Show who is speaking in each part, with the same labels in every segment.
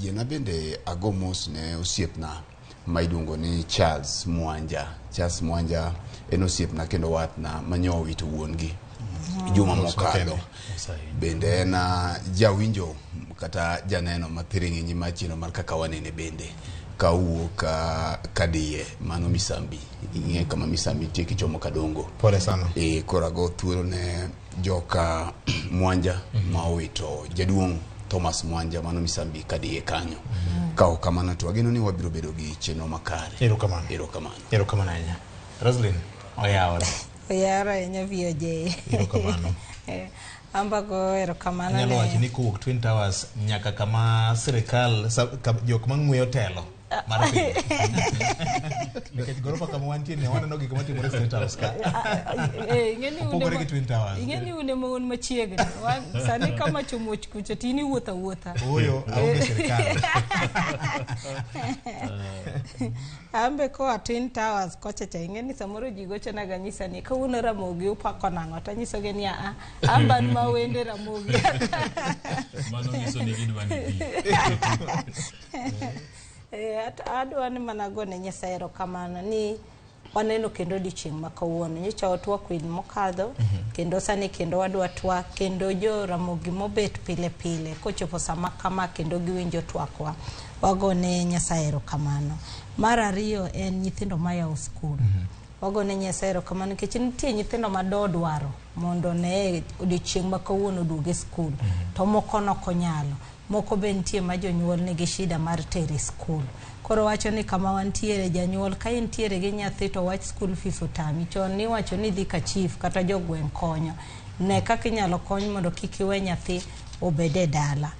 Speaker 1: Yiena bende ago mos ne osiepna ma iluongo ni Charles Mwanja. Charles Mwanja en osiepna kendo watna manyo owito wuon-gi juma
Speaker 2: Mos
Speaker 1: mokalo.
Speaker 2: makende.
Speaker 1: Bende en jawinjo kata janeno ma thiring'inyi mar chenro mar kaka wanene bende ka owuok kadiye mano Misambi. Ing'e kama Misambi nitie kichomo Kadongo.
Speaker 2: Pole sana.
Speaker 1: Koro ago thuolo ne joka Mwanja ma owito jaduong' Thomas Mwanja mano Misambi kadiye kanyo. Ka ok kamano to wageno ni wabiro bedo gi chenro makare.
Speaker 2: Erokamano.
Speaker 1: Erokamano.
Speaker 2: Erokamano ahinya. Roslyn, oyawore.
Speaker 3: Oyawore ahinya VOJ.
Speaker 2: Erokamano.
Speaker 3: Ambago erokamano
Speaker 2: Anyalo
Speaker 3: ne
Speaker 2: wacho ni kowuok Twin Towers nyaka kama sirikal jok mang'weyo telo mar piny. Nikech gorofa kama wantie ni waneno gik matimore State House ka.
Speaker 3: Ing'eni une
Speaker 2: Opogore gi Twin Towers.
Speaker 3: Ing'eni une ma un machiegni. Sani kama chomoch kucha to in iwuotho awuotha.
Speaker 2: Ooyo, aonge sirikal.
Speaker 3: Ambe koa Twin Towers kocha cha ing'eni samoro ji gochona ga nyisa ni kawuono Ramogi upako nang'o to anyisogi ni aa an ban ma wende Ramogi.
Speaker 4: Mano nyiso ni gidwa ni bi.
Speaker 3: Adwa ni mana gone Nyasaye erokamano ni waneno kendo odiochieng' ma kawuono. Nyocha watwak winy mokadho, kendo sani kendo wadwa twak, kendo jo Ramogi mobet pile pile kochopo sama kama kendo giwinjo twakwa. Wagone Nyasaye erokamano. Mar ariyo en nyithindo mayawo skul. Wagone Nyasaye erokamano nikech nitie nyithindo ma dodwaro mondo ne odiochieng' ma kawuono oduog e skul, to moko nokonyalo. Moko be nitie ma jonyuol nigi shida mar tero e skul. Koro wacho ni kama wantiere janyuol ka intiere gi nyathi to wach school fees otami. Chon niwacho ni idhi ka chief kata jogweng' konyo. Ne kaka inyalo kony mondo kik iwe nyathi obed e dala.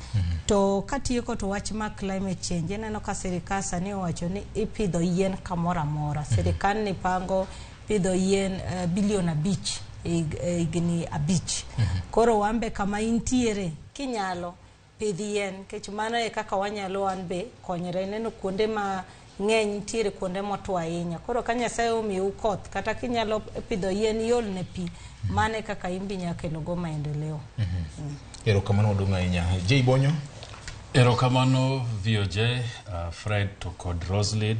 Speaker 3: To katieko to wach mar climate change, ineno ka sirikal sani owacho ni ipidho yien kamoro amora. Sirikal ni pango pidho yien bilion 5 higni 5. Koro wan be kama intiere kinyalo pidh yien nikech mano e kaka wanyalo wan be konyre. Ineno kuonde ma ng'eny nitiere kuonde motwo ahinya. Koro ka Nyasaye omiyou koth kata kinyalo pidho yien iol ne pi, mano e kaka in be inyalo kelo go maendeleo.
Speaker 2: Erokamano maduong' ahinya. J Bonyo.
Speaker 4: Erokamano VOJ, Fred to kod Roslyn.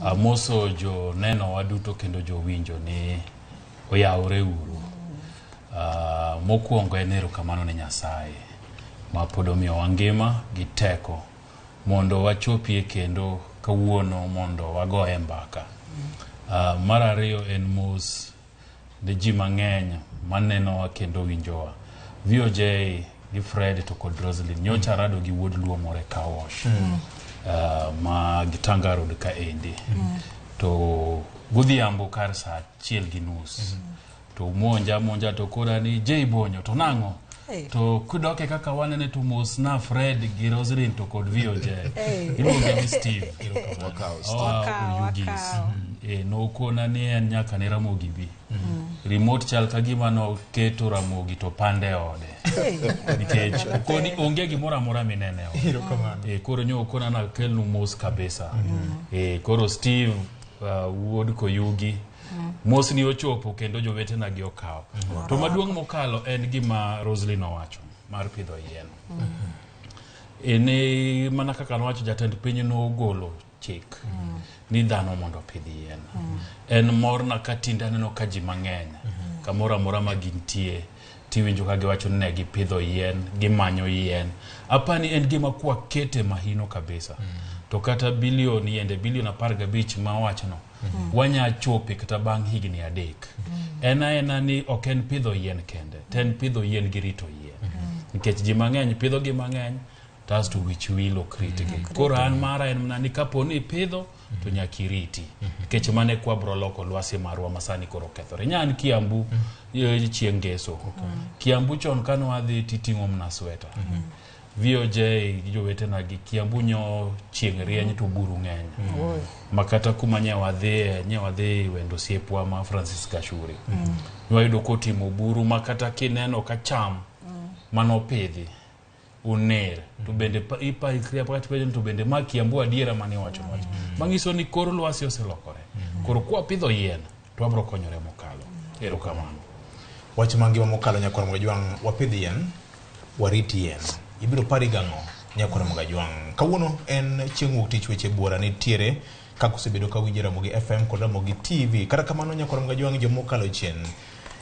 Speaker 4: Amoso jo neno waduto kendo jowinjo ni oyawore uru. Mokwongo en erokamano ne Nyasaye ma pod omiyowa ngima gi teko mondo wachopie kendo kawuono mondo wagoye mbaka. Mar ariyo en mos ne ji mang'eny manenowa kendo winjowa. VOJ gi Fred to kod Roslyn nyocha arado gi wuod Luo moro e car wash ma Gitanga Road kaendi. To godhiambo kar saa 1:30 to monja monja to kora ni J Bonyo to nang'o? To kudoke kaka wanene to mos na Fred gi Roslyn to kod VOJ. Iluonge ni Steve.
Speaker 1: Wakawo Steve.
Speaker 4: Oa
Speaker 3: Wakawo,
Speaker 4: Oyugis.
Speaker 3: wakawo.
Speaker 4: Nokona ni en nyaka ne Ramogi bi. Remote chal ka gima noketo Ramogi to pande ode. Nikech okoni onge gimoro amora minene ode.
Speaker 2: Erokamano.
Speaker 4: Koro nyo okona nakelnu mos kabisa. Koro Steve wuod Koyugi mos ni ochopo kendo jowetena gi okawo. To maduong' mokalo en gima Roslyn owacho mar pidho yien. Ne mana kaka nowacho jatend piny nogolo chik ni dhano mondo opidh yien. En morna ka tinde aneno ka ji mang'eny kamoro amora ma gintie tiwinjo ka giwacho ni ne gipidho yien, gimanyo yien. Apani en gima kwakete mahino kabisa. To kata bilion yiende, bilion 15 ma owachno, wanya chope kata bang' higni 3. En aena ni ok en pidho yien kende, to en pidho yien gi rito yien. Nikech ji mang'eny pidho gi mang'eny, to wich wil ok ritgi. Koro an mara en mana ni kapo ni ipidho, to nyaka iriti. Nikech mano e kwa bro loko lwasi marwa ma sani koro okethore. Nya an Kiambu chieng' Ngeso. Kiambu chon kane wadhi titing'o mana sweta. VOJ gi jowetena gi Kiambu nyo chieng' rieny to buru ng'eny. Ma kata kuma nye wadhiye, nye wadhi wendo osiepwa ma Francis Gachuri. Wayudo kotimo buru ma kata kineno ka cham manopidhi uner to bende ipaikri apaka tipenjo to bende ma Kiambu adiera mane iwacho wacho. Manyiso ni kor lwasi oselokore. Koro kwapidho yien to wabro konyore mokalo. Erokamano.
Speaker 2: Wach mangima mokalo nyakwar Mogajwang', wapidh yien, warit yien. Ibiro pari gang'o nyakwar Mogajwang'? Kawuono en chieng' wuok tich weche buora nitiere kaka osebedo ka winjo Ramogi FM kod Ramogi TV. Kata kamano nyaka Ramogi Ajwang' jomokalo chien.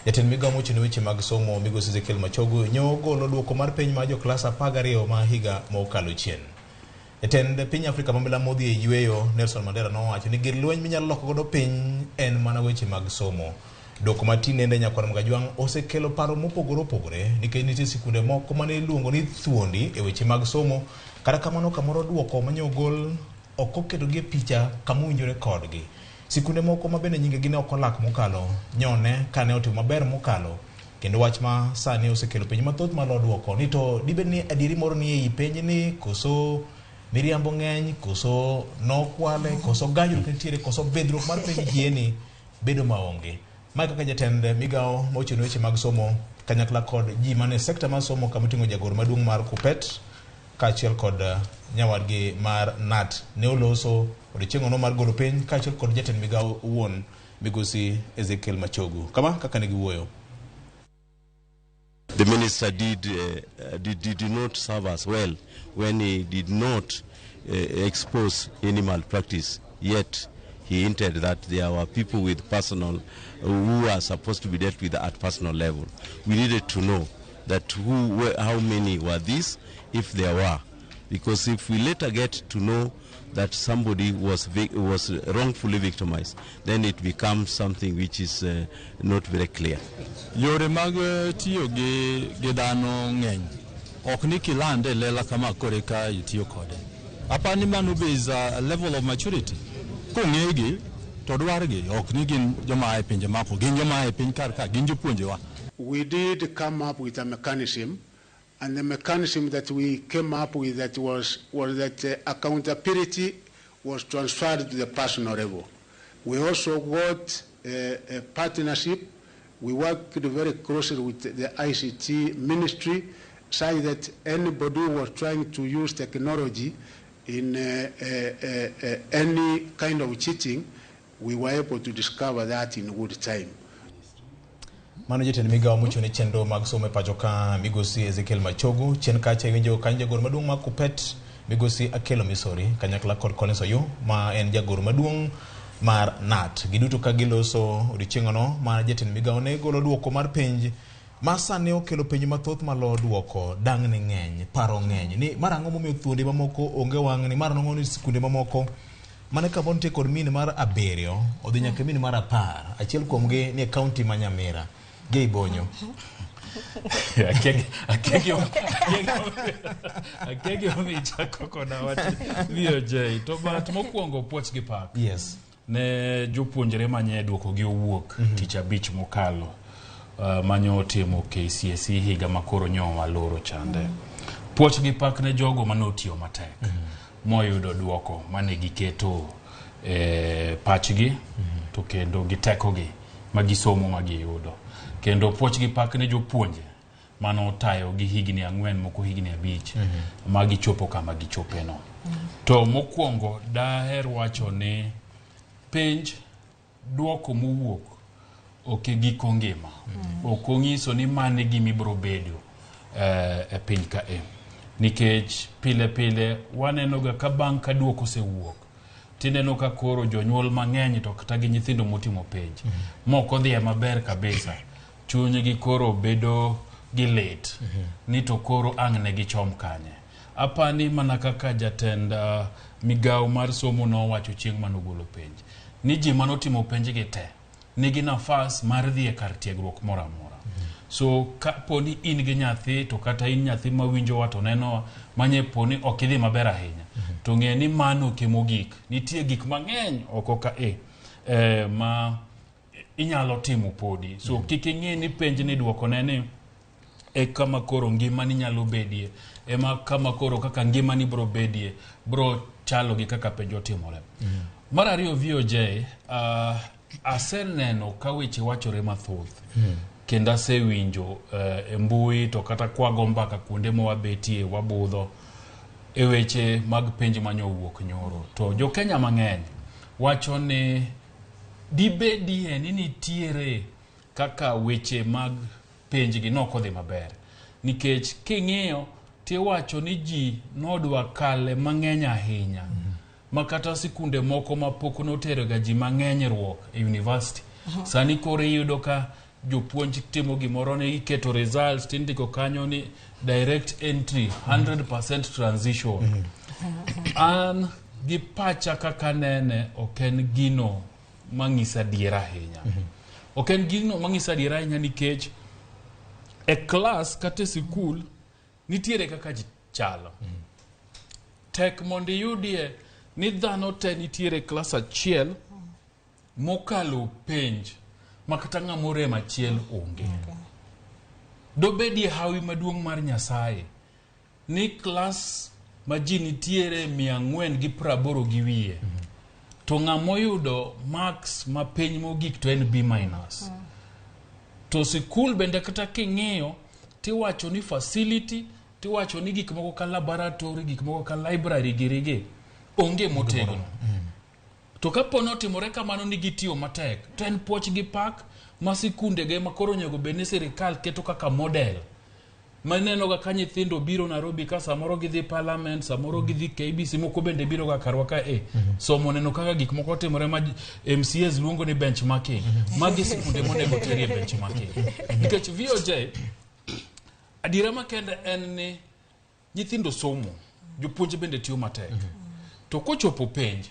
Speaker 2: Jatend migao mochung' ne weche mag somo migosi Ezekiel Machogu nyogolo duoko mar penj mar joklas 12 ma higa mokalo chien. Jatend piny Afrika ma milambo odhi e yweyo Nelson Mandela nowacho ni gir lweny minyalo loko godo piny en mana weche mag somo. Duoko ma tinende nyakwar Mgajwang' osekelo paro mopogore opogore nikech nitie sikunde moko mane iluongo ni thuondi e weche mag somo. Kata kamano kamoro duoko manyogol ok oketogi e picha kama owinjore kodgi. Sikunde moko ma bende nyingegi ne ok olak mokalo nyone kane otimo maber mokalo kendo wach ma sani osekelo penjo mathoth malo duoko ni to dibed ni adieri moro ni ei penj ni koso miriambo ng'eny koso nokwale koso gajruok nitiere koso bidhruok mar penj jieni bedo maonge. Mae kaka jatend migao mochung' ne weche mag somo kanyakla kod ji mane sekta mar somo kama oting'o jagoro maduong' mar KUPPET kaachiel kod nyawadgi mar KNUT ne oloso odiochieng'ono mar golo penj kaachiel kod jatend migao owuon migosi Ezekiel Machogu. Kama kaka ne giwuoyo.
Speaker 5: The minister did not serve us well when he did not expose any malpractice. Yet he hinted that there were people with personal who are supposed to be dealt with at personal level. We needed to know that how many were these, if there were, because if we later get to know that somebody was wrongfully victimized, then it becomes something which is not very clear.
Speaker 6: Yore mag tiyo gi dhano ng'eny. Ok ni kilande e lela kama koro eka itiyo kode. Apani mano be is a level of maturity. Kong'egi to dwargi ok ni gin joma a e pinje moko, gin joma a e piny kar ka, gin jopuonjewa.
Speaker 7: We did come up with a mechanism, and the mechanism that we came up with that was that accountability was transferred to the personal level. We also got a partnership. We worked very closely with the ICT ministry, such that anybody who was trying to use technology in any kind of cheating, we were able to discover that in good time.
Speaker 2: Mano jatend migao mochung' ne chenro mag somo e pacho ka migosi Ezekiel Machogu. Chien kacha iwinjo kanyo jagoro maduong' mar KUPPET migosi Akelo Misori kanyakla kod Collins Oyuu ma en jagoro maduong' mar KNUT. Giduto ka giloso odiochieng'ono ma jatend migao ne golo duoko mar penj ma sani okelo penjo mathoth malo duoko dang' ne ng'eny, paro ng'eny ni mar ang'o momiyo thuondi mamoko onge wang'ni, mar ang'o ni sikunde mamoko mane kamoro nitie kod min mar 7 odhi nyaka min mar 10, achiel kuomgi ni e kaunti ma Nyamira. Gei Bonyo.
Speaker 4: Akia gimomiyo ichako koda wach VOJ to but mokwongo puoch gi pak.
Speaker 2: Yes.
Speaker 4: Ne jopuonjre manye duoko gi owuok tich abich mokalo manyo otimo KCSE higa makoro nyo waloro chande. Puoch gi pak ne jogo manotiyo matek moyudo duoko mane giketo pachgi to kendo gi tekogi magisomo magiyudo. Kendo puoch gi pak ne jopuonje mano otayo gi higni 4 moko higni 5 magichopo kama gichopeno. To mokwongo daher wacho ni penj duoko mowuok ok e giko ngima. Ok onyiso ni mano e gima ibiro bedo e piny ka e. Nikech pile pile waneno ga ka bang' ka duoko osewuok tineno ka koro jonyuol mang'eny to kata gi nyithindo motimo penj mok odhi maber kabisa, chunygi koro bedo gi lit ni to koro ang' ne gichom kanye. Apani mana kaka jatend migao mar somo nowacho chieng' manogolo penj ni ji manotimo penj gi te nigi nafas mar dhi e kar tiegruok moro amora. So kapo ni in gi nyathi to kata in nyathi mawinjowa to nenowa manye po ni ok idhi maber ahinya, to ng'e ni mano ok e mogik. Nitie gik mang'eny oko ka ma inyalo timo podi. So kik ing'e ni penj ni duoko ne ni e kama koro ngimani nyalo bedie, ema kama koro kaka ngimani bro bedie bro chalo gi kaka penj otimore. Mar ariyo VOJ, aseneno ka weche wachore mathoth kendo asewinjo e mbui to kata kwago mbaka kuonde ma wabetie wabudho e weche mag penj manyowuok nyoro. To jo Kenya mang'eny wacho ni dibedie ni nitiere kaka weche mag penj gi nok odhi maber, nikech king'iyo Tiwacho ni ji nodwa kale mang'eny ahinya. Ma kata sikunde moko ma pok noteroga ji mang'eny ruok e university. Sani koro iyudo ka jopuonj timo gimoro ni iketo results tindiko kanyo ni direct entry 100% transition. An gi pacha kaka nene ok en gino mang'isa adiera ahinya. Ok en gino mang'isa adiera ahinya nikech e klas kata e sikul nitiere kaka ji chalo. Tek mondo iyudie ni dhano te nitiere e klas achiel mokalo penj ma kata ng'ama orem achiel onge. Dobedie hawi maduong' mar Nyasaye ni klas ma ji nitiere 480 gi wiye to ng'ama oyudo marks mapiny mogik to en B minus. To sikul bende kata king'iyo tiwacho ni facility tiwacho ni gik moko ka laboratory gik moko ka library girigi onge motegno. To kapo ni otimore kamano ni gitiyo matek to en puoch gi pak ma sikundege ma koro onego bed ni sirikal keto kaka model maneno ga ka nyithindo biro Nairobi ka samoro gidhi parliament samoro gidhi KBC moko bende biro ga karwa ka e somo neno kaka gik moko timore ma MCAs luongo ni benchmarking. Magi sikunde monego terie benchmarking nikech VOJ adiera makende en ni nyithindo somo jopuonj bende tiyo matek. To kochopo penj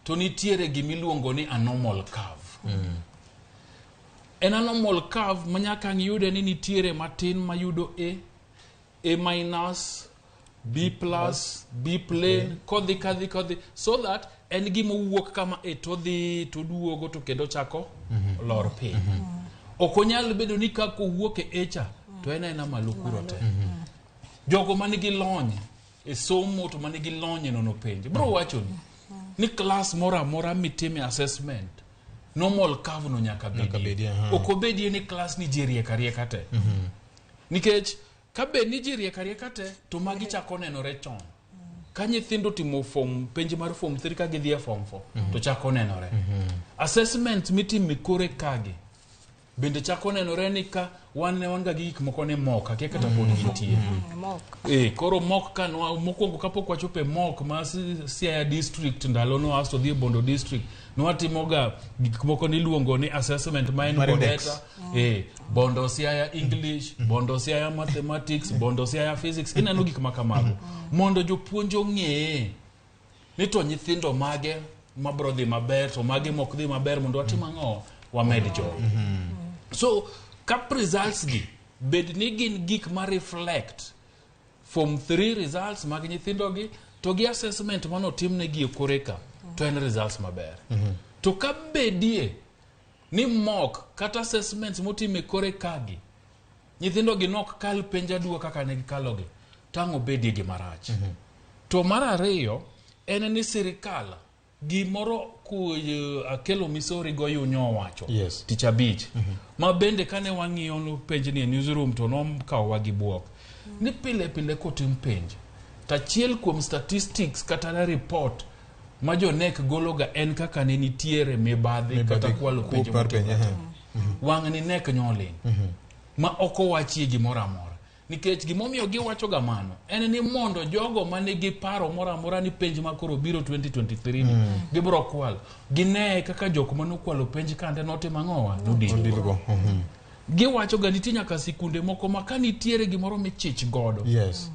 Speaker 4: to nitiere gimiluongo ni anomal curve. En anomal curve ma nyaka ang' iyude ni nitiere matin mayudo A, A minus, B plus, B plain, kodhi kadhi kodhi so that en gima owuok kama A to dhi to duogo to kendo chako lor piny. Ok onyal bedo ni kaka owuok e A cha to en aena malo kuro te. Jogo manigi lony e somo to manigi lony e nono penj bro wachoni ni klas moro amora mitime assessment normal curve no nyaka bedie. Ok obedie ni klas ni ji riek arieka te. Nikech ka bed ni ji riek arieka te to magi chako nenore chon. Ka nyithindo timo form penj mar form 3 ka gidhi e form 4 to chako nenore. Assessment mitimo e kore kagi bende chako nenore ni ka wan ne wan ga gi gik moko ni mock akia kata pod gintie.
Speaker 3: Mok.
Speaker 4: Koro mock ka nwa mokwongo kapok wachopo e mock ma Siaya district ndalo no asto dhi e Bondo district nwatimoga gik moko niluongo ni assessment ma en
Speaker 2: Mar index.
Speaker 4: Bodeta Bondo Siaya English, Bondo Siaya Mathematics, Bondo Siaya Physics, ineno gik ma kamago mondo jopuonj ong'e ni to nyithindo mage mabro dhi maber to mage mok dhi maber mondo watim ang'o wamed jogo. So ka results gi bed ni gin gik ma reflect form 3 results mag nyithindo gi to gi assessment manotimnegi e kore ka to en results maber. To ka bedie ni mock kata assessments motim e kore kagi nyithindo gi nok kal penj aduwa kaka ne gikalogi tang' obedie gima rach. To mar ariyo en ni sirikal gimoro ku Akelo Misori Goyunyo owacho
Speaker 2: Yes.
Speaker 4: tich abich ma bende kane wang'iyo no penj ni e newsroom to nokawowa gi buok ni pile pile kotim penj to achiel kuom statistics kata report ma jo KNEC gologa en kaka ne nitiere mibadhi kata kwalo penj
Speaker 2: Kuo mar penj,
Speaker 4: motimore. Wang' ni KNEC nyoling ma ok owachie gimoro amora nikech gimomiyo giwacho ga mano en ni mondo jogo manigi paro moro amora ni penj ma koro biro 2023 ni gibiro kwalo ginee kaka jok manokwalo penj kande notimo ang'owa nodino
Speaker 2: Odilgo.
Speaker 4: giwacho ga nitie nyaka sikunde moko ma ka nitiere gimoro michich godo
Speaker 2: Yes.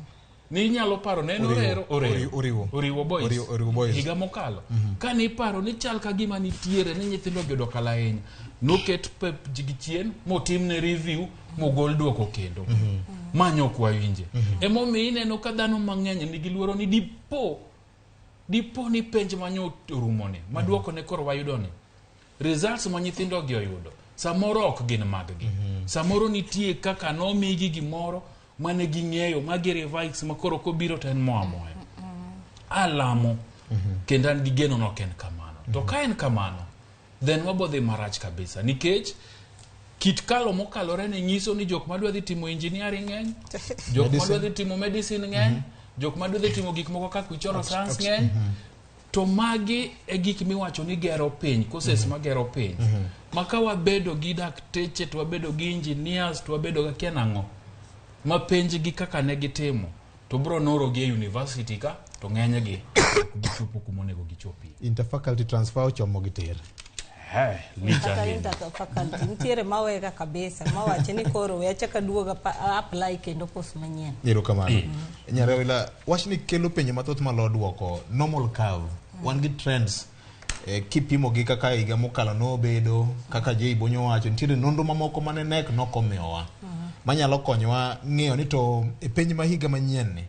Speaker 4: ni inyalo paro ne en
Speaker 2: Oriwo.
Speaker 4: orero orero
Speaker 2: Oriwo.
Speaker 4: oriwo boys
Speaker 2: Oriwo boys.
Speaker 4: higa mokalo ka niparo ni chal ka gima nitiere ni nyithindo gi odok ahinya noket pep gi chien motimne review mogol duoko kendo ma ok wawinje emomiyo ineno ka dhano mang'eny nigi luoro ni dipo ni penj manyo orumoni ma duoko ne koro wayudo ni results ma nyithindo gi oyudo samoro ok gin mag-gi samoro nitie kaka nomigi gimoro mane ging'eyo ma gi revise ma koro kobiro to en moa moya alamo kendo an gi geno no ok en kamano to ka en kamano then wabodhi marach kabisa nikech kit kalo mokalore ni nyiso ni jok madwa dhi timo engineering ng'eny jok madwa dhi timo medicine ng'eny jok madwa dhi timo gik moko kaka ichoro science ng'eny to magi e gik miwacho ni gero piny courses magero piny ma ka wabedo gi dakteche to wabedo gi engineers to wabedo gi akia nang'o ma penj gi kaka ne gitimo To bro norogi e university ka to ng'enygi ok bi chopo kuma onego gichopie.
Speaker 2: Interfaculty transfer ochomo gi tir.
Speaker 4: He, lich
Speaker 3: Kata
Speaker 4: ahinya.
Speaker 3: inter faculty nitiere mawega kabisa mawacho ni koro we achak aduog apply kendo course manyien.
Speaker 2: Erokamano. Nyarewila, wachni kelo penjo mathoth malo duoko. Normal curve, wan gi trends kipimo gi kaka higa mokalo nobedo, kaka Jay Bonyo wacho, nitiere nonro mamoko mane NEC nokomiyowa manyalo konyowa ng'eyo ni to e penj ma higa manyien ni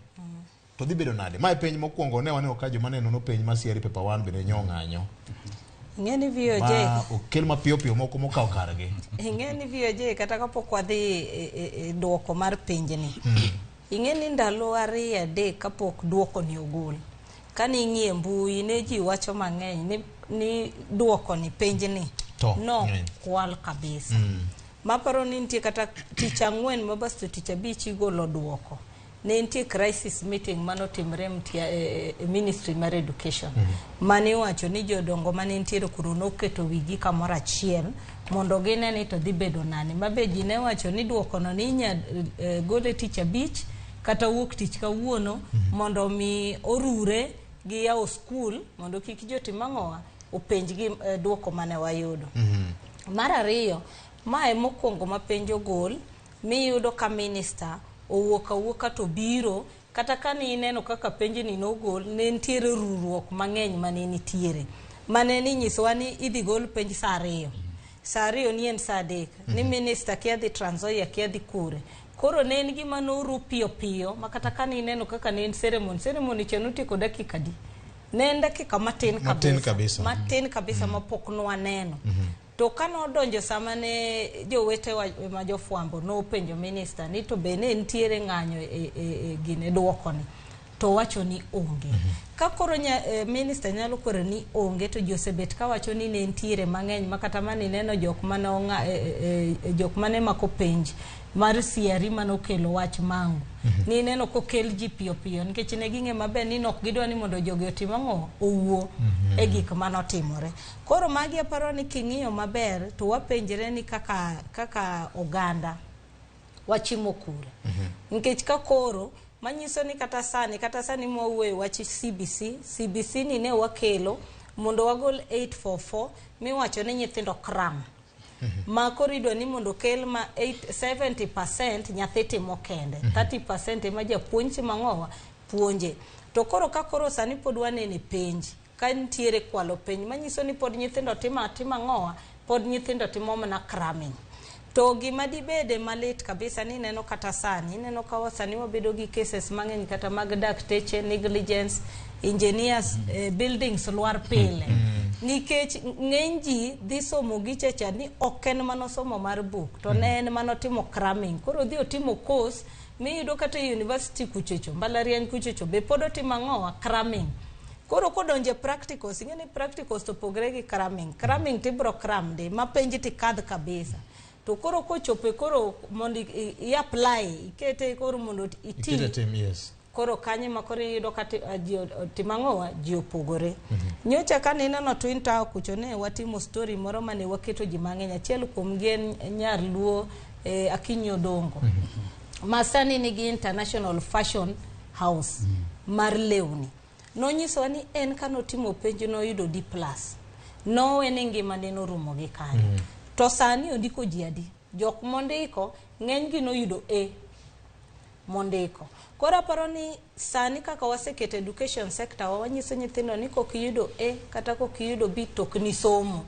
Speaker 2: to dhi bedo nade. Ma e penj mokwongo ne waneno ka joma ne nono penj ma CRE paper 1 bende nyo ng'anyo.
Speaker 3: Ing'e ni VOJ
Speaker 2: Ma okel mapiyo piyo moko mokawo kargi.
Speaker 3: Ing'e ni VOJ kata kapok wadhi e duoko mar penjni. Ing'e ni ndalo 2 3 kapok duoko ni ogol. Kane ing'iye mbui ne ji wacho mang'eny ni duoko ni penjni
Speaker 2: To,
Speaker 3: no
Speaker 2: ng'eny.
Speaker 3: kwal kabisa. Maparo ni nitie kata tich 4 ma basto tich 5 igolo duoko. Ne nitie crisis meeting manotimre e Ministry mar Education. Mane iwacho ni jodongo mane nitiere kuro noketo wigi kamoro achiel mondo gine ni to dhi bedo nane. Mabe ji ne wacho ni duokono ni inya gole tich 5 kata wuok tich kawuono mondo mi orure gi yawo skul mondo kik jotim ang'owa openjgi duoko mane wayudo. Mar ariyo, mae mokwongo ma penj ogol miyudo ka minister owuok awuoka to biro kata ka ni ineno kaka penjni nogol ne nitiere ruruok mang'eny mane nitiere mane ni nyisowa ni idhi gol penj saa 2 saa 2 ni en saa 3 ni minister kia dhi Trans Nzoia kia dhi kure. Koro ne en gima noru piyo piyo ma kata ka ni ineno kaka ne en ceremony cha notieko dakika di ne en dakika matin kabisa matin kabisa mapok nwaneno. To kano donjo sama ne jowetewa ma jofwambo nopenjo minister ni to be ne nitiere ng'anyo e gine duokoni to wacho ni onge. Ka koro minister nyalo kwero ni onge to ji osebet kawacho ni ne nitiere mang'eny ma kata mane ineno jok mane jok mane mako penj mar CRE manokelo wach mangu. Ni ineno kokel ji piyo piyo nikech ne ging'e maber ni nok gidwa ni mondo jogi otim ang'o owuo e gik manotimore. Koro magi aparo ni king'iyo maber to wapenjre ni kaka oganda wachimo kure. Nikech ka koro manyiso ni kata sani mwawuoye wach CBC, CBC ni ne wakelo mondo wagol 844 miwacho ni nyithindo cram. Ma koro idwa ni mondo kel ma 70% nyathi timo kende, 30% ema japuonj timo ang'owa puonje. To koro ka koro sani pod wanene penj ka nitiere kwalo penj manyiso ni pod nyithindo timo atima ang'owa pod nyithindo timo mana cramming. To gima dibede malit kabisa ni ineno kata sani, ineno ka sani wabedo gi cases mang'eny kata mag dakteche, negligence, engineers, buildings lwar pile. Nikech ng'eny ji dhi somo gichacha ni ok en mano somo mar buk, to ne en mano timo cramming. Koro odhi otimo course miyudo kata e university kuchocho, mbalariany kuchocho, be pod otimo ang'owa cramming. Koro kodonje practicals, ing'e ni practicals to pogre gi cramming. Cramming tibro cram de, ma penj tikadh kabisa. To koro kochopo koro mondo i-apply, ikete koro mondo iti.
Speaker 2: Ikete tim, yes.
Speaker 3: Koro kanye ma koro iyudo ka ji otimo ang'owa, ji opogore. Nyocha kane ineno Twin Tower kucho ne watimo story moro mane waketo ji mang'eny. Achiel kuom gi en nyar Luo Akinyi Odongo. Ma sani nigi International Fashion House mar lewni. Nonyisowa ni en kanotimo penj noyudo D+. Nowe ni ngimane norumo gi kanyo. To sani ondiko ji adi? Jok mondiko ng'eny gi noyudo A mondiko. Koro aparo ni sani kaka waseketo education sector wa wanyiso nyithindo ni kok iyudo A kata kok iyudo B to ok ni somo.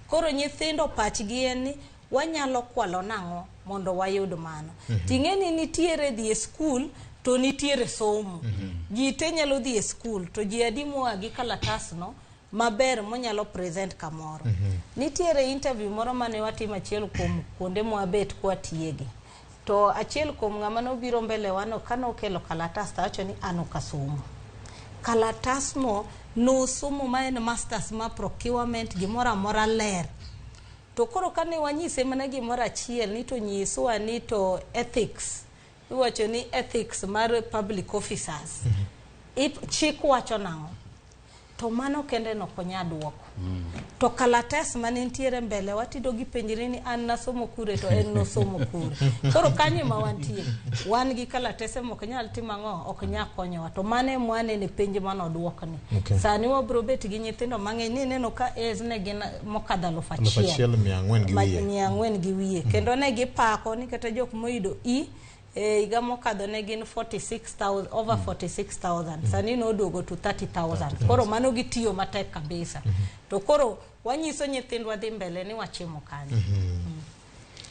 Speaker 3: Koro nyithindo pachgi en ni wanyalo kwalo nang'o mondo wayud mano. Ting'e ni nitiere dhi e skul to nitiere somo. Ji te nyalo dhi e skul to ji adi moa gi kalatasno maber monyalo present kamoro. Nitiere interview moro mane watimo achiel kuom kuonde mwabet kwatiege. To achiel kuom ng'ama nobiro mbele wano kanokelo kalatas to awacho ni an ok asomo. Kalatasno nosomo ma en masters ma procurement gimoro amora ler. To koro kane wanyise mana gimoro achiel ni to nyiswa ni to ethics, iwacho ni ethics mar public officers. Chik wacho nang'o? To mano kende nok onya duoko. To kalatas mane nitiere mbele watido gipenjre ni an nasomo kure to en nosomo kure. Koro kanyo ema wantie. Wan gi kalatese mok nyal timo ang'o, ok nyal konyowa. To mano ema waneno e penj manoduokni.
Speaker 2: Okay.
Speaker 3: Sani wabro bet gi nyithindo mang'eny ni ineno ka A's ne gin mokadho aluf
Speaker 2: Aluf achiel mia ang'wen gi wiye.
Speaker 3: 400 gi wiye. Kendo ne gipako ni kata jok moyudo E e higa mokadho ne gin 46,000, over 46,000. Sani noduogo to 30,000. Koro mano gitiyo matek kabisa. To koro wanyiso nyithindwa dhi mbele ni wachimo kanyo.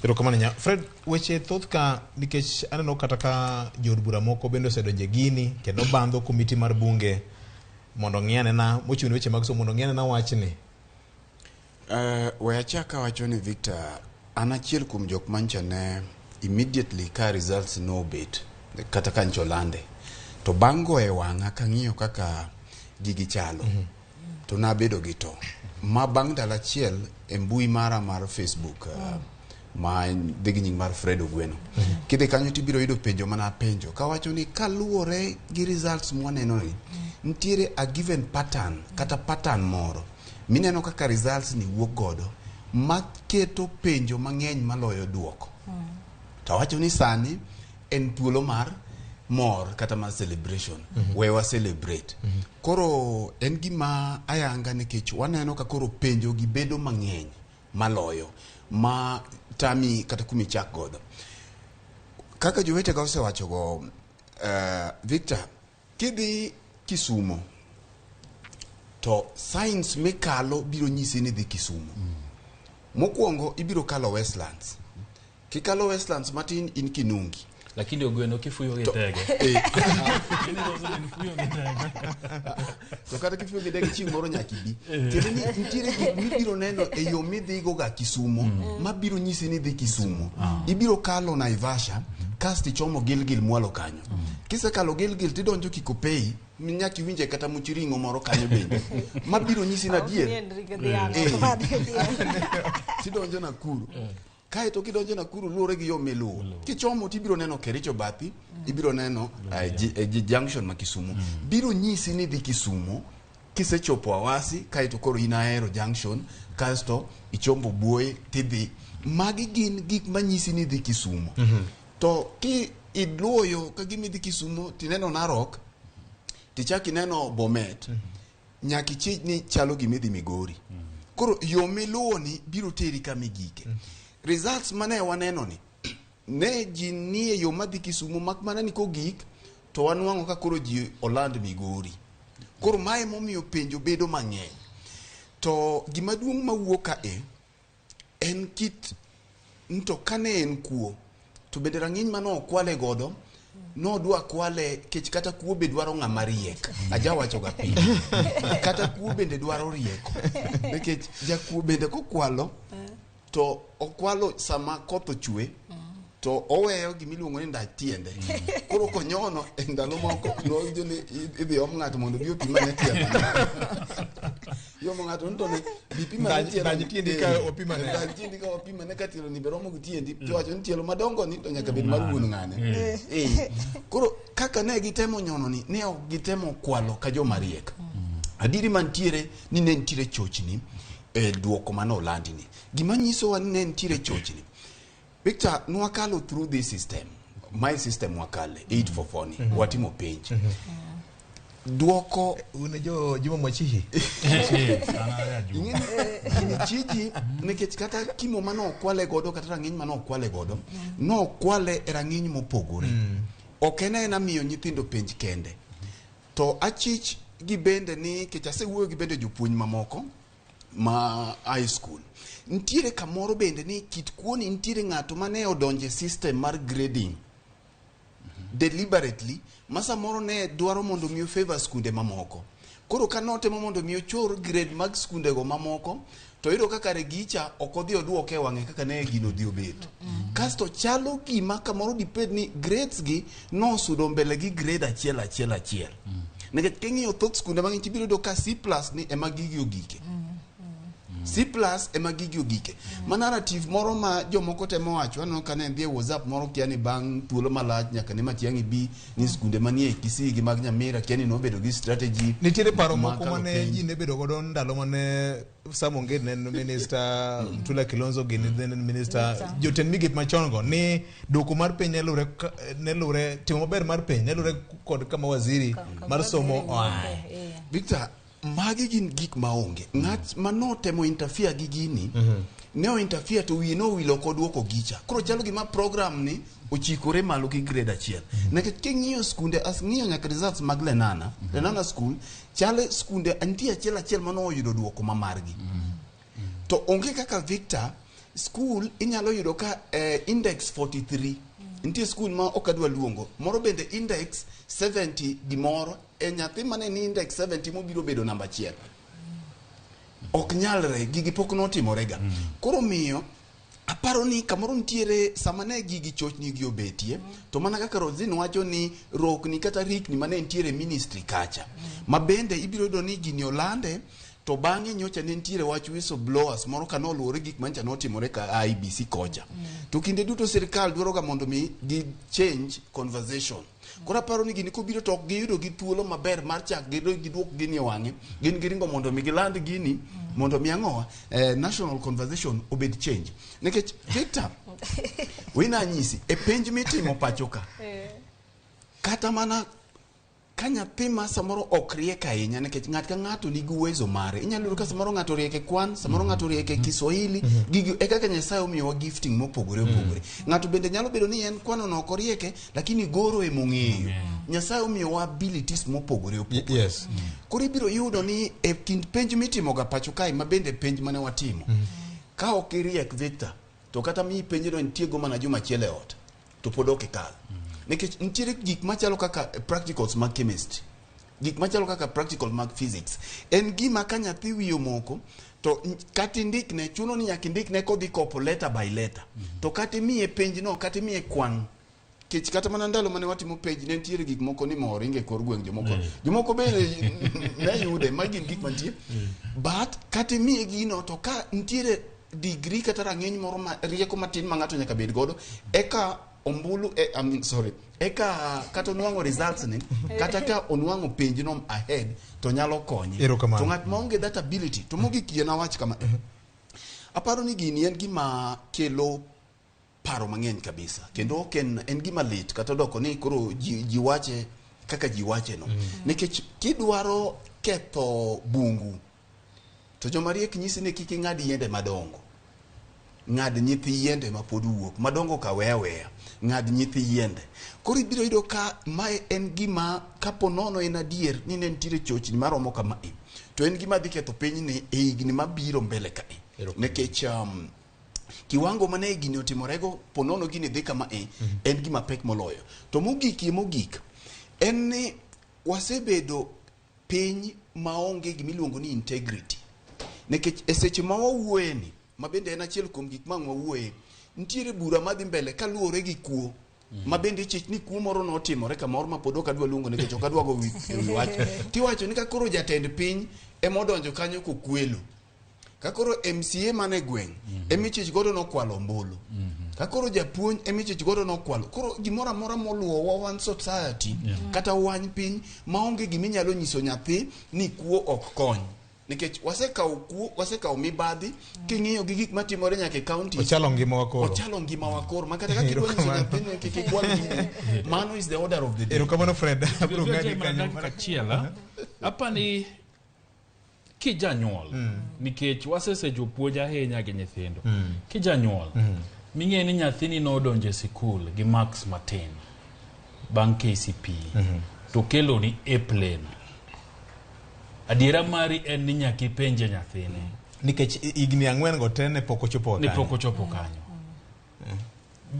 Speaker 2: Erokamano nya. Fred, weche thoth ka nikech aneno kata ka jood bura moko bende osedonjo e gini kendo bandho komiti mar bunge mondo ong'i anena mochung' ne weche mag somo mondo ong'i anena wachni.
Speaker 1: We achak awacho ni Victor, an achiel kuom jok mancha ne immediately ka results nobet kata ka ncho lande to bang' goye wang'a kang'iyo kaka gigi chalo to nabedo gi to ma bang' ndalo achiel e mbui mara mar Facebook ma dhi gi nying mar Fred Ogweno. Kidhi kanyo tibiro yudo penjo mana apenjo kawacho ni kaluwore gi results mwaneno ni nitiere a given pattern kata pattern moro mineno kaka results ni wuok godo maketo penjo mang'eny maloyo duoko. To awacho ni sani en thuolo mar mor kata mar celebration. We wa celebrate. Koro en gima ayanga nikech waneno ka koro penjo gi bedo mang'eny maloyo ma tami kata kumichak godo. Kaka jowetega osewachogo, Victor, kidhi Kisumo to signs mikalo biro nyisi ni dhi Kisumo. Mokwongo ibiro kalo Westlands. Kikalo Westlands matin in Kinungi.
Speaker 4: Lakini Ogweno kifuyo gi tege. Gini fuyo gi tege.
Speaker 1: To kata kifuyo gi ndege chieng' moro nyaka ibi. Tiende ni nitiere gik mibiro neno e yo midhigo ga Kisumo mabiro nyisi ni dhi Kisumo. Ibiro kalo Naivasha kasto ichomo Gilgil mwalo kanyo. Kisekalo Gilgil tidonjo Kikopey nyaka iwinje kata much ring'o moro kanyo bende mabiro nyisi ni adier.
Speaker 3: Ok ni en ring dhiang', ok dhiang'.
Speaker 1: Tidonjo Nakuru. Kaeto kidonjo Nakuru luwore gi yo miluwo. Kichomo tibiro neno Kericho bathi, ibiro neno junction ma Kisumu. Biro nyisi ni dhi Kisumo kisechopo Awasi kaeto koro in Ahero junction kasto ichombo Buoye tidhi. Magi gin gik manyisi ni dhi Kisumo. To ki iluwo yo ka gima idhi Kisumo tineno Narok tichak ineno Bomet nyaka ichich ni chalo gima idhi Migori. Koro yo miluwo ni biro teri kama igike. Results mane waneno ni ne ji nie yo madhi Kisumo mak mana ni kogik to wanwang'o ka koro ji oland Migori. Koro mae momiyo penjo bedo mang'eny. To gima duong' mawuok ka e en kit to kane en kuo to bende rang'iny mane okwale godo nodwa kwale kech kata kuo be dwaro ng'ama riek. Ajawacho ga pile. Kata kuo bende dwaro rieko. Nikech jakuo bende kokwalo to okwalo sama koth ochwe to oweyo gimiluongo ni ndach tiende. Koro konyono e ndalo moko nowinjo ni idhi om ng'ato mondo obi opimane tiende. Iomo ng'ato ni to ne bi pimane tielo.
Speaker 2: Ndach tiendi ka opimane.
Speaker 1: Ndach tiendi ka opimane ka tielo ni be romo gi tiendi. To wacho ni tielo madongo ni to nyaka bed mar wuon ng'ane. Koro kaka ne gitemo nyono ni ne ok gitemo kwalo ka joma riek. Adieri mantiere ni ne nitiere chochni e duoko mane olandi ni. Gima nyisowa ni ne nitiere chochni. Victor, nwakalo through this system. My system wakale 844 ni. Watimo penj. Duoko
Speaker 2: Un jo Juma Mwachihi.
Speaker 1: Ing'eni gini chiji nikech kata kimo mane okwale godo kata rang'iny mane okwale godo nokwale e rang'iny mopogore. Ok en aena miyo nyithindo penj kende. To achich gi bende ni nikech asewuoyo gi bende jopuonj mamoko ma high school. Nitiere kamoro bende ni kit kuoni nitiere ng'ato mane odonje e system mar grading deliberately ma samoro ne dwaro mondo mi favor skunde mamoko. Koro ka notemo mondo mi ochor grade mag skundego mamoko to yudo ka kare gicha ok odhi oduoke e wang'e kaka ne gino odhi obet. Kasto chalo gima kamoro dibed ni grades gi nosudo mbele gi grade achiel achiel achiel. Nikech king'iyo thoth skunde mang'eny tibiro yudo ka C plus ni ema gigi ogike. C plus ema gigi ogike. Ma narrative moro ma jomoko temo wacho, aneno ka ne dhi e WhatsApp moro kia ni bang' thuolo malach nyaka ne Matiang'i bi ni skunde manie Kisii gi mag Nyamira kia ni nobedo gi strategy.
Speaker 2: Nitiere paro
Speaker 1: ma
Speaker 2: moko
Speaker 1: kalo
Speaker 2: mane
Speaker 1: penj.
Speaker 2: ji ne bedo godo ndalo mane Sam Ongedi ne en minister, Mutula Kilonzo gini ne en minister, jotend migepe machon go ni duoko mar penj ne lure ne lure timo maber mar penj ne lure kod kama waziri mar somo oaye.
Speaker 1: Victor, magi gin gik maonge. Ng'at manotemo interfere gi gini, ne o interfere to wiye nowil ok oduoko gicha. Koro chalo gima program ni ochikore malo gi grade achiel. Nikech king'iyo skunde, as ng'iyo nyaka results mag Lenana, Lenana school, chalo skunde nitie achiel achiel manoyudo duoko ma margi. To onge kaka Victor, school inyalo yudo ka index 43. Nitie school ma ok adwa luongo. Moro bende index 70 gimoro. E nyathi mane ni index 70 mobiro bedo namba achiel. Ok nyalre, gigi pok notimorega. Koro miyo, aparo ni kamoro nitiere sama ne gigi chochni gi obetie, to mana kaka Rosin wacho ni rokni kata rikni mane nitiere ministry kacha. Ma bende ibiro yudo ni gini olande, to bang'e nyocha ne nitiere wach whistleblowers moro ka noluwore gik manyocha notimore ka IEBC kocha. To kinde duto sirikal dwaro ga mondo mi gi change conversation. Koro aparo ni gini kobiro to ok giyudo gi thuolo maber mar chak giduok gini e wang'e. Gin giringo mondo mi giland gini, mondo mi ang'owa, national conversation obed change. Nikech Victor, wina anyisi, e penj mitimo pacho ka, kata mana ka nyathi ma samoro ok riek ahinya nikech ng'at ka ng'ato nigi uwezo mare. Inyalo yudo ka samoro ng'ato riek e kwan, samoro ng'ato riek e Kiswahili, gigi e kaka Nyasaye omiyowa gifting mopogore opogore. Ng'ato bende nyalo bedo ni en kwano no ok orieke, lakini goro emong'eyo. Nyasaye omiyowa abilities mopogore opogore.
Speaker 2: Yes.
Speaker 1: Koro ibiro yudo ni e kind penj mitimoga pacho kae ma bende penj mane watimo. Ka ok iriek Victor, to kata miyi penjno nitiego mana juma achiel e ot, to pod ok ikal. Nikech nitiere gik machalo kaka practicals mag chemistry, gik machalo kaka practical mag physics. En gima ka nyathi wiye omoko, to kata indikne, chuno ni nyaka indikne kodhi kopo letter by letter. To kata imiye penjno, kata imiye kwan. Kech kata mana ndalo mane watimo penj, ne nitiere gik moko ni moringe kor gweng' jomoko. Jomoko bende ne yude, magi gin gik mantie. But kata imiye gino, to ka nitiere degree kata rang'iny moro ma rieko matin ma ng'ato nyaka bed godo, eka ombulu, I mean, sorry, eka kata onwang'o results ni, kata ka onwang'o penj no ahead, to nyalo konye.
Speaker 2: Erokamano.
Speaker 1: To ng'at maonge that ability, to mogik yie nawach kama. Aparo ni gini en gima kelo paro mang'eny kabisa kendo ok en gima lit kata doko ni koro ji wache kaka ji wache no. Nikech kidwaro ketho bungu to joma riek nyisi ni kik ing'ad yiende madongo, ng'ad nyithi yiende ma pod wuok madongo ka weya weya, ng'ad nyithi yiende. Koro ibiro yudo ka mae en gima kapo nono en adier ni ne nitiere chochni maromo kamae, to en gima dhi ketho pinyni e higni mabiro mbele kae. Nikech kiwango mane gini otimorego po nono gini dhi kama en gima pek moloyo. To mogik mogik en ni wasebedo piny maonge gimiluongo ni integrity. Nikech e seche ma wawuoye ni, ma bende en achiel kuom gik ma wawuoye, nitiere bura madhi mbele kaluwore gi kuo. Ma bende ichich ni kuo moro notimore kamoro ma pod ok adwa luongo nikech ok adwa go wi wach. Tiwacho ni ka koro jatend piny emodonjo kanyo kokwelo. Ka koro MCA mane gweng' emichich godo nokwalo ombulu. Ka koro japuonj emichich godo nokwalo. Koro gimoro amora moluwo wan society kata wan piny maonge giminyalo nyiso nyathi ni kuo ok kony. Nikech wasekawo kuo, wasekawo mibadhi, king'iyo gi gik matimore nyaka e counties.
Speaker 2: Ochalo ngimawa koro.
Speaker 1: Ochalo ngimawa koro. Ma kata kaka idwa nyiso nyathi ni kik ikwal gini, mano is the order of the day.
Speaker 2: Erokamano Fred. Abiro ng'adi kanyo.
Speaker 4: Dakika achiel, apani kijanyuol, nikech wasese jopuonj ahinya gi nyithindo. Kijanyuol, ming'e ni nyathini nodonjo e sikul gi marks matin bang' KCPE, to keloni A plane. Adiera mari en ni nyaka ipenje nyathini.
Speaker 2: Nikech higni 4 go te ne pok ochopo
Speaker 4: Ne
Speaker 2: kanyo.
Speaker 4: pok ochopo kanyo.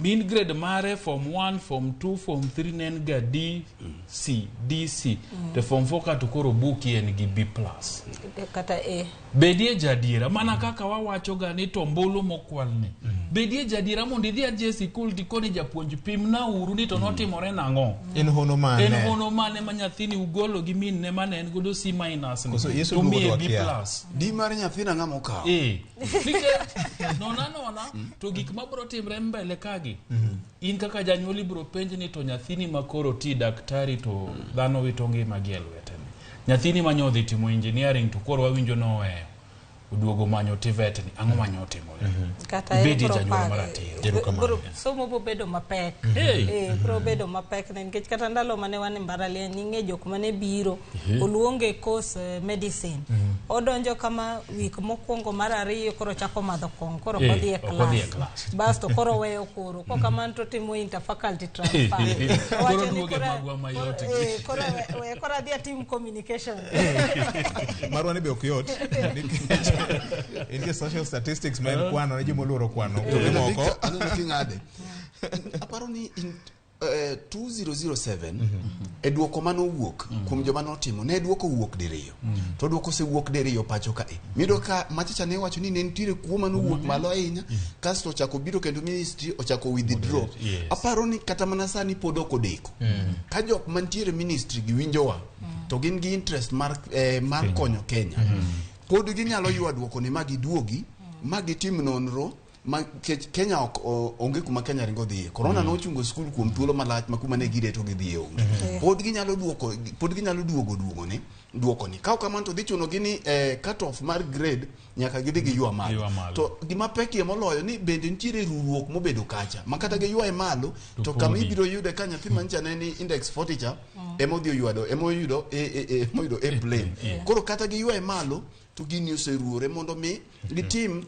Speaker 4: Mean grade mare form 1, form 2, form 3 ne en ga D, C, D, C. To form 4 ka to koro buki en gi B+.
Speaker 3: Kata A.
Speaker 4: Bedie jadiera mana kaka wawacho ga ni to ombulu mokwal ni. Bedie jadiera mondo idhi adhi e sikul tikoni japuonj pimna uru ni to notimore nang'o.
Speaker 2: En hono mane?
Speaker 4: En hono mane ma nyathini ugolo gi min ne mane en godo C minus ni.
Speaker 2: Koso Yesu
Speaker 4: To
Speaker 2: duogo
Speaker 4: miye
Speaker 2: to
Speaker 4: B
Speaker 2: wakia.
Speaker 4: plus.
Speaker 1: Di mar nyathina ng'ama okawo.
Speaker 4: Eh. Nikech nona nona to gik mabro timre mbele kagi. In kaka janyuol ibro penj ni to nyathini ma koro ti daktari to dhano wito ngima gi e lwete ni. Nyathini ma nyodhi timo engineering to koro wawinjo noweyo. Oduogo manyo TVET ni ang'o ma nyotimore.
Speaker 3: Kata en
Speaker 4: Ibedie
Speaker 3: bro
Speaker 4: janyuol
Speaker 3: pare.
Speaker 4: maratiro.
Speaker 2: Erokamano.
Speaker 3: Somo bo bedo mapek.
Speaker 4: Hey.
Speaker 3: Eh, bro bedo mapek ne nikech kata ndalo mane wan e mbalariany ning'e jok mane biro oluonge course medicine. Odonjo kama wik mokwongo mar ariyo koro chako madho kong'o koro ok
Speaker 4: Eh,
Speaker 3: odhi e
Speaker 4: ok odhi e
Speaker 3: class.
Speaker 4: class.
Speaker 3: Basto koro weyo koro. Kok kamano to timo interfaculty transfer.
Speaker 4: Koro
Speaker 3: Owacho ni
Speaker 4: duoge magwa mayot gi.
Speaker 3: koro we koro adhi atim communication.
Speaker 2: Marwa ni be ok yot nikech nitie social statistics ma en kwano ne joma oluoro kwano kuonde
Speaker 1: Aneno
Speaker 2: moko.
Speaker 1: Victor, aneno king'ade. Aparo ni in 2007 e duoko manowuok kuom joma notimo ne duoko owuok diriyo to duoko osewuok diriyo pacho kae miyudo ka machacha ne wacho ni ne nitiere kuo manowuok malo ahinya kasto ochako biro kendo ministry ochako withdraw.
Speaker 4: Yes.
Speaker 1: Aparo ni kata mana sani pod ok odeko ka jok mantiere ministry gi winjowa to gin gi interest mar, mar konyo Kenya pod ginyalo ywa duoko ni ma giduogi ma gitim nonro ma kech Kenya ok onge kuma Kenya ringo dhiye. Corona nochungo skul kuom thuolo malach ma kuma ne gireto gidhiye onge. Pod ginyalo duoko pod ginyalo duogo duogone duoko ni. Ka ok kamano to dhi chuno gi ni cut off mar grade nyaka gidhi giywa malo.
Speaker 4: Giywa malo.
Speaker 1: To gima pekie moloyo ni bende nitiere ruruok mobedo kacha ma kata giywaye malo to kama
Speaker 4: podi.
Speaker 1: ibiro yude ka nyathi mancha ne ni index 40 cha ema odhi oywado ema oyudo ema oyudo A plane. Koro kata giywaye malo to gini oseruore mondo mi gitim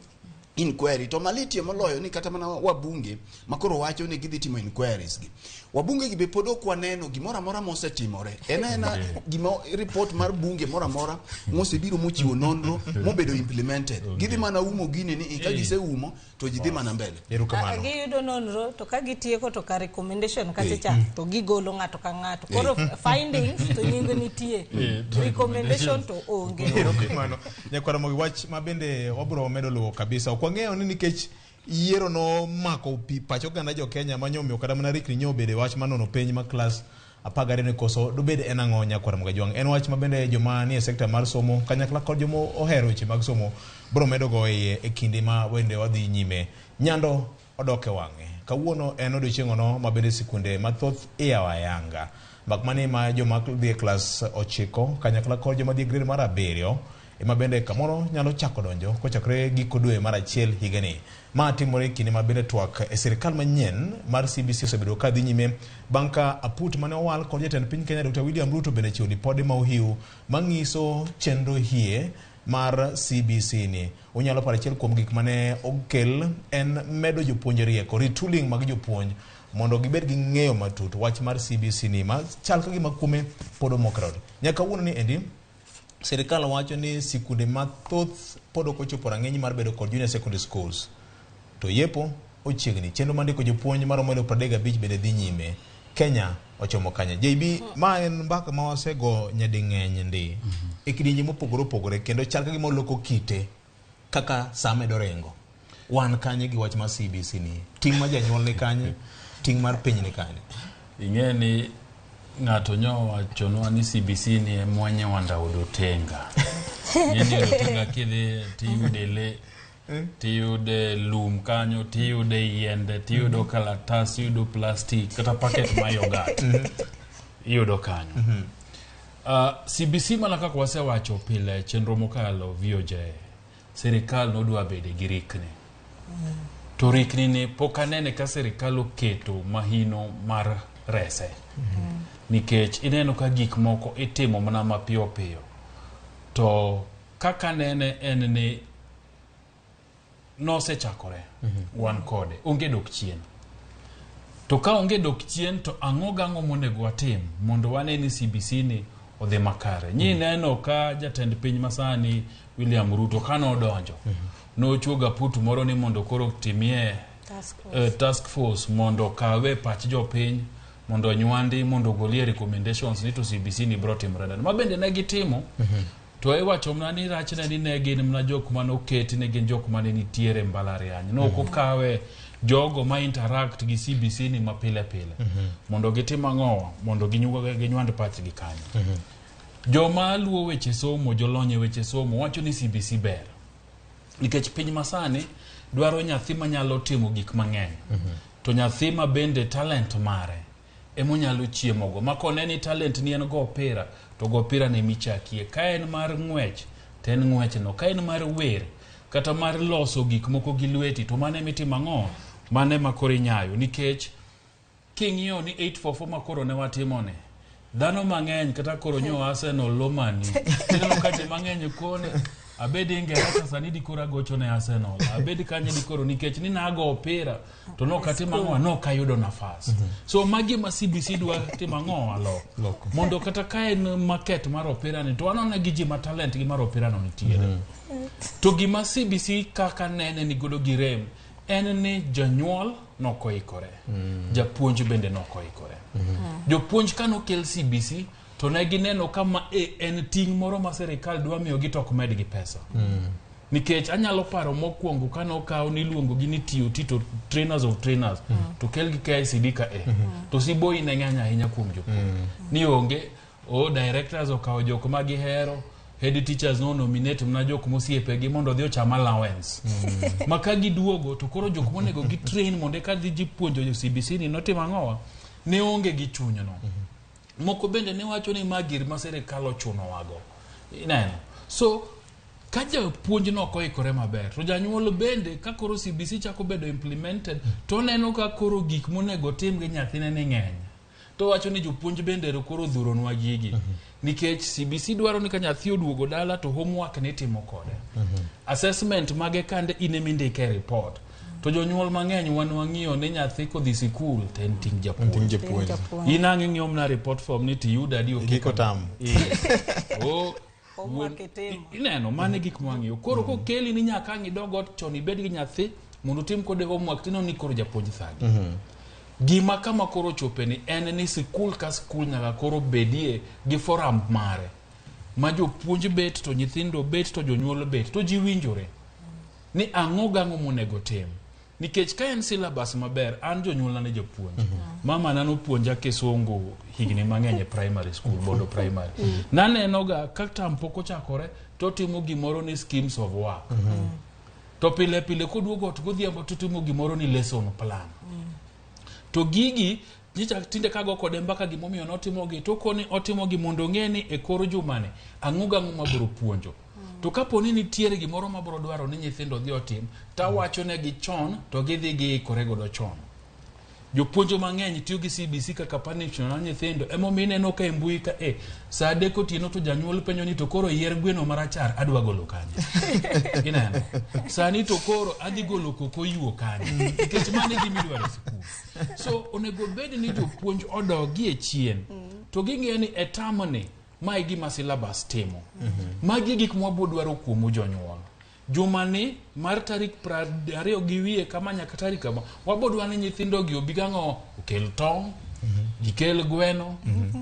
Speaker 1: inquiry to malitie moloyo ni kata mana wabunge makoro wacho ni gidhi timo inquiries gi wabunge gi be pod ok waneno gimoro amora mosetimore en aena gima report mar bunge moro amora mosebiro mochiwo nonro mobedo implemented gidhi mana umo gini ni ka giseumo to ji dhi mana mbele.
Speaker 2: Erokamano.
Speaker 3: Giyudo nonro to ka gitieko to ka recommendation kacha cha to gigolo ng'ato ka ng'ato koro findings to nying nitie
Speaker 4: to
Speaker 3: recommendation to onge.
Speaker 2: Erokamano. Nyakwar Ramogi, wach ma bende wabiro medo luwo kabisa. Ok wang'eyo ni nikech yiero no mako pi pach oganda jo Kenya ma nyomiyo kata mana rikni nyo obedo e wach mar nono penj ma klas 12 ni koso dobed en ang'o nyakwar Ramogi Ajwang'. En wach ma bende joma nie sekta mar somo kanyakla kod joma ohero weche mag somo biro medo go iye e kinde ma bende wadhi nyime. Nyando odok e wang'e. Kawuono en odiochieng' ono ma bende sikunde mathoth iyawo ayanga. Mak mani ma joma dhi e klas 9 kanyakla kod joma dhi e grade mar 7 ema bende kamoro nyalo chako donjo kochakore giko dwe mar achiel higani. Ma timore e kinde ma bende twak e sirikal manyien mar CBC osebedo ka dhi nyime bang' ka aput mane owal kod jatend piny Kenya Dr. William Ruto bende chiwo lipode ma ohiu mang'iso chenro hie mar CBC ni. Unyalo paro achiel kuom gik mane okel en medo jopuonj rieko, retooling mag jopuonj mondo gibed gi ng'eyo matut wach mar CBC ni ma chal ka gima kuome pod omokore. Nyaka kawuono ni endi sirikal wacho ni sikunde mathoth pod ok ochopo rang'iny mar bedo kod junior secondary schools to yepo ochiegni chenro mar ndiko jopuonj maromo 35,000 bende dhi nyime. Kenya ochomo kanye? JB, ma en mbaka ma wasego nyading'eny ndi e kidienje mopogore opogore kendo chal ka gima oloko kite kaka sa medo ringo. Wan kanye gi wach mar CBC ni? Ting' mar janyuol ni kanye? Ting' mar piny ni kanye?
Speaker 4: Ing'e ni ng'ato nyo wachonwa ni CBC ni e mwanya wanda odotenga. Ing'e ni odotenga kidhi tiyude le tiyude lum kanyo tiyude yiende tiyudo kalatas iyudo plastic kata packet mar yoghurt iyudo kanyo. CBC mana kaka wasewacho pile chenro mokalo VOJ sirikal nodwa bede gi rikni to rikni ni pok anene ka sirikal oketo mahino mar rese nikech ineno ka gik moko itimo mana mapiyo piyo to kaka nene en ni nosechakore wan kode onge dok chien to ka onge dok chien to ang'o gang'o monego watim mondo wane ni CBC ni odhi makare nyi neno ka jatend piny masani William Ruto kanodonjo nochuogo aputu moro ni mondo koro timie
Speaker 3: Task force.
Speaker 4: Task force mondo kawe pach jopiny mondo onywandi mondo ogolie recommendations ni to CBC ni bro timore nade ma bende ne gitimo. To iwacho mana ni rachne ni ne gin mana jok mane oketi ne gin jok mane nitiere mbalariany. Ne ok okawe jogo ma interact gi CBC ni mapile pile. Mondo gitim ang'owa, mondo ginywand pachgi kanyo. Joma luwo weche somo, jolony e weche somo wacho ni CBC ber. Nikech piny masani dwaro nyathi manyalo timo gik mang'eny. To nyathi ma bende talent mare emonyalo chiemogo. Ma kone ni talent ni en go opira, to go opira ne michakie. Ka en mar ng'wech, to en ng'wechno. Ka en mar wer, kata mar loso gik moko gi lweti, to mano emitimo ang'o? Mano ema koro inyayo. Nikech king'iyo ni 844 ma koro ne watimone, dhano mang'eny kata koro nyo Arsenal lomani, ineno ka ji mang'eny kone, abed Ingeresa sani dikoro agocho ne Arsenal, abed kanye dikoro nikech ni nago opira to nokatimo ang'o, nokayudo nafas. So magi ma CBC dwa timo ang'o aloko. Mondo kata ka en market mar opira ni to wanone gi ji ma talent gi mar opira no nitiere. To gima CBC kaka nene ni godo gi rem en ni janyuol nokoikore, japuonj bende nokoikore. Jopuonj kanokel CBC to ne gineno kama en ting' moro ma sirikal dwa miyogi to ok medgi pesa. Nikech anyalo paro mokwongo kanokaw niluongo gi ni TOT to trainers of trainers to kel gi KICD ka e to siboi ne ng'eny ahinya kuom jopuonj. Ni onge o directors okawo jok ma gihero, head teachers no nominate mana jok mosiepegi mondo odhi ocham allowance. Ma ka giduogo to koro jok monego gi train mondo eka dhi ji puonjo jo CBC ni notimo ang'owa ne onge gi chunyno. Moko bende ne wacho ni ma gir ma sirikal ochunowago. Ineno. So ka japuonj no ok oikore maber to janyuol bende ka koro CBC chako bedo implemented to oneno ka koro gik monego otim gi nyathine ni ng'eny. To wacho ni jopuonj bende ero koro odhuronwa gigi. Nikech CBC dwaro ni ka nyathi oduogo dala to homework nitimo kode. Assessment mage kande in ema indike e report. To jonyuol mang'eny wan wang'iyo ni nyathi kodhi sikul to en ting' japuonj.
Speaker 2: Japuonj.
Speaker 4: In ang' ing'iyo mana report form ni tiyudo adi oke
Speaker 2: Giko
Speaker 4: kama.
Speaker 2: tam.
Speaker 4: Oh,
Speaker 3: Homework itimo.
Speaker 4: Ineno mano e gik mwang'iyo. Koro kokeli ni nyaka ang' idog ot chon ibed gi nyathi mondo utim kode homework tineno ni koro japuonj thagi. Gima kama koro chope ni en ni sikul ka sikul nyaka koro bedie gi forum mare ma jopuonj bet to nyithindo bet to jonyuol bet to ji winjore ni ang'o gang'o monego tim. Nikech ka en syllabus maber, an jonyuolna ne jopuonj. Mama na nopuonja kisungu higni mang'eny e primary school, Bondo primary. Naneno ga ka term pok ochakore to timo gimoro ni schemes of work. To pile pile koduogo ot godhiambo to timo gimoro ni lesson plan. To gigi nyicha tinde kago kode mbaka gimomiyo notimogi to koni otimogi mondo ong'e ni e kor jumani ang'o gang'o mabiro puonjo. To kapo ni nitiere gimoro mabiro dwaro ni nyithindo dhi otim, tawachonegi chon to gidhi giikore godo chon. Jopuonj mang'eny tiyo gi CBC kaka punishment na nyithindo emomiyo ineno ka e mbui ka e saa adek otieno to janyuol penjo ni to koro yier gweno marachar adwa golo kanye. Ineno. Sani to koro adhi golo koko yuo kanye nikech mano e gima idwaro e sikul. So onego bed ni jopuonj odogi e chien to ging'iyo ni e term ni ma e gima syllabus timo. Magi e gik mwabiro dwaro kuomu jonyuol. Jumani mar tarik 20 gi wiye kama nyaka tarik kama wabiro dwaro ni nyithindo gi obi gang'o okel tong', gikel gweno,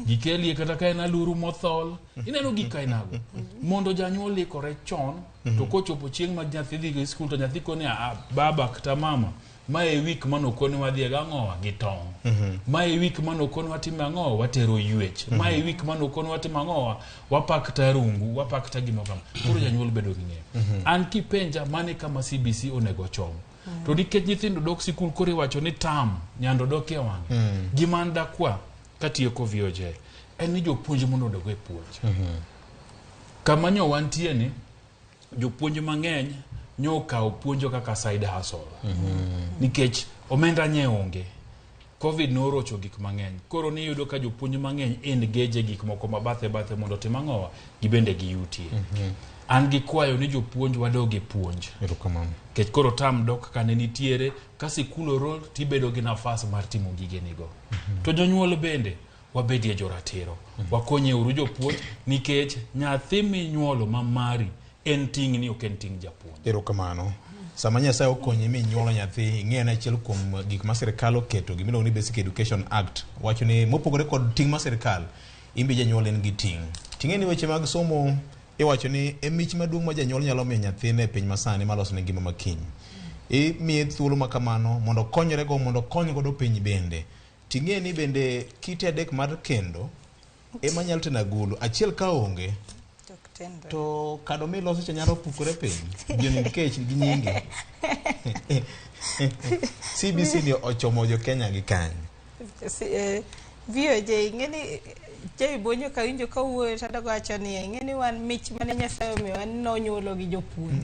Speaker 4: gikelie kata ka en aluru mothol. Ineno gik ainago. Mondo janyuol ikore chon to kochopo chieng' ma nyathi dhi e skul to nyathi koni "Ah, baba kata mama ma e week manokoni wadhi gang'owa gi tong'. Ma e week manokoni watimo ang'o watero ywech. Ma e week manokoni watimo ang'owa wapakta rungu, wapakta gimoro kama. Koro janyuol bedo gi ng'eyo. An kipenja mane kama CBC onego chom. To nikech nyithindo dok sikul koro iwacho ni tam nyando dok e wang'e. Gima an dakwa katieko VOJ en ni jopuonj mondo odog e puonj. Kama nyo wantie ni jopuonj mang'eny nyo okawo puonjo kaka side hustle. Nikech omenda nye onge. Covid norocho gik mang'eny. Koro niyudo ka jopuonj mang'eny engage e gik moko ma bathe bathe mondo otim ang'owa gibende giyutie. An gi kwayo ni jopuonj wadog e puonj.
Speaker 2: Erokamano.
Speaker 4: Nikech koro tam dok kane nitiere ka sikul oror tibedo gi nafas mar timo gigenigo. To jonyuol bende wabedie joratiro. Wakonye uru jopuonj nikech nyathi minyuolo ma mari en ting'ni ok en ting' japuonj.
Speaker 2: Erokamano. Sama Nyasaye okonyi minyuolo nyathi, ing'e en achiel kuom gik ma sirikal oketo, gimiluongo ni Basic Education Act. Wacho ni mopogore kod ting' mar sirikal, in be janyuol in gi ting'. Ting'e ni weche mag somo Iwacho ni e mich maduong' ma janyuol nyalo miyo nyathine e piny masani maloso ne ngima makiny. Imiye thuolo ma kamano mondo okonyrego, mondo okony godo piny bende. Ting'e ni bende kite adek mar kendo ema nyalo teno agulu. Achiel ka onge to kado miloso cha nyalo pukore piny. Ji onind kech gi nyingi. CBC ni ochomo jo Kenya gi kanye?
Speaker 3: VOJ ing'eni Jay Bonyo kawinjo kawuoyo to adogo wacho niya, ing'eni wan mich mane Nyasaye omiyowa ni nonyuolo gi jopuonj.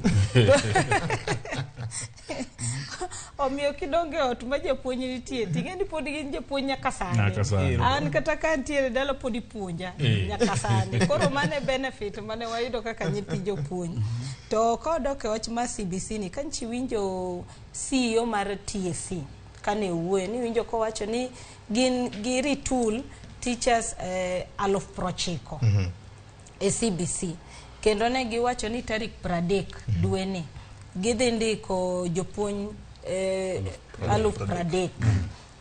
Speaker 3: Omiyo kidongo e ot ma japuonj nitie, ting'e ni pod gin japuonj nyaka sani.
Speaker 4: Nyaka sani.
Speaker 3: An kata ka antiere dala pod ipuonja nyaka sani. Koro mano e benefit mane wayudo kaka nyithi jopuonj. To kodok e wach mar CBC ni, ka nchi winjo CEO mar TSC kane owuoyo, niwinjo kowacho ni gin gi retool teachers 90,000 e CBC. Kendo ne giwacho ni tarik 30 dweni gidhi ndiko jopuonj 30,000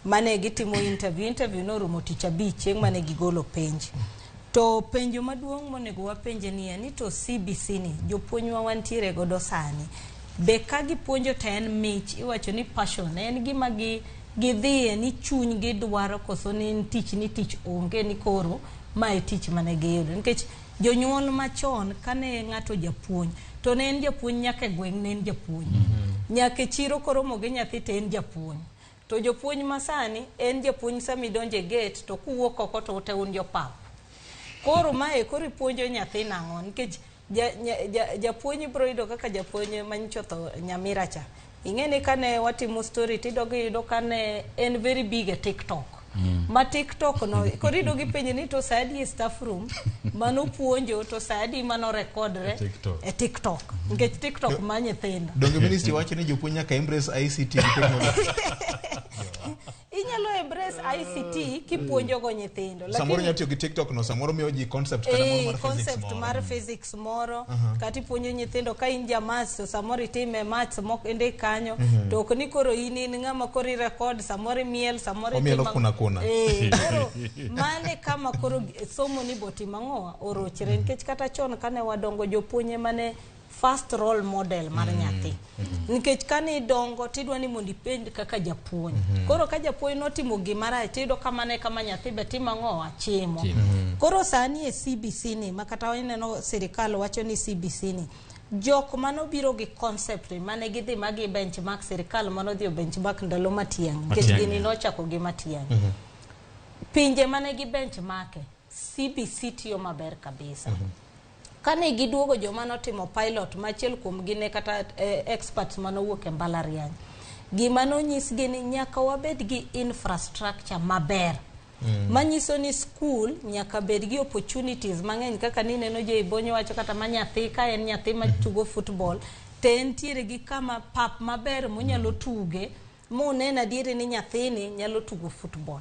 Speaker 3: mane gitimo interview. Interview norumo tich abich chieng' mane gigolo penj. To penjo maduong' monego wapenje niya ni to CBC ni jopuonjwa wantiere godo sani, be ka gipuonjo to en mich, iwacho ni passion, en gima gidhiye ni chuny gidwaro, koso ni en tich ni tich onge ni koro ma e tich mane giyudo. Nikech jonyuol machon kane ng'ato japuonj to ne en japuonj nyaka e gweng' ne en japuonj, nyaka e chiro koromo gi nyathi to en japuonj. To jopuonj masani en japuonj sama idonjo e gate to kuwuok oko to ute un jopap. Koro mae koro ipuonjo nyathi nang'o? Nikech japuonj ibiro yudo kaka japuonj manyocha otho Nyamira cha. Ing'e ni kane watimo story tidog iyudo kane en very big e TikTok. Ma TikTok no koro iyudo gipenje ni to sa adi e staff room mano puonjo to sa adi mano rekodre e TikTok. Nikech TikTok ma nyithindo.
Speaker 2: Donge ministry wacho ni jopuonj nyaka embrace ICT gi technology?
Speaker 3: Inyalo embrace ICT kipuonjo go nyithindo.
Speaker 2: Samoro nyalo tiyo gi TikTok no, samoro miyo ji concept kata moro mar physics
Speaker 3: concept
Speaker 2: moro.
Speaker 3: Mar physics moro, kata ipuonjo nyithindo ka in ja maths to samoro itime maths moko indik kanyo, to ok ni koro in ng'ama koro i record, samoro imiel, samoro
Speaker 2: Omielo kuna kuna.
Speaker 3: Koro mane kama koro somo ni botimo ang'o orochre, nikech kata chon kane wadongo jopuonje mane first role model mar nyathi. Nikech kane idongo tidwa ni mondo ipenj kaka japuonj. Koro ka japuonj notimo gima rach tiyudo ka mano e kama nyathi be timo ang'o chimo. Koro sani e CBC ni ma kata ineno sirikal wacho ni CBC ni jok manobiro gi concept ni mane gidhi ma gi benchmark sirikal manodhi o benchmark ndalo Matiang'i nikech
Speaker 4: Matiang'i.
Speaker 3: gini nochako gi Matiang'i. Pinje mane gi benchmark CBC tiyo maber kabisa. Kane giduogo joma notimo pilot ma achiel kuom gi ne kata experts manowuok e mbalariany, gima nonyisgi ni nyaka wabed gi infrastructure maber, manyiso ni school nyaka bed gi opportunities mang'eny kaka nineno Jay Bonyo wacho kata ma nyathi ka en nyathi matugo football to entiere gi kama pap maber monyalo tuge munen adieri ni nyathini nyalo tugo football.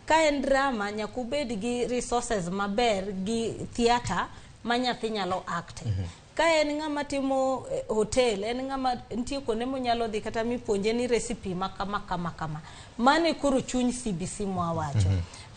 Speaker 3: Ka en drama nyaka ubed gi resources maber gi theatre ma nyathi nyalo acte. Ka en ng'ama timo hotel, en ng'ama nitie kuonde monyalo dhi kata mipuonje ni recipe ma kama kama kama. Mano koro chuny CBC mwawacho.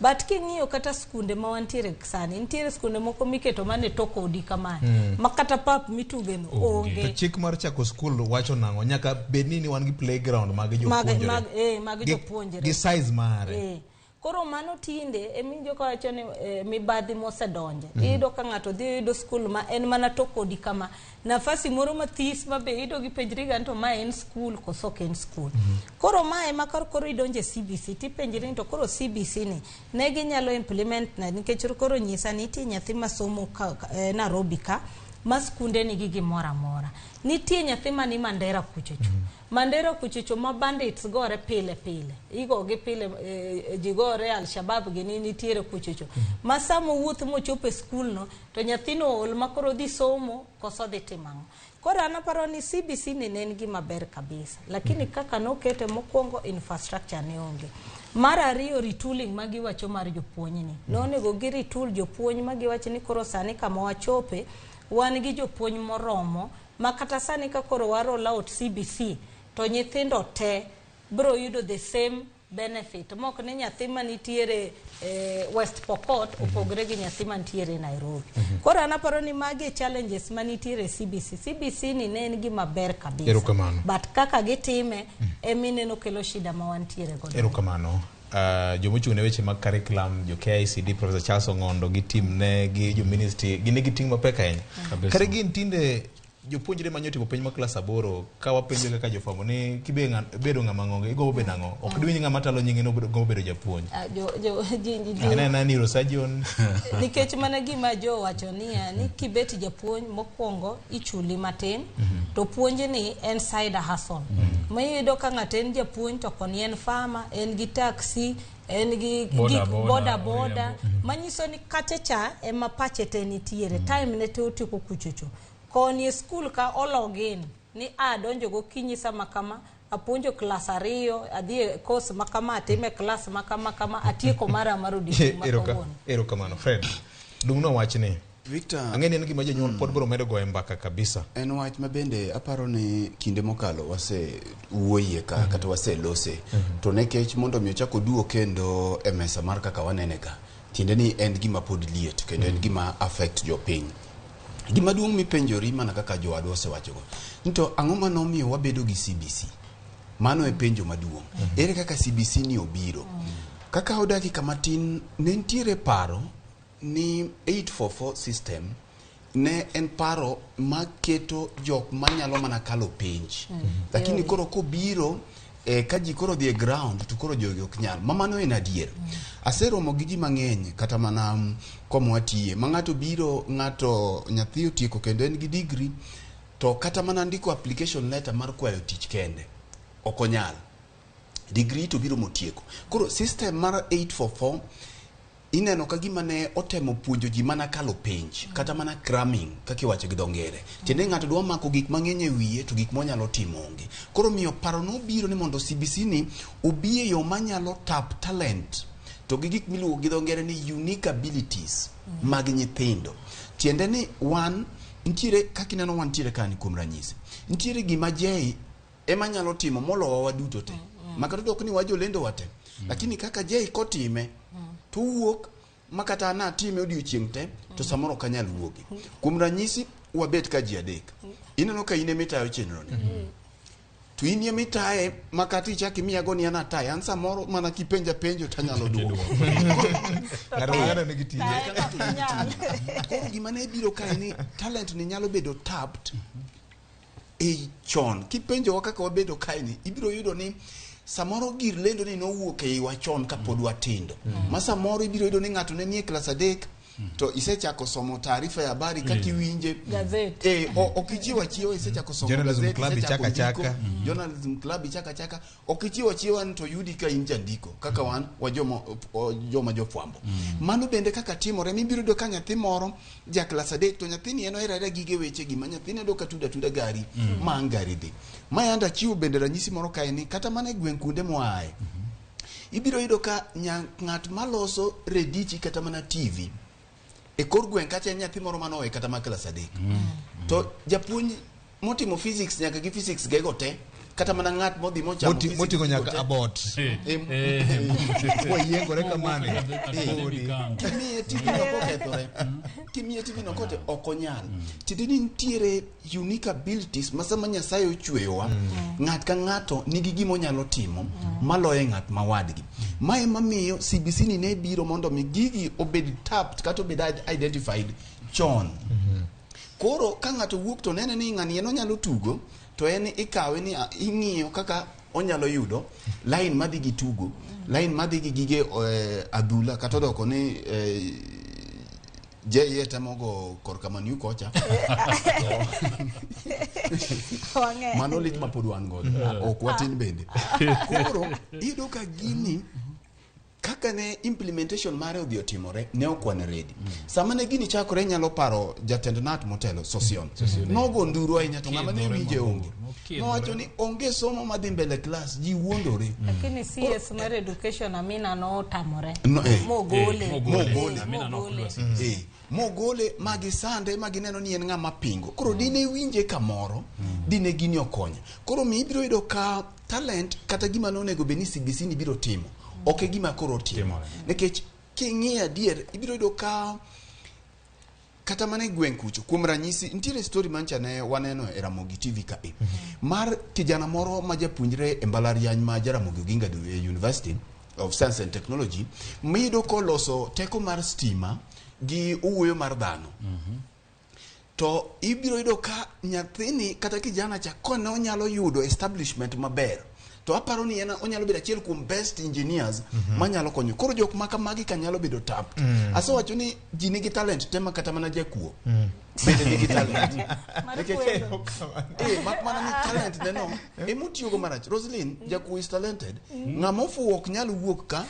Speaker 3: But king'iyo kata skunde ma wantiere sani, nitiere skunde moko miketo mana e tok odi kamae, ma kata pap mituge no
Speaker 2: To
Speaker 3: onge.
Speaker 2: chik mar chako skul wacho nang'o? Nyaka bed ni wan gi playground mag jopuonjre.
Speaker 3: Mag jopuonjre.
Speaker 2: Gi size mare.
Speaker 3: Koro mano tinde emiwinjo kawacho ni mibadhi mosedonje. Iyudo ka ng'ato dhi yudo skul ma en mana tok odi kama. Nafasi moro mathis ma be iyudo gipenjri ga ni to ma en skul koso ok en skul. Koro mae ma koro idonje CBC tipenjri ni to koro CBC ni ne ginyalo implement na nikech koro nyisa ni nitie nyathi masomo ka, Nairobi ka ma skunde nigi gimoro amora. Nitie nyathi mani Mandera kuchocho. Mandera kuchocho ma bandits gore pile pile. Igogi pile ji gore Al-Shabaab gini nitiere kuchocho. Ma sama owuoth mochopo e skul no to nyathino ool ma koro dhi somo koso dhi timo ang'o. Koro an aparo ni CBC ni ne en gima ber kabisa. Lakini kaka nokete mokwongo infrastructure ne onge. Mar ariyo retooling ma giwacho mar jopuonj ni. Nonego gi retool jopuonj ma giwacho ni koro sani kama wachope wan gi jopuonj moromo ma kata sani ka koro wa roll out CBC to nyithindo te bro yudo the same benefit mok ni nyathi manitiere West Pokot opogre gi nyathi mantiere Nairobi. Koro an aparo ni magi e challenges manitiere e CBC. CBC ni ne en gima ber kabisa.
Speaker 2: Erokamano.
Speaker 3: But kaka gitime emineno kelo shida ma wantiere godo.
Speaker 2: Erokamano. Jomochung' ne weche mag curriculum, jo KICD, Professor Charles Ong'ondo gi team ne gi jo ministry, gin nigi ting' mapek ahinya.
Speaker 4: Kabisa.
Speaker 2: Kare gin tinde jopuonjre manyo timo penj mar klas 8 ka wapenjo kaka jofwambo ni kibedo ng'ama ng'ongo igombo bedo ang'o? Ok diwinj ng'ama talo nyinge ni gombo bedo japuonj. Aneno neurosurgeon.
Speaker 3: Nikech mana gima jo wacho niya ni kibet japuonj mokwongo ichuli matin to puonj ni en side hustle. Miyudo ka ng'ato en japuonj to koni en farmer, en gi taxi, en gi
Speaker 4: Boda
Speaker 3: gik
Speaker 4: boda,
Speaker 3: boda boda,
Speaker 4: oriembo.
Speaker 3: manyiso ni kacha cha ema pache te nitiere, time ne te otieko kuchocho. Koni e skul ka ologin ni adonjo gokinyi sama kama, apuonjo klas 2, adhi e course ma kama, atime klas ma kama kama, atieko mara mar odiochieng' ma kawuono.
Speaker 2: Erokamano Fred. Dung'no wachni.
Speaker 1: Victor,
Speaker 2: Ang'e ni en gima jonyuol pod biro medo goye mbaka kabisa.
Speaker 1: En wach ma bende aparo ni kinde mokalo wase wuoyie ka kata wase lose. To nikech mondo mi ochak oduo kendo e mesa mar kaka wanene ka, tiende ni en gima pod liet kendo en gima affect jopiny. Gima duong' mipenjori mana kaka jowadwa osewachogo, ni to ang'o manomiyo wabedo gi CBC? Mano e penjo maduong'. Ere kaka CBC ni obiro? Kaka dakika matin, ne nitiere paro ni 844 system ne en paro maketo jok manyalo mana kalo penj. Lakini koro kobiro ka ji koro dhi e ground to koro jogi ok nyal. Ma mano en adier. Aseromo gi ji mang'eny kata mana koma watiye. Ma ng'ato biro, ng'ato nyathi otieko kendo en gi degree, to kata mana ndiko application letter mar kwayo tich kende ok onyal. Degree to biro motieko. Koro system mar 844 ineno ka gima ne otemo puonjo ji mana kalo penj kata mana cramming kaka iwacho gi dho ngere. Tiende ng'ato dwa mako gik mang'eny e wiye to gik monyalo timo onge. Koro miyo paro nobiro ni mondo CBC ni obi e yo manyalo tap talent to gi gik miluongo gi dho ngere ni unique abilities mag nyithindo. Tiende ni wan nitiere kaka ineno wantiere kani kuom ranyisi. Nitiere gima Jay ema nyalo timo molowa waduto te. Makata dok ni wajolendo wate. Lakini kaka Jay kotime to wuok makata an atime odiochieng' te to samoro ok anyal wuogi. Kuom ranyisi wabet ka ji adek. Ineno ka in ema itayo chenro ni. To in ema itaye makata ichak imiyago ni an ataye. An samoro mana kipenja penjo tanyalo duoko.
Speaker 2: Ng'ato ka ng'ato nigi tije.
Speaker 1: Koro gima ne biro kae ni talent ni nyalo bedo tapped e chon. Kipenjowa kaka wabedo kae ni, ibiro yudo ni samoro gir lendo ni nowuok e iwa chon kapod watindo. Ma samoro ibiro yudo ni ng'ato ne nie klas 3 to isechako somo taarifa ya habari kaka iwinje.
Speaker 3: Gazet.
Speaker 1: Ok ichiwo achiewa, isechako somo
Speaker 2: Journalism
Speaker 1: gazet,
Speaker 2: club
Speaker 1: isechako
Speaker 2: ichaka
Speaker 1: ndiko.
Speaker 2: chaka.
Speaker 1: Journalism club ichaka chaka. Ok ichiwo achiewa ni to yudi ka in jandiko kaka wan wa joma jofwambo. Mano bende kaka timore mibiro yudo ka nyathi moro ja klas 3 to nyathini en ohero ahera gige weche gi ma nyathini yudo ka tuda tuda gari ma ang' gari dhi. Ma yande achiwo bende ranyisi moro kae ni kata mana e gweng' kuonde moaye ibiro yudo ka ng'at maloso redichi kata mana TV e kor gweng' kacha en nyathi moro manowe kata ma klas 3. To japuonj motimo physics nyaka gi physics gego te kata mana ng'at modhi mochamo physics
Speaker 2: Moting'o
Speaker 1: gigo
Speaker 2: nyaka
Speaker 1: te.
Speaker 2: abot. Wayiengore kamano.
Speaker 1: Kimiye TV no kokethore. Kimiye TV no kote ok onyal. Tiende ni nitiere unique abilities ma sama Nyasaye ochweyowa, ng'at ka ng'ato nigi gima onyalo timo maloyo ng'at ma wadgi. Ma ema miyo CBC ni ne biro mondo mi gigi obed tapped kata obed identified chon. Koro ka ng'ato wuok to nene ni ng'ani en onyalo tugo to en ikawe ni ing'iyo kaka onyalo yudo line madhi gi tugo, line madhi gi gige adhula kata odoko ni JA temo go korka Manu kocha. Mano lit ma pod wan godo. Ok watin bende. Koro iyudo ka gini kaka ne implementation mare odhi otimore ne ok wan ready. Sama ne gini chakore nyalo paro jatend NAT motelo Sosion. Nogo nduru ahinya to ng'ama ne winje onge. Nowacho ni onge somo madhi mbele klas, ji wuondore.
Speaker 3: Lakini CS mar education Amina notamore.
Speaker 1: Mogole.
Speaker 3: Mogole.
Speaker 4: Amina
Speaker 3: Mogole.
Speaker 1: Mogole magisande magineno ni en ng'ama pingo. Koro dine winje kamoro, dine gini okonyo. Koro mi ibiro yudo ka Talent kata gima nonego bed ni CBC ni biro timo ok e gima koro timo.
Speaker 4: Timore.
Speaker 1: Nikech king'iyo adier ibiro yudo ka kata mana e gweng' kucho kuom ranyisi nitiere story mancha ne waneno e Ramogi TV ka e mar kijana moro ma japuonjre e mbalariany ma Jaramogi Oginga University of Science and Technology miyudo koloso teko mar stima gi owuoyo mar dhano. To ibiro yudo ka nyathini kata kijana cha kone onyalo yudo establishment maber to aparo ni en onyalo bedo achiel kuom best engineers manyalo konyo. Koro jok ma kamagi ka nyalo bedo tapped. Asewacho ni ji nigi talent te ma kata mana jakuo bende nigi talent.
Speaker 3: Mar
Speaker 1: Nikech-
Speaker 3: kwelo.
Speaker 1: Mak mana ni talent ne no emotiyogo marach. Roslyn, jakuo is talented. Ng'ama ofuwo ok nyal wuok ka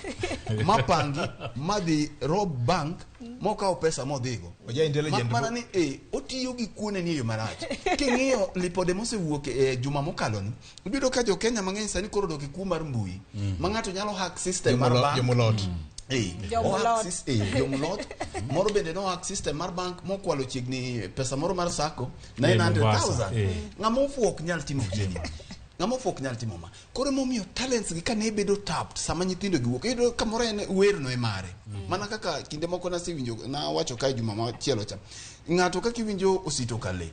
Speaker 1: mapangi madhi rob bank mokawo pesa modhigo.
Speaker 2: Oja intelligent.
Speaker 1: Mak mana ni otiyo gi kuone ni e yo marach. King'iyo lipode mosewuok e juma mokalo ni, ibiro ka jo Kenya mang'eny sani koro odok e kuo mar mbui. Ma ng'ato nyalo hack system mar bank.
Speaker 2: Jomolot.
Speaker 3: Jomulot.
Speaker 1: Ohack jomulot. Moro bende no hack system mar bank mokwalo chiegni pesa moro mar sacco 900,000. Ng'ama ofuwo ok nyal timo gini. Ng'ama ofuwo ok nyal timo ma. Koro emomiyo talents gi kane bedo tapped sama nyithindo gi wuok, iyudo kamoro en wer no e mare. Mana kaka kinde moko nasewinjo nawacho kae juma machielo cha. Ng'ato kaka iwinjo Osito Kale.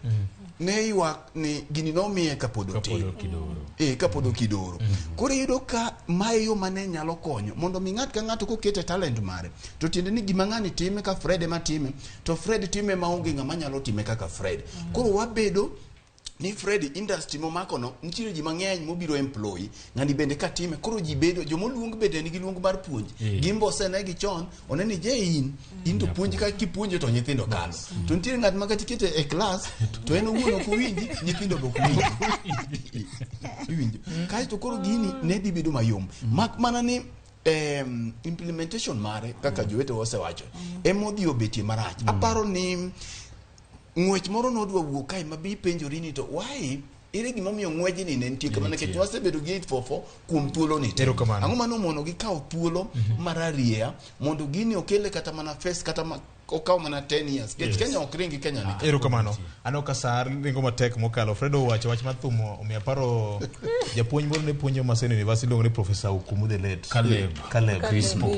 Speaker 1: Ne ywak ni gini nomiye kapod otin. Kapod okidoro. Koro iyudo ka mae yo mane nyalo konyo mondo mi ng'at ka ng'ato kokete talent mare to tiende ni gima ng'ani time ka Fred ema time to Fred time maonge ng'ama nyalo time kaka Fred. Koro wabedo ni Fred industry momako no nitiere ji mang'eny mobiro employ ng'ani bende ka time koro ji bedo jomoluong bende nigi luong mar puonj. Gimbo osenegi chon one ni je in to puonj ka kipuonjo to nyithindo kalo. To nitiere ng'at ma kata ikete e class to en owuon ok owinji nyithindo be ok winji. Iwinjo. Kaeto koro gini ne dhi bedo mayom. Mak mana ni implementation mare kaka jowetewa osewacho emodhi obetie marach. Aparo ni ng'wech moro nodwa wuok kae ma bi penjori ni to why ere gimomiyo ng'wejni ne nitie kamano nikech wasebedo gi 844 kuom thuolo ni te.
Speaker 2: Erokamano.
Speaker 1: Ang'o mane omono gi kawo thuolo mar arieya mondo gini okele kata mana face kata okaw mana 10 years. Nikech Kenya ok ringi Kenya ni.
Speaker 2: Erokamano. Aneno ka sa ringo matek mokalo. Fredo owacho wach mar thum omiyo aparo japuonj moro ne puonjo Maseno University iluongo ni Professor Okumu the late.
Speaker 4: Caleb.
Speaker 2: Caleb.
Speaker 4: Crispo.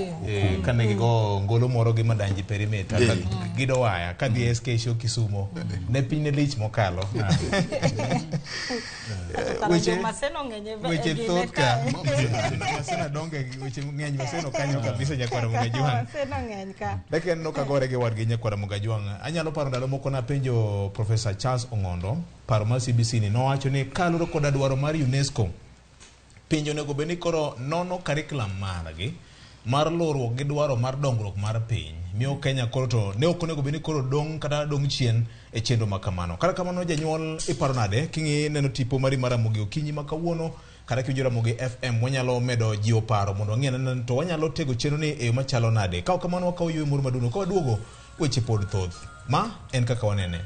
Speaker 2: Kane gigo ngolo moro gi Madanji Perimeter gido waya kadhi SK Show Kisumo ne piny ne lich mokalo. Weche thoth ka. Maseno donge weche ng'eny Maseno kanyo kabisa nyakwara Mugajwang'.
Speaker 3: Maseno ng'eny ka.
Speaker 2: Dakika aneno ka gore gi wadgi nyakwara Mugajwang'. Anyalo paro ndalo moko napenjo Professor Charles Ong'ondo paro mar CBC ni nowacho ni kaluwore koda dwaro mar UNESCO pinje onego bed ni koro nono curriculum margi mar luwruok gi dwaro mar dongruok mar piny miyo Kenya koro to ne ok onego bed ni koro dong' kata dong' chien e chenro ma kamano. Kata kamano janyuol iparo nade king'i neno tipo mari mar Ramogi okinyi ma kawuono kata kiwinjo Ramogi FM wanyalo medo jiwo paro mondo wang'e anena to wanyalo tego chenro ni e yo machalo nade. Ka ok kamano wakawo yweyo moro maduong' ka waduogo weche pod thoth. Ma en kaka wanene.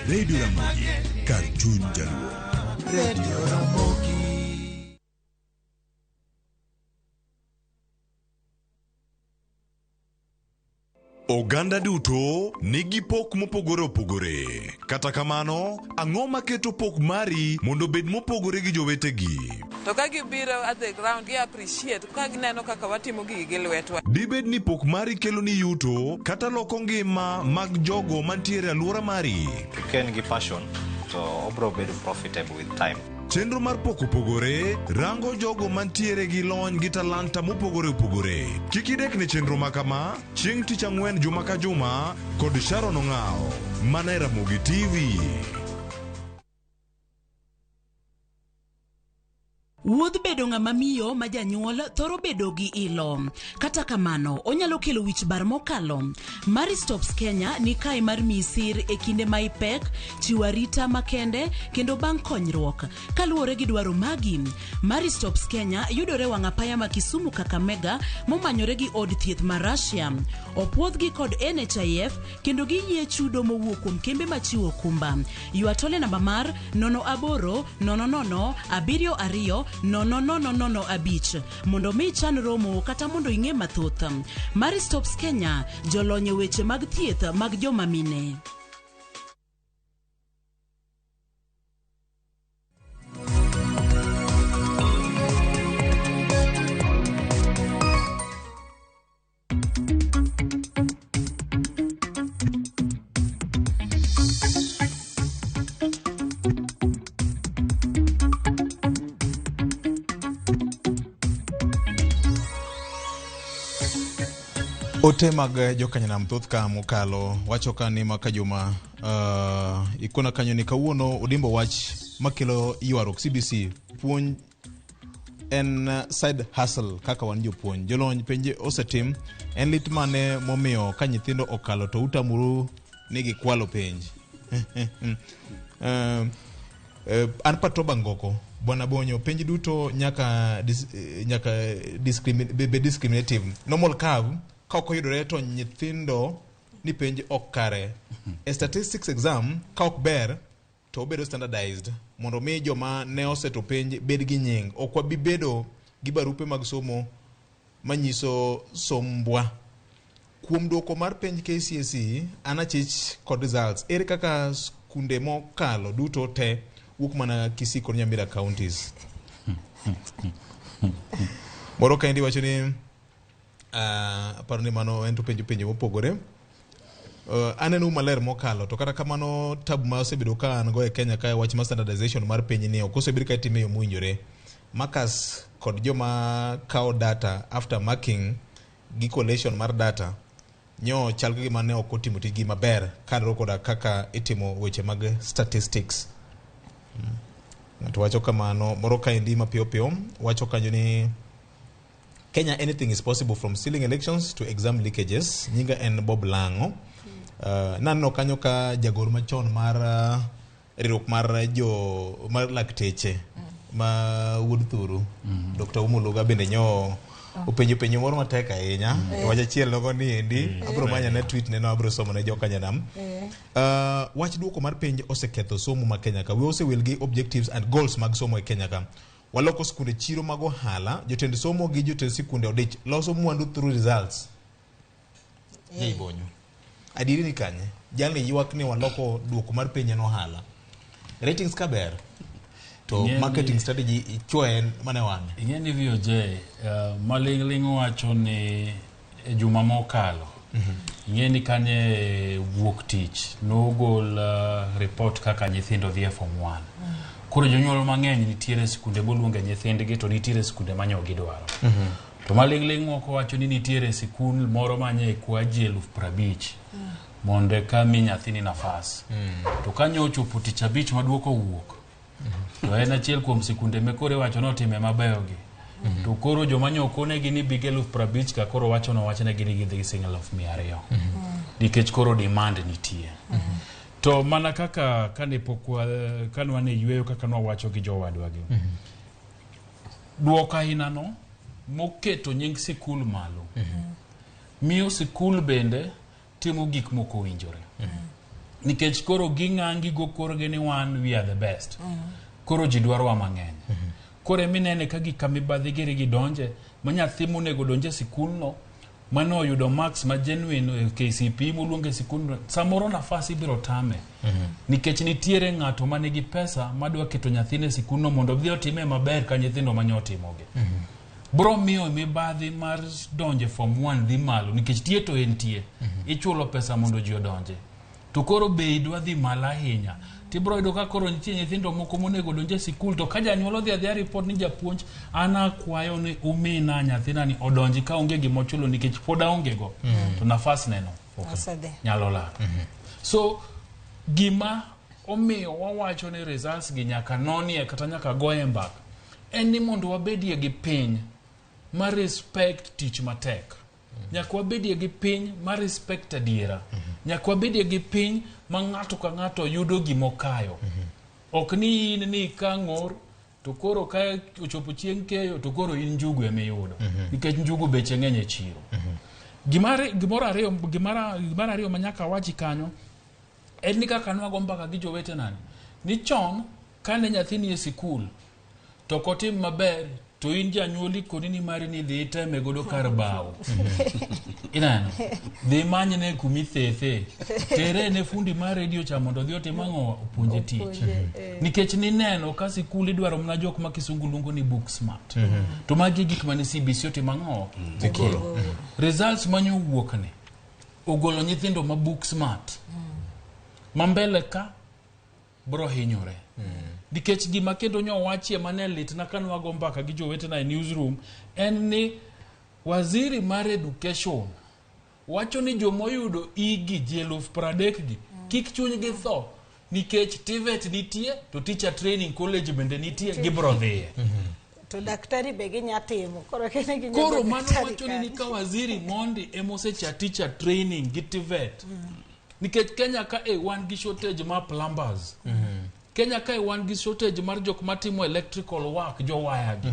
Speaker 8: Radio Ramogi, kar chuny jaluo.
Speaker 9: Radio Ramogi.
Speaker 8: Oganda duto nigi pok mopogore opogore. Kata kamano, ang'o maketo pok mari mondo obed mopogore gi jowetegi?
Speaker 10: To ka gibiro at the ground, gi appreciate ka gineno kaka watimo gigi gi lwetwa.
Speaker 8: Dibed ni pok mari keloni yuto kata loko ngima mag jogo mantiere e alwora mari?
Speaker 11: Ka en gi passion to obro bedo profitable with time.
Speaker 8: Chenro mar pok opogore rango jogo mantiere gi lony gi talanta mopogore opogore. Kik idekne chenro ma kama chieng' tich ang'wen juma ka juma kod Sharon Ong'awo mana e Ramogi TV.
Speaker 12: Wuodh bedo ng'ama miyo ma janyuol thoro bedo gi ilo. Kata kamano, onyalo kelo wich bar mokalo. Marie Stopes Kenya ni kae mar miyi sir e kinde ma ipek, chiwo arita makende kendo bang' konyruok. Kaluwore gi dwaro magi, Marie Stopes Kenya yudore wang' apaya ma Kisumu Kakamega momanyore gi od thieth ma Russia. Opuodhgi kod NHIF kendo giyie chudo mowuok kuom kembe machiwo okumba. Ywa tole namba mar 08 00 72 00 05 mondo mi ichan romo kata mondo ing'e mathoth. Marie Stopes Kenya, jolony e weche mag thieth mag joma mine.
Speaker 2: Ote mag jokanyanam thoth ka mokalo wacho ka ni maka juma ikona kanyo ni kawuono odimbo wach makelo ywaruok CBC puonj en side hustle kaka wan jopuonj jolony penje osetim en lit mane momiyo ka nyithindo okalo to utamuru ni gikwalo penj an Patroba Ngoko Bwana Bonyo penj duto nyaka be discriminative normal curve ka ok oyudore to nyithindo ni penj ok kare e statistics exam ka ok ber to obedo standardized mondo mi joma ne oseto penj bed gi nying ok wabi bedo gi barupe mag somo manyiso sombwa kuom duoko mar penj KCSE an achich kod results ere kaka skunde mokalo duto te wuok mana Kisii kod Nyamira counties moro kaendi wacho ni aparo ni mano en to penjo penjo mopogore aneno maler mokalo to kata kamano tabu ma osebedo ka an go e Kenya ka wach mar standardization mar penj ni ok osebed ka itime e yo mowinjore markers kod joma kawo data after marking gi collation mar data nyo chal ka gima ne ok otimo tijgi maber kaluwore koda kaka itimo weche mag statistics. Ng'ato wacho kamano moro kaendi mapiyo piyo wacho kanyo ni Kenya anything is possible from stealing elections to exam leakages. Nyinga en Bob Lango. Naneno kanyo ka jagoro machon mar riwruok mar jo mar lakteche ma wuod Thuru Dr. Umuluga bende nyo openjo penjo moro matek ahinya. Wach achiel nogo ni endi abro manyo ne tweet neno abro somo ne jokanyanam. Wach duoko mar penj oseketho somo ma Kenya ka. We osewil gi objectives and goals mag somo e Kenya ka. Waloko skunde chiro mag ohala, jotend somo gi jotend sikunde odich loso mwandu through results. Jaibonyo. Adieri ni kanye? Jalni ywak ni waloko duoko mar penj en ohala. Ratings ka ber to marketing strategy ichwoye mana e wang'e.
Speaker 4: Ing'e ni VOJ maling'ling' wacho ni e juma mokalo ing'e ni kanye wuok tich nogol report kaka nyithindo dhi e form 1. Koro jonyuol mang'eny nitiere skunde moluonge nyithindgi to nitiere skunde manyo gidwaro. To maling'ling' moko wacho ni nitiere sikul moro manye kwa ji 50,000 mondo eka mi nyathini nafas. To kanyo ochopo tich abich maduoko wuok to en achiel kuom sikunde me koro iwacho ni otime mabeyo gi. To koro joma nyo okonegi ni big 50,000 ka koro wacho no wachnegi ni gidhi gi siling 200,000. Nikech koro demand nitie. To mana kaka kane pok kane wan e yweyo kaka nwawacho gi jowadwa gi. Duoko aina no moketo nying sikul malo. Miyo sikul bende timo gik moko owinjore. Nikech koro ging'angi go korgi ni wan we are the best. Koro ji dwarowa mang'eny. Koro eminene ka gik kamibadhi giri gidonje ma nyathi monego donje sikulno mane oyudo marks ma genuine e KCPE moluonge sikund samoro nafas ibiro tame nikech nitiere ng'ato manigi pesa madwa keto nyathine e sikundno mondo odhi otime maber ka nyithindo manye otimogi bro miyo mibadhi mar donje form 1 dhi malo nikech tie to entie ichulo pesa mondo ji odonje to koro bei dwa dhi malo ahinya tibro yudo ka koro nitie nyithindo moko monego odonj e sikul to ka janyuol odhi adhiya report ni japuonj an akwayo ni umina nyathina ni odonji ka onge gima ochulo nikech pod aonge go to nafas neno
Speaker 3: Osedhi.
Speaker 4: nyalo lal so gima omiyo wawacho ni results gi nyaka nonie kata nyaka goye mbaka en ni mondo wabedie gi piny ma respect tich matek nyaka wabedie gi piny ma respect adiera nyaka wabedie gi piny ma ng'ato ka ng'ato yudo gimokayo ok ni in ni ka ng'or to koro ka ochopo chieng' keyo to koro in njugu emiyudo nikech njugu beche ng'eny e chiro Gimare- gimoro ariyo gimara gimara ariyo ma nyaka awachi kanyo en ni kaka nwago mbaka gi jowetena ni ni chon kane nyathi ni e sikul to ok otim maber to in janyuol ikoni ni mari ni dhi iteme godo kar bao ineno dhi imanyne kumithethe tere ne fundi mar redio cha mondo odhi otim ang'o opuonje tich
Speaker 3: Opuonje, eh.
Speaker 4: nikech nineno ka sikul idwaro mana jok ma kisungu luongo ni book smart to magi e gik mane CBC otimo ang'o
Speaker 2: Ogolo.
Speaker 4: results manyowuok ni ogolo nyithindo ma book smart ma mbele ka bro hinyore nikech gima kendo nyowachie mane litna ka nwago mbaka gi jowetena e newsroom en ni waziri mar education wacho ni jomoyudo igi ji eluf pradek gi kik chunygi tho nikech TVET nitie to teacher training college bende nitie gibro dhiye
Speaker 3: To daktari be ginya timo. Koro kene ginya
Speaker 4: koro
Speaker 3: bedo
Speaker 4: mano
Speaker 3: daktari
Speaker 4: wacho ni ni
Speaker 3: kanyo.
Speaker 4: ka waziri mondi emosecha teacher training gi TVET nikech Kenya ka e wan gi shortage mar plumbers Kenya kae wan gi shortage mar jok matimo electrical work jowaya gi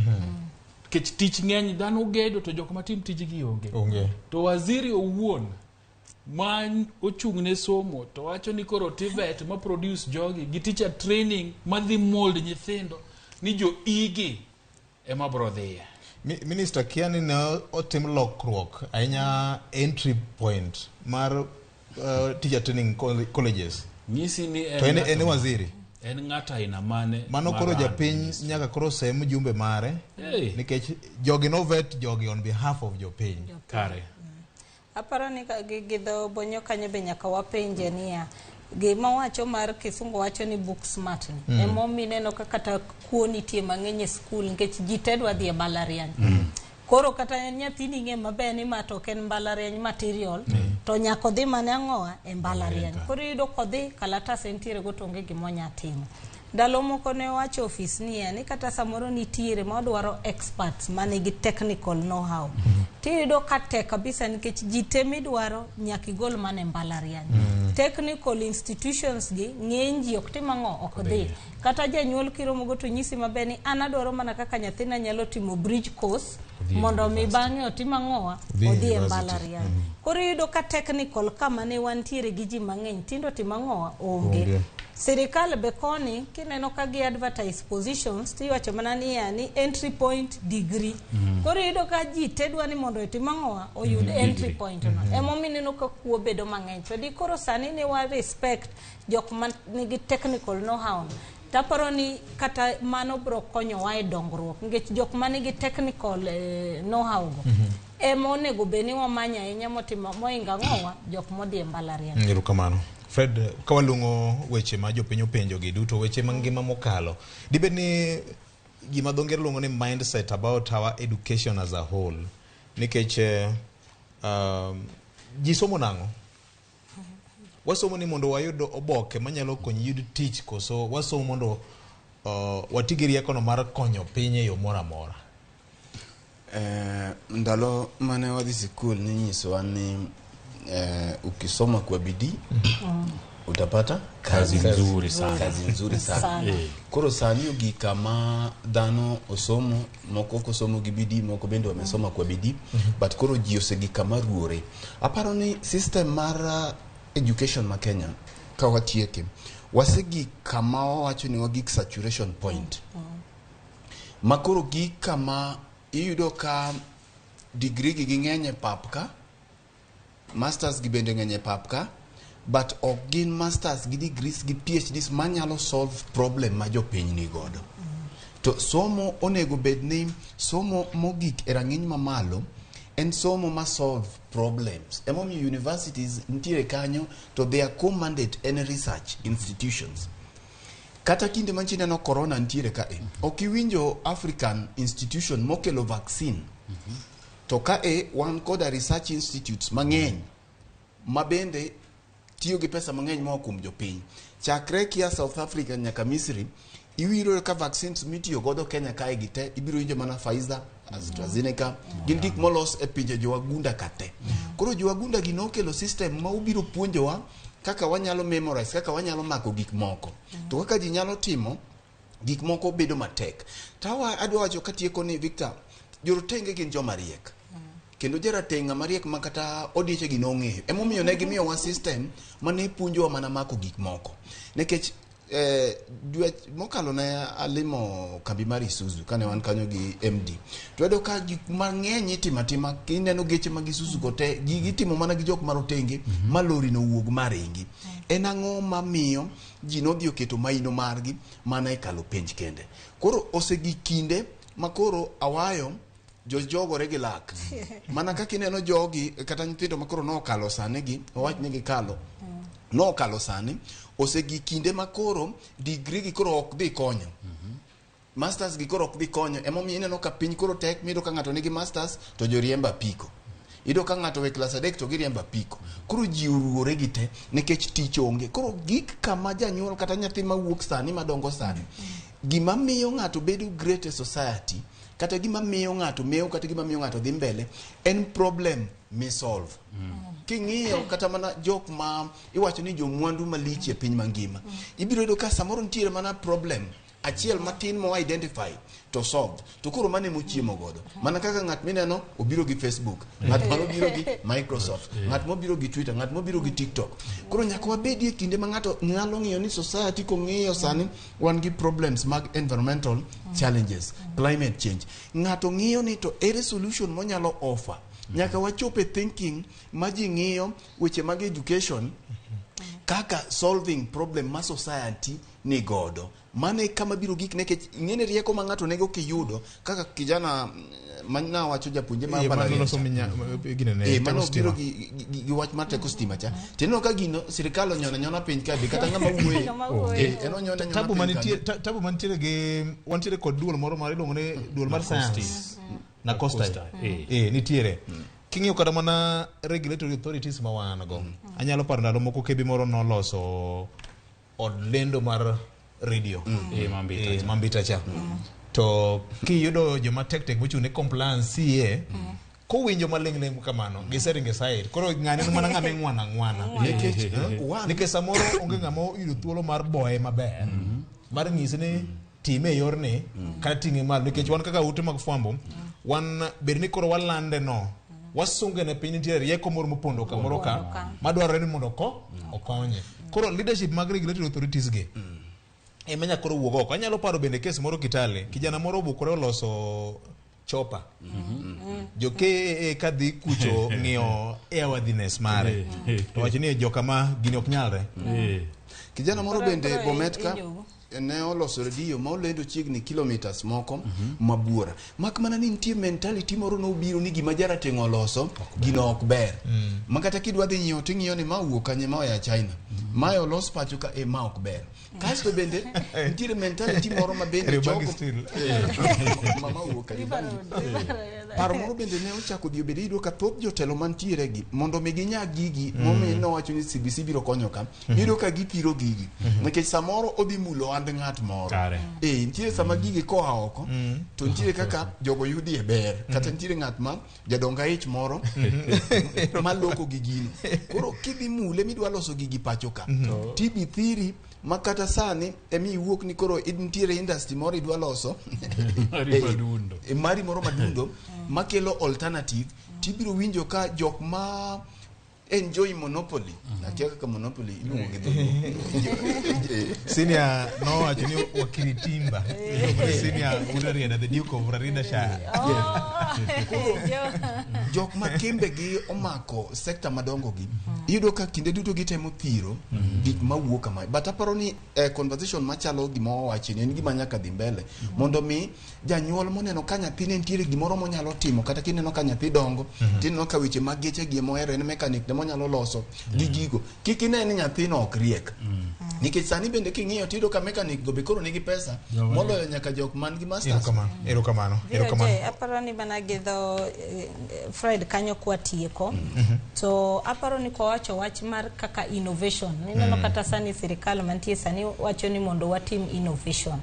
Speaker 4: nikech tich ng'eny dhano gedo to jok matim tijgi onge
Speaker 2: Onge.
Speaker 4: to waziri owuon ma ochung' ne somo to wacho ni koro TVET ma produce jogi gi teacher training madhi mold nyithindo ni jo igi ema bro dhiye
Speaker 2: Minister kia ni ne otim lokruok ahinya entry point mar teacher training colleges.
Speaker 4: Nyisi ni
Speaker 2: To en,
Speaker 4: ng'ato-
Speaker 2: en waziri.
Speaker 4: en ng'ato aina mane
Speaker 2: Mano
Speaker 4: ma
Speaker 2: koro
Speaker 4: run
Speaker 2: japiny nyaka koro sem jumbe mare
Speaker 4: Hey.
Speaker 2: nikech jogi no vet jogi on behalf of jopiny.
Speaker 4: Kare.
Speaker 3: Aparo ni ka gi dho bonyo kanyo be nyaka wapenje niya gima wacho mar kisungu wacho ni book smart ni emomiyo ineno ka kata kuo nitie mang'eny e skul nikech ji te dwa dhi e mbalariany koro kata nyathini ng'e maber ni ma to ok en mbalariany material to nyaka odhi mane ang'owa e mbalariany koro iyudo kodhi kalatas entiere go to onge gima onya timo ndalo moko ne owacho ofis niya ni kata samoro nitiere ma odwaro experts manigi technical know how tiyudo ka tek kabisa nikech ji te midwaro nyaka igol mana e mbalariany technical institutions gi ng'eny ji ok tim ang'o ok dhi kata janyuol kiromogo to nyisi maber ni an adwaro mana kaka nyathina nyalo timo bridge course
Speaker 4: Odhi e
Speaker 3: mondo mi bang'e otim ang'owa
Speaker 2: Odhi e
Speaker 3: odhi e
Speaker 2: university.
Speaker 3: mbalariany koro iyudo ka technical kama ne wantiere gi ji mang'eny tindo tim ang'owa onge
Speaker 2: Onge.
Speaker 3: sirikal be koni kineno ka gi advertise positions tiwacho mana niya ni entry point degree koro iyudo ka ji te dwa ni mondo otim ang'owa oyud entry point no emomiyo ineno ka kuo bedo mang'eny to di koro sani ne wa respect jok ma nigi technical know how taparo ni kata mano bro konyowa e dongruok nikech jok manigi technical know how go ema onego bed ni wamanyo ahinya motimo moingo ang'owa jok modhi e mbalariany
Speaker 2: Erokamano. Fred, ka walung'o weche ma jopiny openjo gi duto, weche mangima mokalo, dibed ni gima dho ngere luongo ni mindset about our education as a whole, nikech ji somo nang'o? Wasomo ni mondo wayud oboke manyalo konyi yud tich koso wasomo mondo wati gi riekono mar konyo piny e yo moro amora?
Speaker 1: Ndalo mane wadhi sikul ninyisowa ni ukisoma kwa bidii utapata
Speaker 4: Kazi nzuri sana.
Speaker 1: kazi nzuri sana.
Speaker 3: Sana.
Speaker 1: Koro sani ogik kama dhano osomo, moko ok osomo gi bidii, moko bende wamesoma kwa bidii, but koro ji osegik kama ruore. Aparo ni system mar education ma Kenya ka watieke, wasegik kama wawacho ni wagik saturation point. Ma koro gik kama iyudo ka degree gi ging'eny e pap ka Masters gi bende ng'eny e pap ka, but ok gin masters gi degrees gi PhDs manyalo solve problem ma jopiny ni godo. To somo onego bed ni somo mogik e rang'iny mamalo en somo ma solve problems. Emomiyo universities nitiere kanyo to their core mandate en research institutions. Kata kinde manchi neno corona nitiere kae, ok iwinjo African institution mokelo vaccine. To kae wan koda research institutes mang'eny ma bende tiyo gi pesa mang'eny moa kuom jopiny. Chakre kia South Africa nyaka Misri, iwiro ka vaccines mitiyo godo Kenya kae gi te, ibiro winjo mana Pfizer, AstraZeneca, gin gik molos e pinje jowagunda ka te. Koro jowagunda gi nokelo system ma obiro puonjowa kaka wanyalo memorize, kaka wanyalo mako gik moko. To kaka ji nyalo timo, gik moko bedo matek. Tawa adwa wacho katieko ni Victor, jorotenge gin joma riek. Kendo jarateng' ng'ama riek ma kata odieche gi nong'eyo. Emomiyo ne gimiyowa system mane puonjowa mana mako gik moko. Nikech dwe mokalo ne alimo kambi mar Isuzu kane wan kanyo gi MD. To wayudo ka gik mang'eny itimo atima, kineno geche mag Isuzu go te, gigi itimo mana gi jok marotenge ma lori no wuog maringi. En ang'o mamiyo ji nodhi oketo maino margi mana e kalo penj kende. Koro osegik kinde ma koro awayo jojogore gi lak. Mana kaka ineno jogi kata nyithindo ma koro nokalo sani gi, owach ni gikalo. Nokalo sani, osegik kinde ma koro degree gi koro ok dhi konyo. Masters gi koro ok dhi konyo. Emomiyo ineno ka piny koro tek, miyudo ka ng'ato nigi masters to joriembo apiko. Iyudo ka ng'ato we klas 3 to giriembo apiko. Koro ji oruore gi te nikech tich onge. Koro gik kama janyuol kata nyathi mawuok sani madongo sani, gima miyo ng'ato bedo great e society, kata gima miyo ng'ato mewo, kata gima miyo ng'ato dhi mbele, en problem misolve. King'iyo kata mana jok ma iwacho ni jomwandu malich e piny mangima, ibiro yudo ka samoro nitiere mana problem achiel matin mo identify to solved. To koro mano ema ochiemo godo. Mana kaka ng'at mineno obiro gi Facebook, ng'at manobiro gi Microsoft, ng'at mobiro gi Twitter, ng'at mobiro gi TikTok. Koro nyaka wabedie kinde ma ng'ato nyalo ng'iyo ni society kong'iyo sani wan gi problems mag environmental challenges, climate change. Ng'ato ng'iyo ni to ere solution monyalo offer. Nyaka wachop e thinking ma ji ng'iyo weche mag education kaka solving problem ma society ni godo. Mano e kama biro gik nikech ing'eni rieko ma ng'ato nego kiyudo kaka kijana ma nawacho japuonjre mar mbalariany cha. Mano obiro gi wach mar teko stima cha. Tineno ka gino sirikal onyono anyona piny ka be kata ng'ama wuoye. En onyono anyona piny ka.
Speaker 2: Tabu mantiere gi wantiere kod duol moro mar iluongo ni duol mar science. NACOSTI. Nitiere. King'iyo kata mana regulatory authorities ma wan go. Anyalo paro ndalo moko kebi moro noloso od lendo mar radio. Mambita cha. To kiyudo joma tek tek mochung' ne compliance CA, kowinjo maling' ling' kamano, giseringe side. Koro ng'ani en mana ng'ama ing'wano ang'wana. Nikech samoro onge ng'ama oyudo thuolo mar boye maber, mar nyise ni time e yorni, kata ting'e malo. Nikech wan kaka ute mag fwambo, wan bed ni koro walande no, wasunge ne piny nitiere rieko moro mopondo kamoro ka, madwarore ni mondo okonye. Koro leadership mag regulatory authorities gi, ema nyaka koro wuog oko. Anyalo paro bende kes moro Kitale, kijana moro obukore oloso chopa. Jo KAA kadhi kucho ng'iyo airworthiness mare. To wacho ni joka ma gini ok nyalre.
Speaker 1: Kijana moro bende Bomet ka ne oloso redio ma olendo chiegni kilometers moko mabuora. Mak mana ni nitie mentality moro nobiro ni gima jarateng' oloso gino ok ber. Ma kata kidwa dhi nyiewo ting'iyo ni ma owuok kanye, ma oya China. Ma olos pacho ka ma ok ber. Kasto bende nitiere mentality moro ma bende
Speaker 2: Kariobangi
Speaker 1: jogo
Speaker 2: still.
Speaker 1: Mama owuok Kariobangi. Paro moro bende ne ochako dhi obedo iyudo ka thoth jotelo mantiere gi mondo mi ginyag gigi momiyo nowacho ni CBC biro konyo ka. Iyudo ka gipiro gigi. Nikech samoro odhi mulo ohand ng'at moro. Nitiere sama gigi koa oko to nitiere kaka jogo yudie ber. Kata nitiere ng'at ma jadong aich moro maloko gi gino. Koro kidhi mule midwa loso gigi pacho ka. Tibi thiri ma kata sani emi iwuok ni koro nitiere industry moro idwa loso.
Speaker 4: Mari madundo.
Speaker 1: Mari moro madundo makelo alternative. Tibiro winjo ka jok ma enjoy monopoly. Akia kaka monopoly iluongo gi dholuo.
Speaker 2: Senior nowacho ni wakiritimba. Senior wuod Rarieda, the Duke of Rarieda Shire.
Speaker 1: Koro, jok ma kembe gi omako sekta madongo gi iyudo ka kinde duto gitemo thiro gik mawuok kamae but aparo ni conversation machalo gima wawachi ni en gima nyaka dhi mbele mondo mi janyuol moneno ka nyathine nitiere gimoro monyalo timo kata kineno ka nyathi dongo tineno ka weche mag geche gi emohero en mechanic ne monyalo loso gi gigo kik ine ni nyathino ok riek nikech sani bende king'iyo tiyudo ka mechanic go be koro nigi pesa moloyo nyaka jok man gi masters
Speaker 2: Erokamano, erokamano, erokamano.
Speaker 3: VOJ, aparo ni mana gi dho Fred kanyo kwatieko to aparo ni kwawacho wach mar kaka innovation ineno kata sani sirikal mantie sani wacho ni mondo watim innovation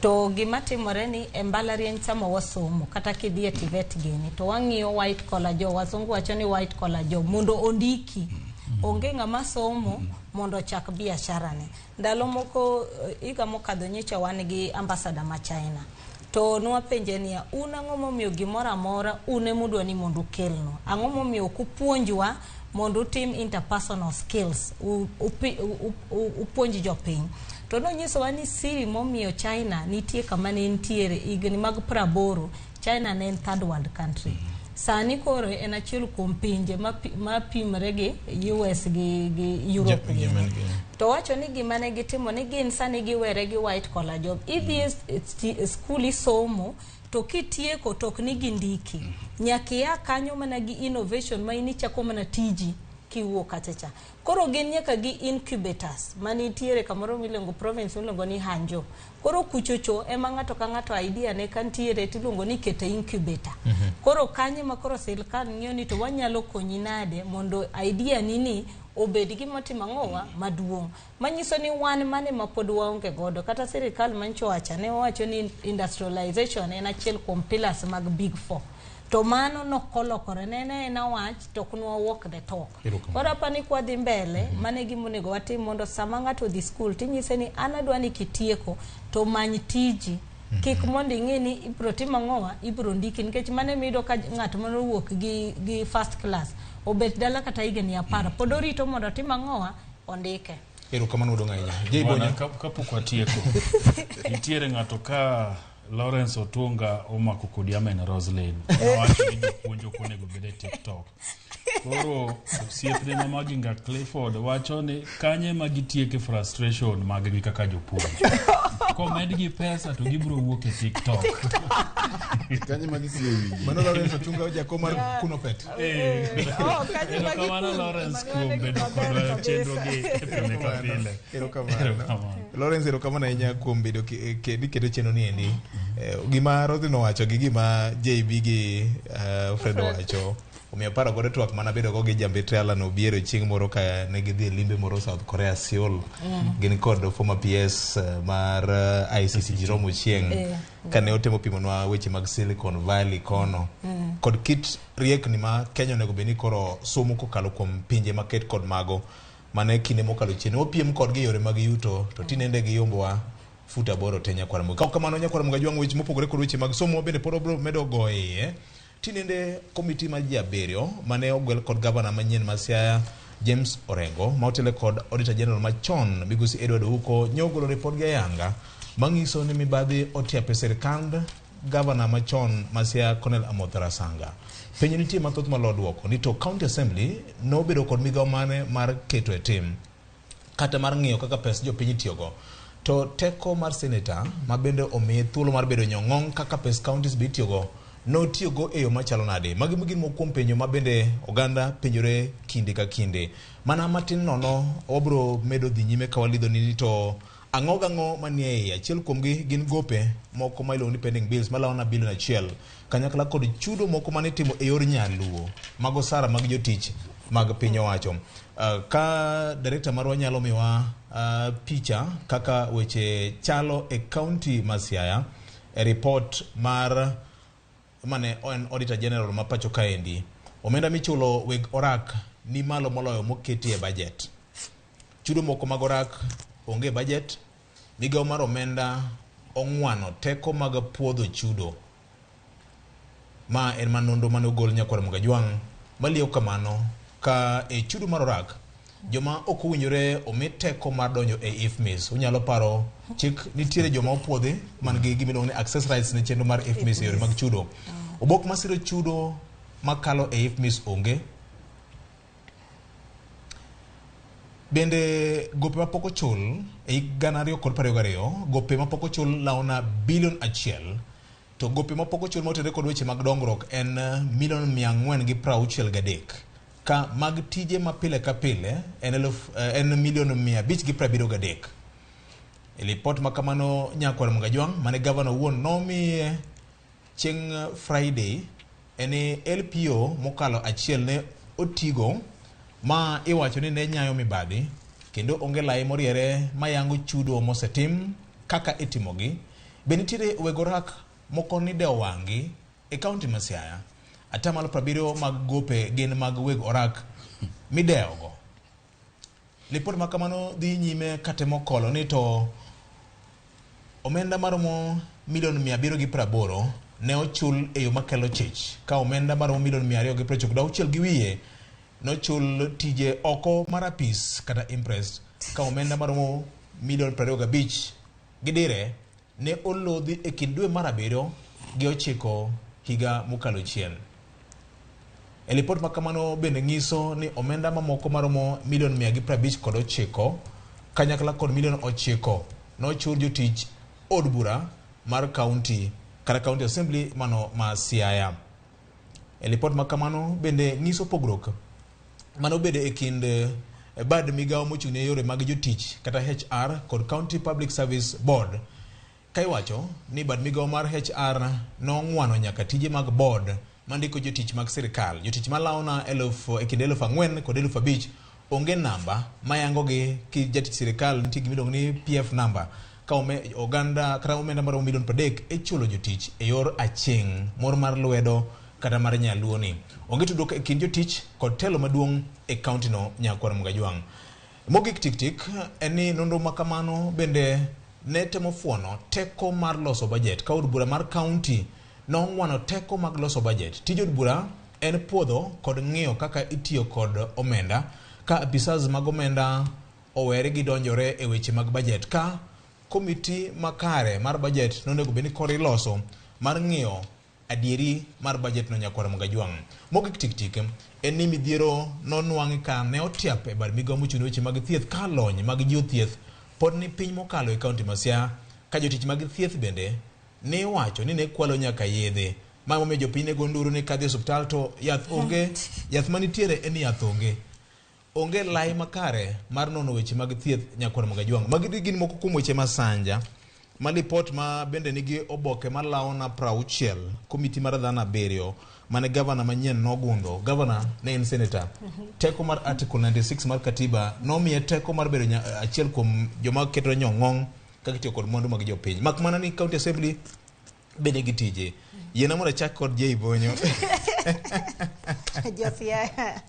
Speaker 3: to gima timore ni e mbalariany sama wasomo kata kidhi e TVET gini to wang'iyo white collar job wazungu wacho ni white collar job mondo ondiki onge ng'ama somo mondo ochak biashara ne ndalo moko higa mokadho nyocha wan gi ambassador ma China to nwapenje niya un ang'o momiyo gimoro amora un emudwa ni mondo ukelno ang'o momiyo ok upuonjwa mondo utim interpersonal skills upuonj jopiny to nonyisowa ni siri momiyo China nitie kama ne nitiere higni mag 80 China ne en third world country sani koro en achiel kuom pinje ma pimre gi US gi Europe gini.
Speaker 2: Germany.
Speaker 3: To wacho ni gima ne gitimo ni gin sani giwere gi white collar job idhi e school isomo to kitieko to ok ni gindiki nyaka ia kanyo mana gi innovation ma in ichako mana tiji kiwuok kacha cha koro gin nyaka gi incubators manitiere kamoro miluongo province miluongo ni Hanjo koro kuchocho ema ng'ato ka ng'ato idea ne kantiere tiluongo ni kete incubator koro kanyo ma koro sirikal ng'iyo ni to wanyalo konyi nade mondo idea ni ni obed gima timo ang'owa maduong' manyiso ni wan mane ma pod waonge godo kata sirikal mancho wacha ne owacho ni industrialization en achiel kuom pillars mag big four to mano nokolokore ne en aena wach to ok nwa walk the talk
Speaker 2: Erokamano.
Speaker 3: koro apani kwadhi mbele mano e gima onego watim mondo sama ng'ato odhi skul tinyise ni an adwa ni kitieko to many tiji kik mondo ing'e ni ibro timo ang'owa ibro ndiki nikech mano emiyudo ka ng'at manowuok gi first class obet dala kata higni 10 pod orito mondo otim ang'owa ondike
Speaker 2: Erokamano odong' ahinya. Jay
Speaker 4: Bwana,
Speaker 2: Bonya.
Speaker 4: kapok watieko nitiere ng'ato ka Lawrence Otunga omako kodi Amen Roslyn owacho ni jopuonj ok onego bed e TikTok koro osiepne ma Maginga Clifford wacho ni kanye ma gitieke frustration mag-gi kaka jopuonj komedgi pesa to gibiro wuok e TikTok
Speaker 1: kanye ma gikulo wigi
Speaker 2: Mano Lawrence Otunga jakom mar Kunopet.
Speaker 10: Oh, kanyo ma
Speaker 4: Erokamano
Speaker 10: gikulo,
Speaker 4: Lawrence
Speaker 10: mano
Speaker 4: kuom
Speaker 10: en
Speaker 4: bedo
Speaker 10: gima ber
Speaker 4: kodwa e chenro
Speaker 10: kabisa.
Speaker 4: gi pile ka pile
Speaker 2: Erokamano.
Speaker 4: Erokamano.
Speaker 2: Lawrence erokamano ahinya kuom bedo ni keto chenro ni endi. Gima Roslyn owacho gi gima JB gi Fred owacho omiyo paro godo twak mana bedo go gi jambetre Alan Obiero chieng' moro ka ne gidhi e limbe moro South Korea Seoul gin kod former PS mar ICC Jerome Ochieng kane otemo pimonwa weche mag Silicon Valley kono kod kit riekni ma Kenya onego bed ni koro somo kokalo kuom pinje maket kod mago mane kinde mokalo chien wapiem kodgi e yore mag yuto to tinende giyombowa fut 8 te nyakwar Ramogi. Kaok kamano nyakwar Ramogi Ajwang' weche mopogore kod weche mag somo bende pod wabiro medo go iye tinende komiti mar ji 7 mane ogwel kod gavana manyien ma Siaya James Orengo ma otele kod Auditor General machon migosi Edward Ouko nyogolo ripod gi ayanga manyiso ni mibadhi otiap e sirikand gavana machon ma Siaya Colonel Amoth Rasanga. Penjo nitie mathoth malo duoko ni to County Assembly nobedo kod migawo mane mar keto e tim kata mar ng'iyo kaka pes jopiny itiyogo to teko mar senator ma bende omiye thuolo mar bedo nyong'ong kaka pes counties be itiyogo notiyogo e yo machalo nade magi gin moko kuom penjo ma bende oganda penjore kinde ka kinde mana matin nono wabro medo dhi nyime ka walidho ni to ang'o gang'o manie iye achiel kuomgi gin gope moko ma iluongo ni pending bills malawo na bilion 1 kanyakla kod chudo moko mane itimo e yor nyaluo mago sara mag jotich mag piny owacho ka director marwa nyalo miwa picha kaka weche chalo e county ma Siaya e report mar mane en auditor general ma pacho kaendi omenda michulo weg orak ni malo moloyo moketi e budget chudo moko mag orak onge e budget migawo mar omenda ong'wano teko mag puodho chudo ma en manonro mane ogol nyakwar Ramogi Ajwang' maliyo kamano ka e chudo mar orak joma ok owinjore omi teko mar donjo e IFMIS. Unyalo paro chik nitiere joma opuodhi man gi gima iluongo ni access rights ne chenro mar IFMIS e yore mag chudo. Obok masiro chudo makalo e IFMIS onge. Bende gope mapok ochul e hik 2022, gope mapok ochul laona bilion 1, to gope mapok ochul motenore kod weche mag dongruok en milion 463, ka mag tije ma pile ka pile en, en milion 573. E lipot ma kamano Nyakwar Mgajwang' mane gavana owuon nomiye chieng' Friday en ni LPO mokalo achiel ne otigo ma iwacho ni ne nyayo mibadhi kendo onge lai moriere mayango chudo mosetim kaka itimogi. Be nitiere weg orak moko ni dewo wang'gi e kaunti ma Siaya? Atamalo 70 mag gope gin mag weg orak midewogo. Lipot ma kamano dhi nyime katemo kolo ni to omenda maromo milion 780 ne ochul e yo makelo chich, ka omenda maromo milion 296 gi wiye nochul tije oko mar apis kata imprest, ka omenda maromo milion 25 gi dire ne olodhi e kind dwe mar 7 gi 9 higa mokalo chien. E lipot ma kamano bende nyiso ni omenda mamoko maromo milion 159 kanyakla kod milion 9 nochul jotich od bura mar kaunti kata county assembly mano ma Siaya. E lipot ma kamano bende nyiso pogruok manobedo e kind bad migawo mochung' ne yore mag jotich kata HR kod County Public Service Board, ka iwacho ni bad migawo mar HR nong'wano nyaka tije mag board mandiko jotich mag sirikal. Jotich malawona e kind 4,000 kod 5,000 onge namba mayangogi ki jatich sirikal nitie gima iluongo ni PF number, ka oganda kata omenda maromo milion 30 ichulo jotich e yor aching' moro mar lwedo kata mar nyaluoni. Onge tudruok e kind jotich kod telo maduong' e kaunti no Nyakwar Mgajwang'. Mogik tik tik en ni nonro ma kamano bende ne temo fuono teko mar loso budget ka od bura mar kaunti nong'wano teko mag loso budget. Tij od bura en puodho kod ng'iyo kaka itiyo kod omenda, ka apisas mag omenda owere gi donjore e weche mag budget, ka komiti makare mar budget nonego bed ni koro iloso mar ng'iyo adieri mar budget no Nyakwar Mgajwang'. Mogik tik tik en ni midhiero nonwang'i ka ne otiap e bad migawo mochung' ne weche mag thieth ka lony mag jiwo thieth pod ni piny mokalo e kaunti ma Siaya, ka jotich mag thieth bende ne iwacho ni ne kwalo nyaka yedhe. Ma momiyo jopiny ne go nduru ni kadhi e osiptal to yath onge, yath manitiere en ni yath onge. Onge lai makare mar nono weche mag thieth Nyakwar Mgajwang'. Magi gin moko kuom weche masanja ma lipot ma bende nigi oboke malawona 60, komiti mar dhano 7 mane gavana manyien nogundo. Gavana ne en senator. Teko mar article 96 mar katiba nomiye teko mar bedo achiel kuom joma keto nyong'ong' kaka itiyo kod mwandu mag jopiny. Mak mana ni county assembly bende gi tije. Yiena mondo achak kod Jay Bonyo.
Speaker 3: Josiaya.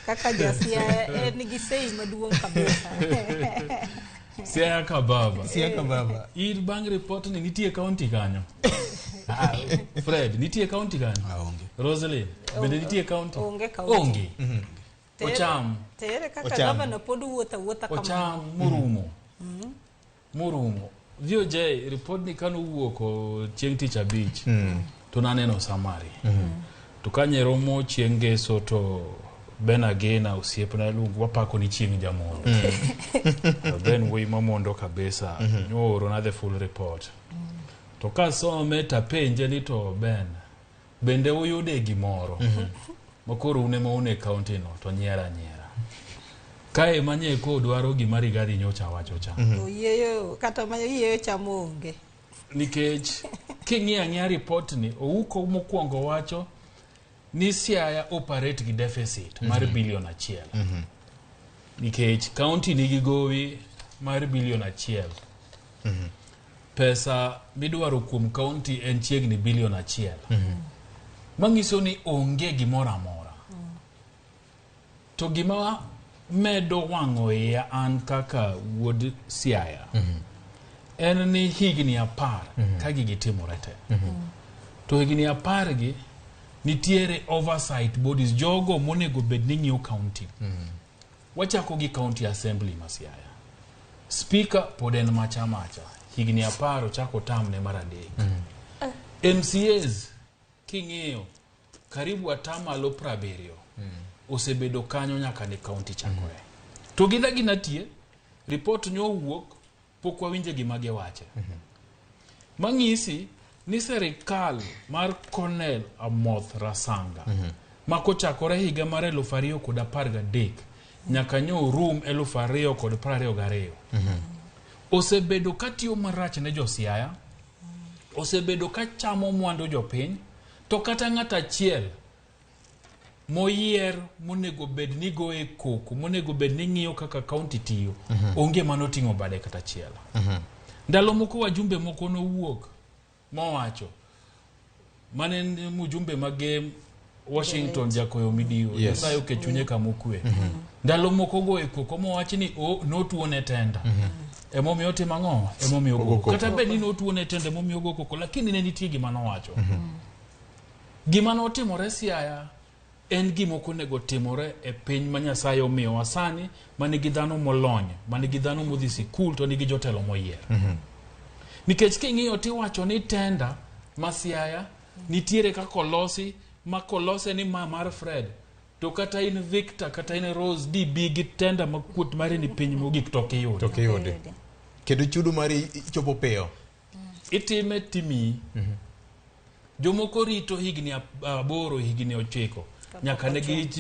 Speaker 3: Kaka josiaya en gi sei maduong' kabisa.
Speaker 4: Siaya ka baba.
Speaker 2: Siaya ka baba.
Speaker 4: In bang' report ni nitie county kanyo? Fred, nitie county kanyo?
Speaker 1: Onge.
Speaker 4: Roselyn, bende nitie county?
Speaker 3: Onge county.
Speaker 4: Onge. Ocham.
Speaker 3: Tere kaka gavana pod wuotho awuotha kamano.
Speaker 4: Ocham morumo. Morumo. VOJ, report ni kano wuok chieng' tich abich, to naneno summary. To kanye romo chieng' ngeso to Ben Agena osiepna iluongo wapako ni chieng' jamondo. Ben wuoyi mamondo kabisa. Nyoorona the full report. To kasome tapenje ni to Ben, bende uyude gimoro? Makoro un ema un e county no to nyiera nyiera. Kae manye ko dwaro gima Rigathi nyocha wacho cha.
Speaker 3: Oyieyo kata ma oyieyo chamo onge.
Speaker 4: Nikech king'iyo ang'iya report ni, Ouko mokwongo wacho ni Siaya operate gi deficit mar bilion 1. Nikech county nigi gowi mar bilion 1. Pesa midwaro kuom county en chiegni bilion 1. Manyiso ni onge gimoro amora. To gima medo wang'o iya an kaka wuod Siaya en ni higni 10 ka gigi timore te. To higni 10 gi Nitiere oversight bodies, jogo monego bed ni ng'iyo county. Wachako gi county assembly ma Siaya. Speaker pod en macha macha. Higni 10 ochako tamne mar 3. MCAs king'iyo karibu atamalo 70 osebedo kanyo nyaka ne county chakore. To gin gina tie, report nyowuok pok wawinje gima giwache. Mang'isi ni serikal mar Colonel Amoth Rasanga ma kochakore higa mar 2013 nyaka nyo rum 2022 osebedo katiyo marach ne jo Siaya, osebedo ka chamo mwandu jopiny, to kata ng'at achiel moyier monego bed ni goye koko, monego bed ni ng'iyo kaka county tiyo, onge manoting'o bade kata achiel. Ndalo moko wajumbe moko nowuok mowacho mane en mjumbe mage Washington Jakoyo Midiwo, Nyasaye oket chunye kama okwe. Ndalo moko goye koko mowach ni notuone tenda. Emomiyo otimo ang'o? Emomiyo ogo koko. Kata bed ni notuone tenda emomiyo ogo koko, lakini ne nitie gima nowacho. Gima notimore Siaya en gima ok onego timore e piny ma Nyasaye omiyowa sani, manigi dhano molony, manigi dhano modhi sikul to nigi jotelo moyier. Nikech king'iyo tiwacho ni tenda ma Siaya nitiere kaka olosi, ma kolose ni ma mar Fred, to kata in Victor kata in Rose DB gi tenda ma kuot mari ni piny mogik to ok iyudi.
Speaker 2: To ok iyudi. Kendo chudo mari chopo piyo.
Speaker 4: Itime timiyi. Jomoko rito higni 8, higni 9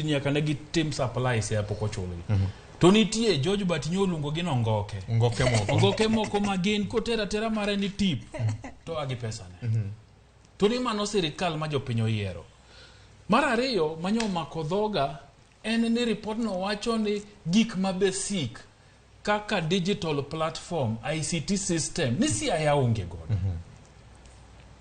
Speaker 4: nyaka ne gitim supply Siaya pok ochulgi. To nitie George Bat nyo luongo gi nongoke.
Speaker 2: Ngoke moko.
Speaker 4: Ongoke moko ma gin kotero atera mare ni tip to agi pesane. To ni mano sirikal ma jopiny oyiero. Mar ariyo manyo omako dhoga en ni report no wacho ni gik ma basic kaka digital platform, ICT system, ni Siaya onge godo.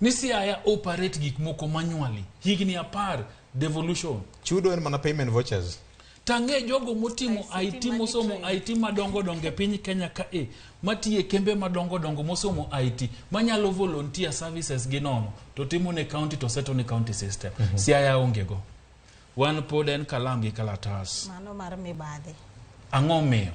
Speaker 4: Ni Siaya operate gik moko manually higni 10 devolution.
Speaker 2: Chudo en mana payment vouchers.
Speaker 4: Tang'e jogo motimo IT, mosomo IT madongo dongo e piny Kenya kae, matiye kembe madongo dongo mosomo IT, manyalo volunteer services gi nono, to timo ne county to seto ne county system. Siaya onge go. Wan pod en kalam gi kalatas.
Speaker 3: Mano mar mibadhi.
Speaker 4: Ang'o miyo?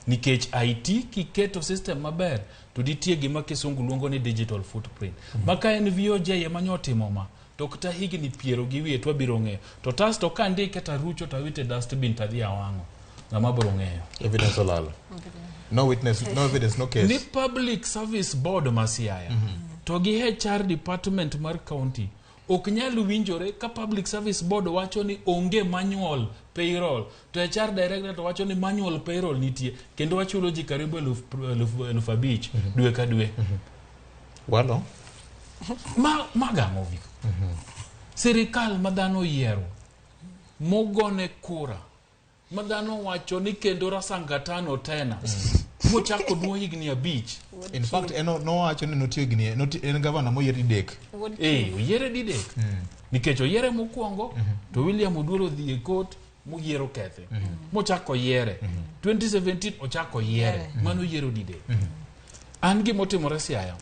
Speaker 4: Nikech IT kiketo system maber to nitie gima kisungu luongo ni digital footprint. Ma ka en VOJ ema nyo timo ma, to kata higni piero gi wiye to wabiro ng'eyo. To tas to ka ndike tarucho tawite dustbin tadhi awang'o. Ng'ama biro ng'eyo?
Speaker 2: Evidence olal. No witness, no evidence, no case.
Speaker 4: Ni Public Service Board ma Siaya to gi HR department mar county ok nyal winjore ka Public Service Board wacho ni onge manual payroll to HR director to wacho ni manual payroll nitie kendo wachulo ji karibu 5,000 dwe ka dwe.
Speaker 2: Walo.
Speaker 4: Ma gang'o Viko? Sirikal ma dhano oyiero mogone kura ma dhano wacho ni kendo Rasangatano tena mochako duo higni 5.
Speaker 2: In fact, en nowacho ni notiyo higni, en gavana moyier didek.
Speaker 4: Oyiere didek. Nikech oyiere mokwongo to William Oduor odhi e court moyiero kethe. Mochako yiere. 2017 ochako yiere. Mano yiero didek. An gimotimore Siaya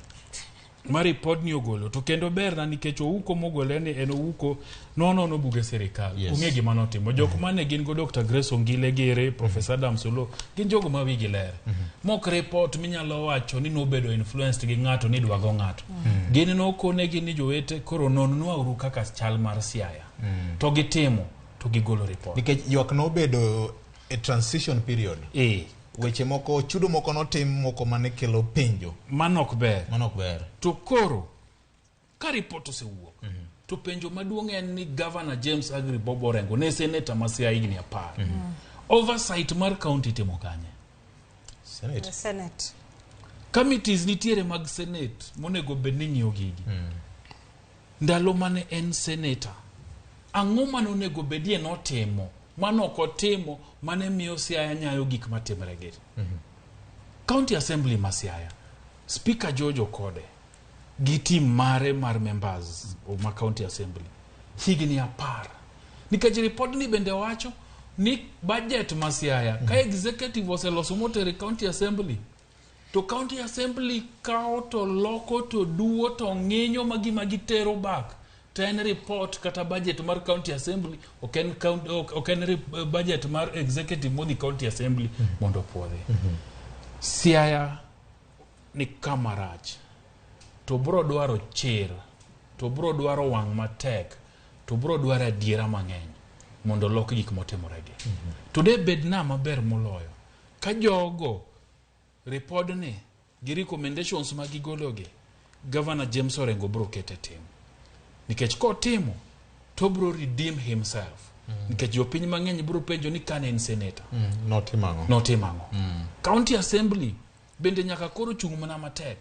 Speaker 4: ma report ni ogolo to kendo berna nikech ouko mogole ni en ouko nonono buge sirikal. Ong'e gima notimo. Jok mane gin go Dr. Grace Ongile gere, Professor Adam Solo, gin jogo ma wigi ler. Mok report minyalo wacho ni nobedo influenced gi ng'ato ni idwago ng'ato. Gin nokonegi ni jowete koro nonnwauru kaka chal mar Siaya. To gitimo to gigolo report.
Speaker 2: Nikech ywak nobedo e transition period. Weche moko, chudo moko notim moko mane kelo penjo.
Speaker 4: Mano ok ber.
Speaker 2: Mano ok ber.
Speaker 4: To koro ka report osewuok to penjo maduong' en ni Governor James Agri Bob Orengo ne seneta ma Siaya higni 10. Oversight mar county itimo kanye?
Speaker 2: Senate.
Speaker 3: Senate.
Speaker 4: Committees nitiere mag Senate monego bed ni ng'iyo gigi. Ndalo mane en senator, ang'o mane onego bedie notimo mane ok otimo mane miyo Siaya nyayo gik matimre gi? County Assembly ma Siaya, Speaker George Okode gi team mare mar members ma County Assembly higni 10. Nikech report ni bende wacho ni budget ma Siaya ka executive oseloso motere County Assembly to County Assembly kawo to loko to duo to ng'inyo ma gima gitero back. To en report kata budget mar county assembly, ok en, county, ok en budget mar executive modhi county assembly mondo opuodhi. Siaya ni kama rach to bro dwaro chir, to bro dwaro wang' matek, to bro dwaro adiera mang'eny mondo lok gik motimoregi. To de bed na maber moloyo ka jogo ripodni gi recommendations ma gigologi, Governor James Orengo bro kete tim. Nikech kotimo to bro redeem himself. Nikech jopiny mang'eny bro penjo ni kane en senator.
Speaker 2: Notimo ang'o?
Speaker 4: Notimo ang'o? County Assembly bende nyaka koro chung' mana matek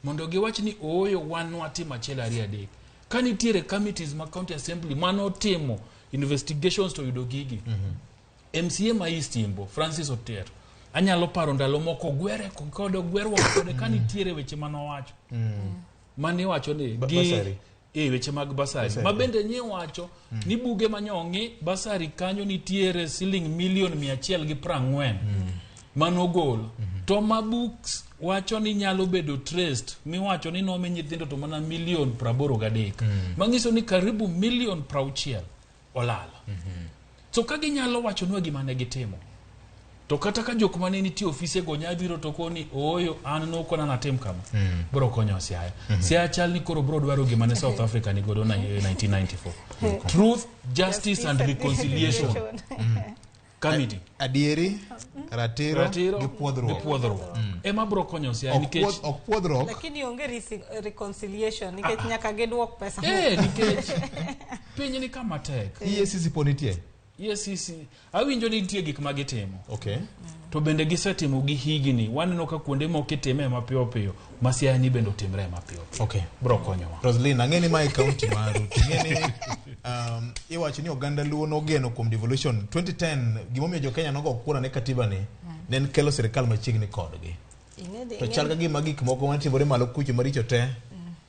Speaker 4: mondo giwach ni ooyo wan watimo achiel ariyo adek. Ka nitiere committees ma County Assembly manotimo investigations to yudo gigi. MCA ma East Imbo, Francis Otieno, anyalo paro ndalo moko gwere kode gwerruok kode ka nitiere weche manowacho. Mane iwacho ni gi
Speaker 2: Bursary.
Speaker 4: weche mag basari.
Speaker 2: Bursary.
Speaker 4: Ma bende nyiwacho ni buge manyong'i basari kanyo nitiere siling milion 140 manogol. To ma books wacho ni nyalo bedo traced miwacho ni nomi nyithindo to mana milion 83. Manyiso ni karibu milion 60 olal. So ka ginyalo wachonwa gima ne gitimo, to kata ka jok mane nitie ofise go nya biro to koni ooyo an nokona natim kama, bro konyo Siaya. Siaya chal ni koro bro dwaro gima ne South Africa ni godo 1994. Truth, Justice and Reconciliation Committee.
Speaker 2: Adieri, ratiro, gi puodhruok.
Speaker 4: Gi puodhruok. Ema bro konyo Siaya
Speaker 2: Ok
Speaker 4: nikech
Speaker 2: ok puodhruok.
Speaker 3: Lakini onge reconciliation nikech nyaka giduok pesa.
Speaker 4: Nikech piny ni kama tek.
Speaker 2: EACC pod nitie?
Speaker 4: EACC awinjo ni nitie gik ma gitimo.
Speaker 2: Okay.
Speaker 4: To bende gisetimo gi higni. Waneno ka kuonde moko itime mapiyo piyo, ma Siaya ni bende otimre mapiyo piyo.
Speaker 2: Okay.
Speaker 4: Bro konyowa.
Speaker 2: Roslyn, ang'e ni mae county maru. To ing'e ni iwacho ni oganda Luo nogeno kuom devolution 2010 gimomiyo jo Kenya nogo kura ne katiba ni ne en kelo sirikal machiegni kodgi. To chal ka gima gik moko matimore malo kucho maricho te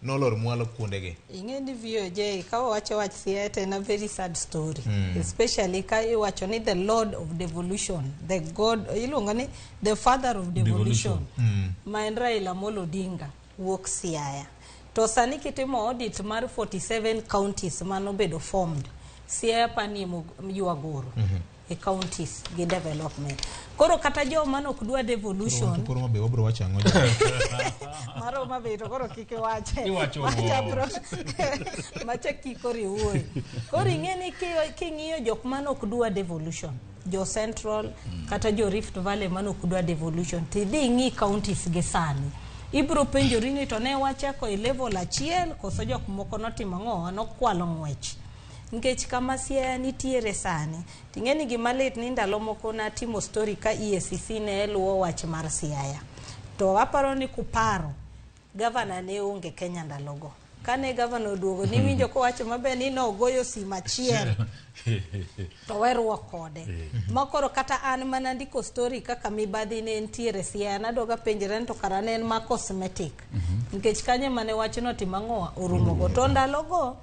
Speaker 2: nolor mwalo kuondegi.
Speaker 3: Ing'e ni VOJ ka wawacho wach Siaya to en a very sad story. Especially ka iwacho ni the lord of devolution, the god iluongo ni the father of devolution, ma en Raila Amolo Odinga wuok Siaya. To sani kitimo audit mar 47 counties manobedo formed, Siaya pani ywagoro e counties gi development. Koro kata joma nok dwa devolution
Speaker 2: Koro mabe wabro wacho ang'o?
Speaker 3: Mar Homa Bay to koro kik iwache.
Speaker 4: Iwacho
Speaker 3: Macha
Speaker 4: wuo.
Speaker 3: Macha kik koro iwuoye. Koro ing'e ni king'iyo jok mane ok dwa devolution, jo Central kata jo Rift Valley mane ok dwa devolution, tidhi ing'i counties gi sani. Ibro penjori ni to ne wachako e level achiel koso jok moko notimo ang'o, nokwalo ng'wech. Nikech kama Siaya nitiere sani, ting'e ni gima lit ni ndalo moko natimo story ka EACC ne luwo wach mar Siaya. To aparo ni kuparo, gavana ne onge Kenya ndalogo. Kane gavana oduogo niwinjo kowacho maber ni nogoyo simu achiel to weruok kode. Ma koro kata an mana ndiko story kaka mibadhi ne nitiere Siaya, nadoga penjra ni to kara ne en ma cosmetic. Nikech kanyo mane wachno timo ang'o orumogo. To ndalogo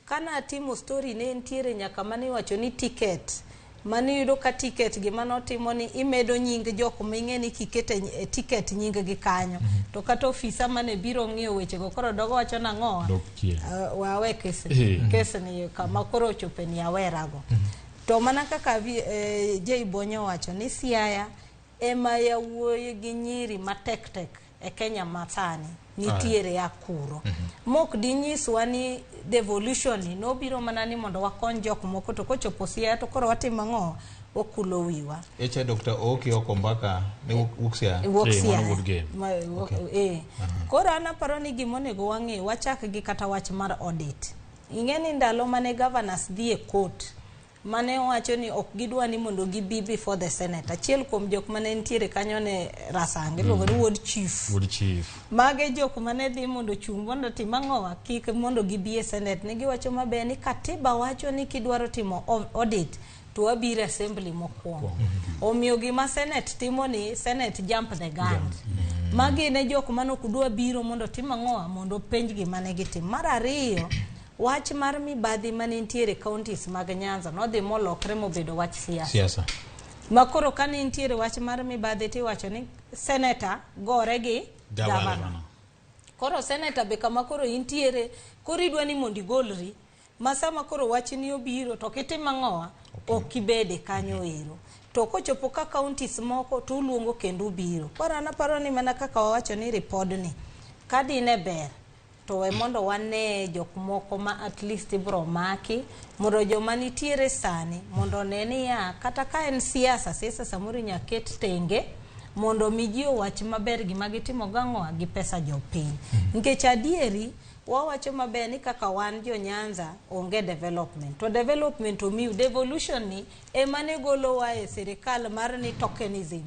Speaker 3: kana timo story ne nitiere nyaka mane iwacho ni ticket mane iyudo ka ticket gima notimo ni imedo nying jok ming'e ni kikete e ticket nying gi kanyo. To kata ofisa mane biro ng'iyo wechego koro dogo wacho nang'owa
Speaker 4: Dok chien.
Speaker 3: Wawe kes kes ni kama koro ochope ni awerago. To mana kaka Jay Bonyo wacho ni Siaya ema yawuoyi gi nyiri matek tek e Kenya masani nitiere ya kuro. Mok dinyiswa ni devolution ni nobiro mana ni mondo wakony jok moko to kochopo Siaya to koro watimo ang'o, wakulo wiwa.
Speaker 2: Eche Dr. Oki Okombaka ne wuok Siaya.
Speaker 3: Wuok
Speaker 4: Mano
Speaker 3: Siaya.
Speaker 4: wuod Gem.
Speaker 3: Koro an aparo ni gimonego wang'e wachak gi kata wach mar audit. Ing'e ni ndalo mane governors dhi e court mane owacho ni ok gidwa ni mondo gibi before the Senate. Achiel kuom jok mane nitiere kanyo ne Rasang, iluongo ni wuod chief.
Speaker 4: Wuod chief.
Speaker 3: Mage jok mane dhi mondo chung' mondo tim ang'owa kik mondo gibi e Senate. Ne giwacho maber ni katiba wacho ni kidwaro timo audit to wabiro assembly mokwongo. Omiyo gima Senate timo ni Senate jump the gun. Magi ne jok mane ok dwa biro mondo tim ang'owa mondo penj gima ne gitimo. Mar ariyo, wach mar mibadhi mane nitiere counties mag Nyanza nodhi molokre mobedo wach siasa.
Speaker 2: Siasa.
Speaker 3: Ma koro ka ne nitiere wach mar mibadhi tiwacho ni senator gore gi
Speaker 2: Gavana.
Speaker 3: gavana. Koro senator be kama koro intiere, koro idwa ni mondo igolri, ma sama koro wachni obiro to kitim ang'owa, ok ibede kanyo ero. To kochopo ka counties moko to uluongo kendo ubiro. Koro an aparo ni mana kaka wawacho ni ripodni, ka dine ber, to we mondo wane jok moko ma at least ibro maki, mondo joma nitiere sani mondo one niya, kata ka en siasa, siasa samoro inya ket tenge, mondo mi ji owach maber gima gitimo gang'owa gi pesa jopiny. Nikech adieri, wawacho maber ni kaka wan jo Nyanza onge development. To development omiu, devolution ni ema ne golowa e sirikal mar ni tokenism.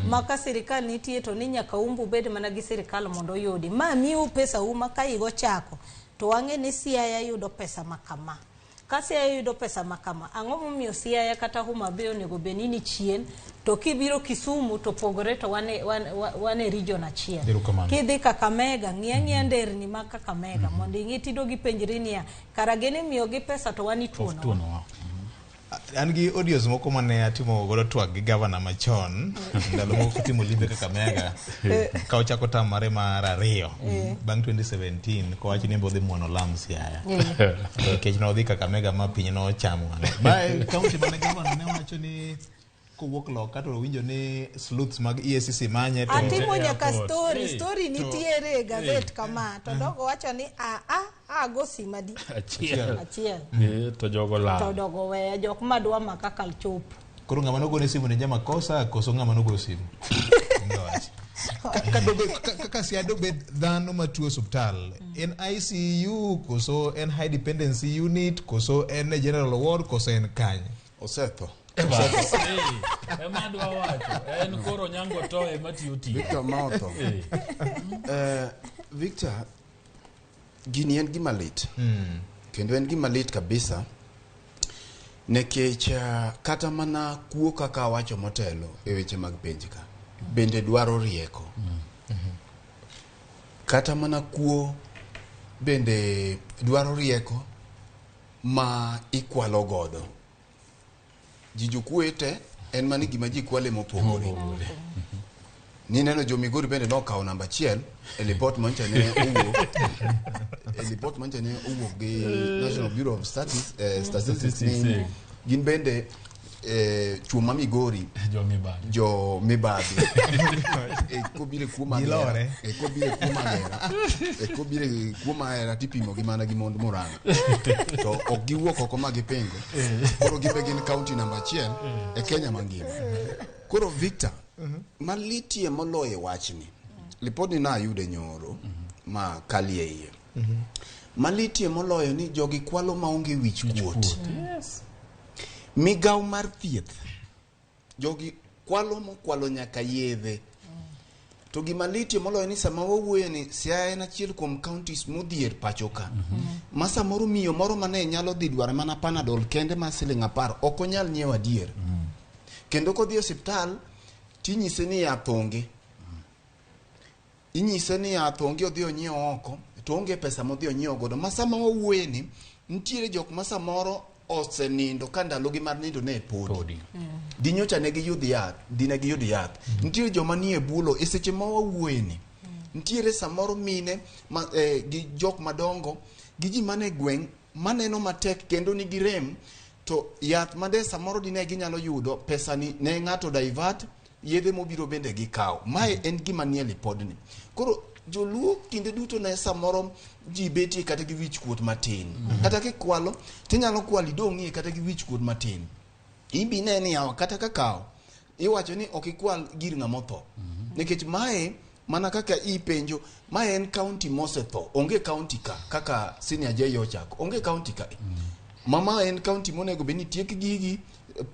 Speaker 3: Ma ka sirikal nitie to ni nyaka umbu bed mana gi sirikal mondo oyudi. Ma miu pesa u ma ka higa ochako, to wang'e ni Siaya yudo pesa ma kama. Ka Siaya yudo pesa ma kama, ang'o momiyo Siaya kata Homa Bay onego bed ni ni chien, to kibiro Kisumu to pogore to wan e region achiel. Kidhi Kakamega, ng'i ang'iya nderni mag Kakamega, mondo ing'i tido gipenjri niya, kara gin imiyogi pesa to wan ituonowa.
Speaker 2: An gi audios moko mane atimo godo twak gi gavana machon ndalo moko kotimo limbe Kakamega ka ochako term mare mar ariyo bang' 2017 kowacho ni odhi muono lam Siaya nikech nodhi Kakamega ma piny nochamo wang'e. Bae county mane gavana ne wacho ni kowuok loka to owinjo ni sleuths mag EACC manye to
Speaker 3: atimo nyaka story story nitiere e gazet kama to dogo wacho ni a go sima di
Speaker 4: achiel
Speaker 3: achiel
Speaker 4: to jogo lal
Speaker 3: to dogo weya jok madwa maka kal chopo.
Speaker 2: Koro ng'ama nogone simu ne jamakosa koso ng'ama nogo simu? Onge wach. Kaka Siaya dobed dhano matuo osuptal, en ICU koso en high dependency unit koso en e general ward koso en kanye?
Speaker 1: Osetho.
Speaker 4: Ema adwa wacho en koro nyango to ema tiyo tich.
Speaker 13: Victor ma otho. Victor, gini en gima lit. Kendo en gima lit kabisa. Nikech kata mana kuo kaka awacho motelo e weche mag penj ka, bende dwaro rieko. Kata mana kuo bende dwaro rieko ma ikwalo godo. Ji jokuoye te, en mana gima ji kwale mopogore. Nineno jo Migori bende nokawo namba achiel e lipot manyocha ne owuok e lipot manyocha ne owuok gi National Bureau of Statistics ni gin bende chuo ma Migori
Speaker 4: jo
Speaker 13: mibadhi kobiro e kuo magera kobiro e kuo magera kobiro e kuo mahera tipimo gi mana gi mond Murang'a to ok giwuok oko ma gipingo. Koro gin be gin county namba achiel e Kenya mangima. Koro Victor, malitie moloyo e wachni, lipodni nayude nyoro ma kalie iye. Malitie moloyo ni jogi kwalo maonge wich kuot. Migawo mar thieth, jogi kwalo mokwalo nyaka yedhe. To gima litie moloyo ni sama wawuoyo ni Siaya en achiel kuom counties modhier pacho ka. Ma samoro miyo moro mane nyalo dhi dwaro mana Panadol kende mar siling 10 ok onyal nyiewo adier. Kendo kodhi e osiptal tinyise ni yath onge. Inyise ni yath onge odhi onyiew oko to onge pesa modhi onyiew godo. Ma sama wawuoye ni nitiere jok ma samoro osenindo ka ndalogi mar nindo ne podi. Dinyocha ne giyud yath, dine giyud yath. Nitiere joma nie bulo e seche ma wawuoye ni. Nitiere samoro mine ma, gi jok madongo gi ji mane gweng' maneno matek kendo nigi rem to yath made samoro dine ginyalo yudo pesa ni ne ng'ato divert yedhe mobiro bende gikawo. Mae en gima nie lipodni. Koro joluo kinde duto ne samoro ji betie kata gi wich kuot matin. Kata kikwalo tinyalo kwalo idong'ie kata gi wich kuot matin. Ibi ne ni yawa kata kakawo iwacho ni ok ikwal gir ng'ama otho. Nikech mae mana kaka ipenjo mae en county mosetho. Onge county ka kaka Senior J ochako. Onge county ka. Mama en county monego bed ni tiek gigi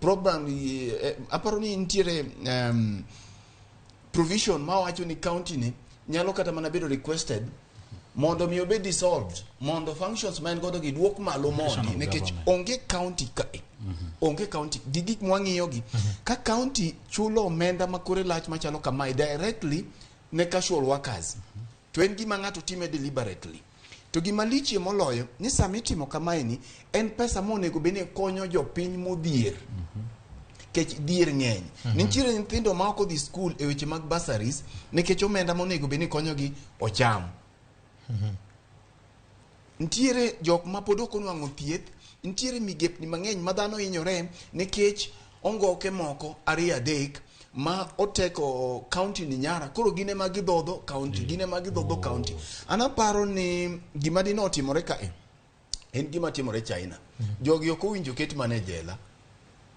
Speaker 13: program aparo ni nitiere provision mawacho ni county ni nyalo kata mana bedo requested mondo mi obed dissolved mondo functions ma en godo gi duok malo mondi nikech onge county ka onge county gi gik mwang'iyo gi ka county chulo omenda ma kore lach machalo kamae directly ne casual workers to en gima ng'ato time deliberately. To gima lichie moloyo ni sama itimo kamae ni en pesa monego bed ni konyo jopiny modhier. Kech dhier ng'eny. Nitiere nyithindo ma ok odhi skul e weche mag bursaries nikech omenda monego bed ni konyogi ocham. Ntiere jok ma pod ok onwang'o thieth, ntiere migepni mang'eny ma dhano hinyore nikech ongoke moko ariyo adek ma oteko county ni nyara koro gin ema gidhodho county, gin ema gidhodho county. An aparo ni gima dine otimore kae en gima timore China. Jogi ok owinjo ket mana e jela.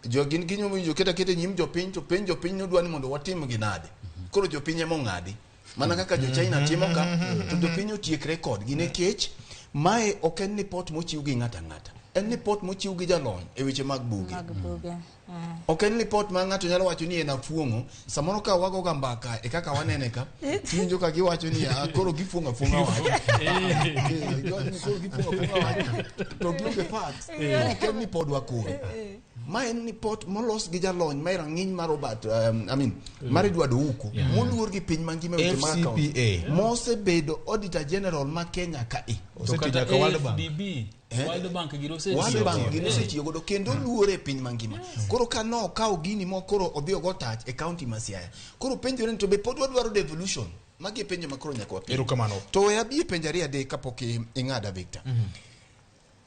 Speaker 13: Jogi gin gin owinjo ket aketa e nyim jopiny to penj jopiny nodwa ni mondo watim gi nade. Koro jopiny ema ong'adi. Mana kaka jo China timo ka to jopiny otiekre kodgi nikech mae ok en ripot mochiw gi ng'ato ang'ata. En ripot mochiw gi jalony e weche mag buge.
Speaker 3: Mag buge.
Speaker 13: Ok en ripot ma ng'ato nyalo wacho ni en afuong'o. Samoro ka wago ga mbaka e kaka wanene ka, tiwinjo ka giwacho ni "Ah, koro gifuong'o afuong'a wach." Giwacho ni koro gifuong'o afuong'a wach. To gionge facts. Ok en ripodwa koro. Ma en ripot molos gi jalony ma e rang'iny mar Robert, I mean, mar Edward Ouko, moluor gi piny mangima e weche mag account.
Speaker 2: FCPA.
Speaker 13: Mosebedo Auditor General ma Kenya kae.
Speaker 4: To kata AFDB, World Bank gino osetiyo
Speaker 13: World Bank
Speaker 4: godo.
Speaker 13: gino osetiyo godo kendo luore e piny mangima. Koro ka nokawo gini mo koro odhi ogo tach e county ma Siaya. Koro penjore ni to be pod wadwaro devolution? Magi e penjo ma koro nyaka wapenj.
Speaker 2: Erokamano.
Speaker 13: To we abi e penjo ariyo adek kapok ing'ada Victor.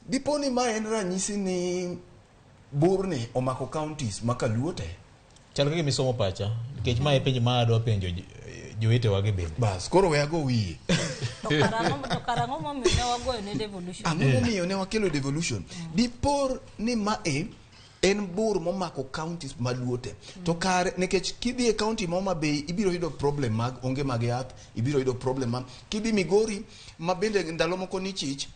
Speaker 13: Dipo ni ma en ranyisi ni burni omako counties ma kaluo te.
Speaker 2: Chal ka gima isomo pacha nikech ma e penjo ma adwa penjo jowetewa gi bende.
Speaker 13: Bas, koro we ago wiye.
Speaker 3: To karang'o momiyo ne wagoyo ne devolution?
Speaker 13: Ang'o momiyo ne wakelo devolution? Dipor ni mae en bur momako counties maluo te. To kare nikech kidhi e county ma Homa Bay ibiro yudo problem mag onge mag yath, ibiro yudo problem ma kidhi Migori ma bende ndalo moko ni chich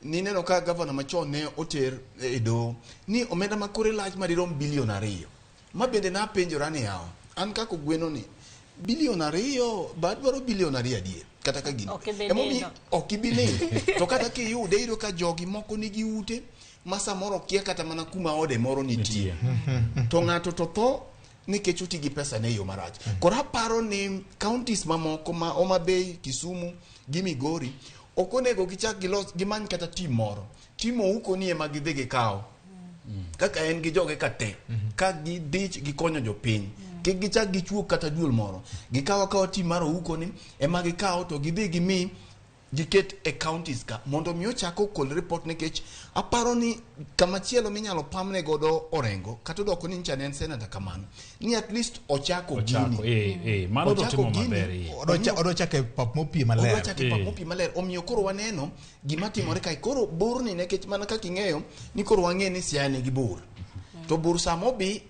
Speaker 13: nineno ka gavana machon ne oter e doho ni omenda ma kore lach madirom bilion 2. Ma bende napenjora ni yawa, an kaka ogweno ni bilion 2 ba adwaro bilion 2 adier kata ka gini.
Speaker 3: Ok ibi
Speaker 13: Emomiyo
Speaker 3: nindo.
Speaker 13: ok ibi nindo. To kata kiyude iyudo ka jogi moko nigi ute ma samoro kia kata mana kuma ode moro nitie. To ng'ato to tho nikech oti gi pesa ne e yo marach. Koro aparo ni counties mamoko ma Homa Bay, Kisumu gi Migori ok onego gichak gilos gimany kata team moro. Team Ouko ni ema gidhi gikaw. Kaka en gi joge ka te. Ka gidich gikonyo jopiny. Kik gichak gichuog kata duol moro. Gikaw akawa team mar Ouko ni ema gikaw to gidhi gimi giket e counties ka mondo mi ochak okol report nikech aparo ni kamachielo minyalo pamne godo Orengo kata odoko ni ncha ne en senator kamano ni at least ochako gini.
Speaker 4: Mano to
Speaker 13: Ochako
Speaker 4: timo
Speaker 13: gini,
Speaker 4: maber, eh.
Speaker 2: Odwa chako e pap mopie maler.
Speaker 13: Odwa chako e pap mopie maler. Omiyo koro waneno gima timore kae. Koro burni nikech mana kaka ing'eyo ni koro wang'e ni Siaya nigi bur. To bur sama obi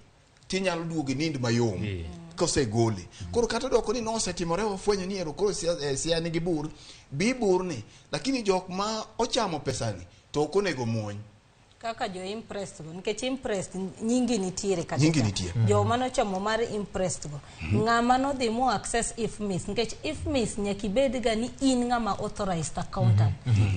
Speaker 13: tinyalo duogo inind mayom kosegole. Koro kata odoko ni nosetimore wafwenyo ni ero koro Siaya nigi bur, bi burni. Lakini jok ma ochamo pesani to ok onego muony.
Speaker 3: Kaka jo impressed go nikech impressed nyingi nitiere katika.
Speaker 13: Nyingi nitie.
Speaker 3: Jo manochamo mar impressed go. Ng'ama nodhi mo access IFMIS nikech IFMIS nyaka ibed ga ni in ng'ama authorized accountant.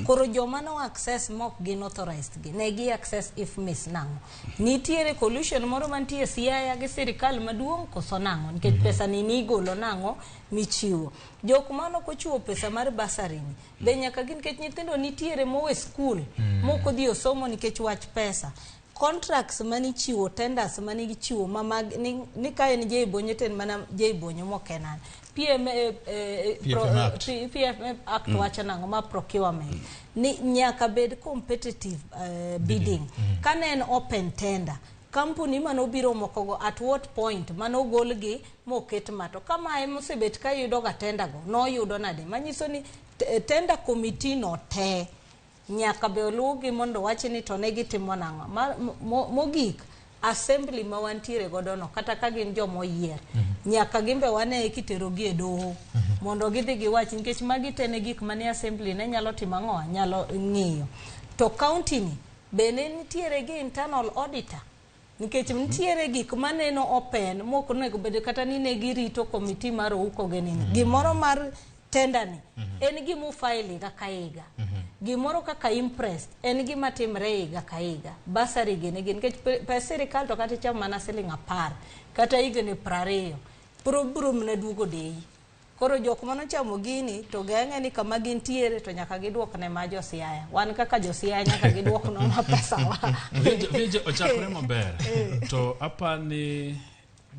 Speaker 3: Koro joma no access mok gin authorized gi ne gi access IFMIS nang'o? Nitiere collusion moro mantie Siaya gi sirikal maduong' koso nang'o? Nikech pesa ni nigolo nang'o michiwo. Jok mano kochiwo pesa mar bursary ni be nyaka gin nikech nyithindo nitiere mowe skul mok odhi osomo nikech wach pesa. Contracts manichiwo, tenders manichiwo ma mag ni ka en J Bonyo to en mana J Bonyo mok en an. PM,
Speaker 2: PFM Act.
Speaker 3: PFM Act wacho nang'o ma procurement ni nyaka bed competitive bidding. Ka ne en open tender, kampuni manobiro mokogo at what point manogolgi moket ma to kama emosebet ka yudo ga tender go noyudo nade manyiso ni tender committee no te nyaka be oluwgi mondo wach ni to ne gitimo nang'o. Mogik assembly ma wantiere godo no kata ka gin jomoyier nyaka gimbe wane kiterogi e doho mondo gidhi giwach nikech magi te ne gik mane assembly ne nyalo timo ang'o nyalo ng'iyo. To county ni bende nitiere gi internal auditor nikech nitiere gik maneno open mok onego bed kata ni ne girito committee mar Ouko gi nini. Gimoro mar tender ni en gima ufile higa ka higa. Gimoro kaka imprest en gima timre higa ka higa. Bursary gini gin nikech pes sirikal to kata icham mana siling 10 kata higni 20 biro mana duogo deyi. Koro jok manochamo gini to geng'e ni kama gintiere to nyaka giduok ne ma jo Siaya. Wan kaka jo Siaya nyaka giduoknwa ma pesawa.
Speaker 4: Winjo ochakore maber. To apani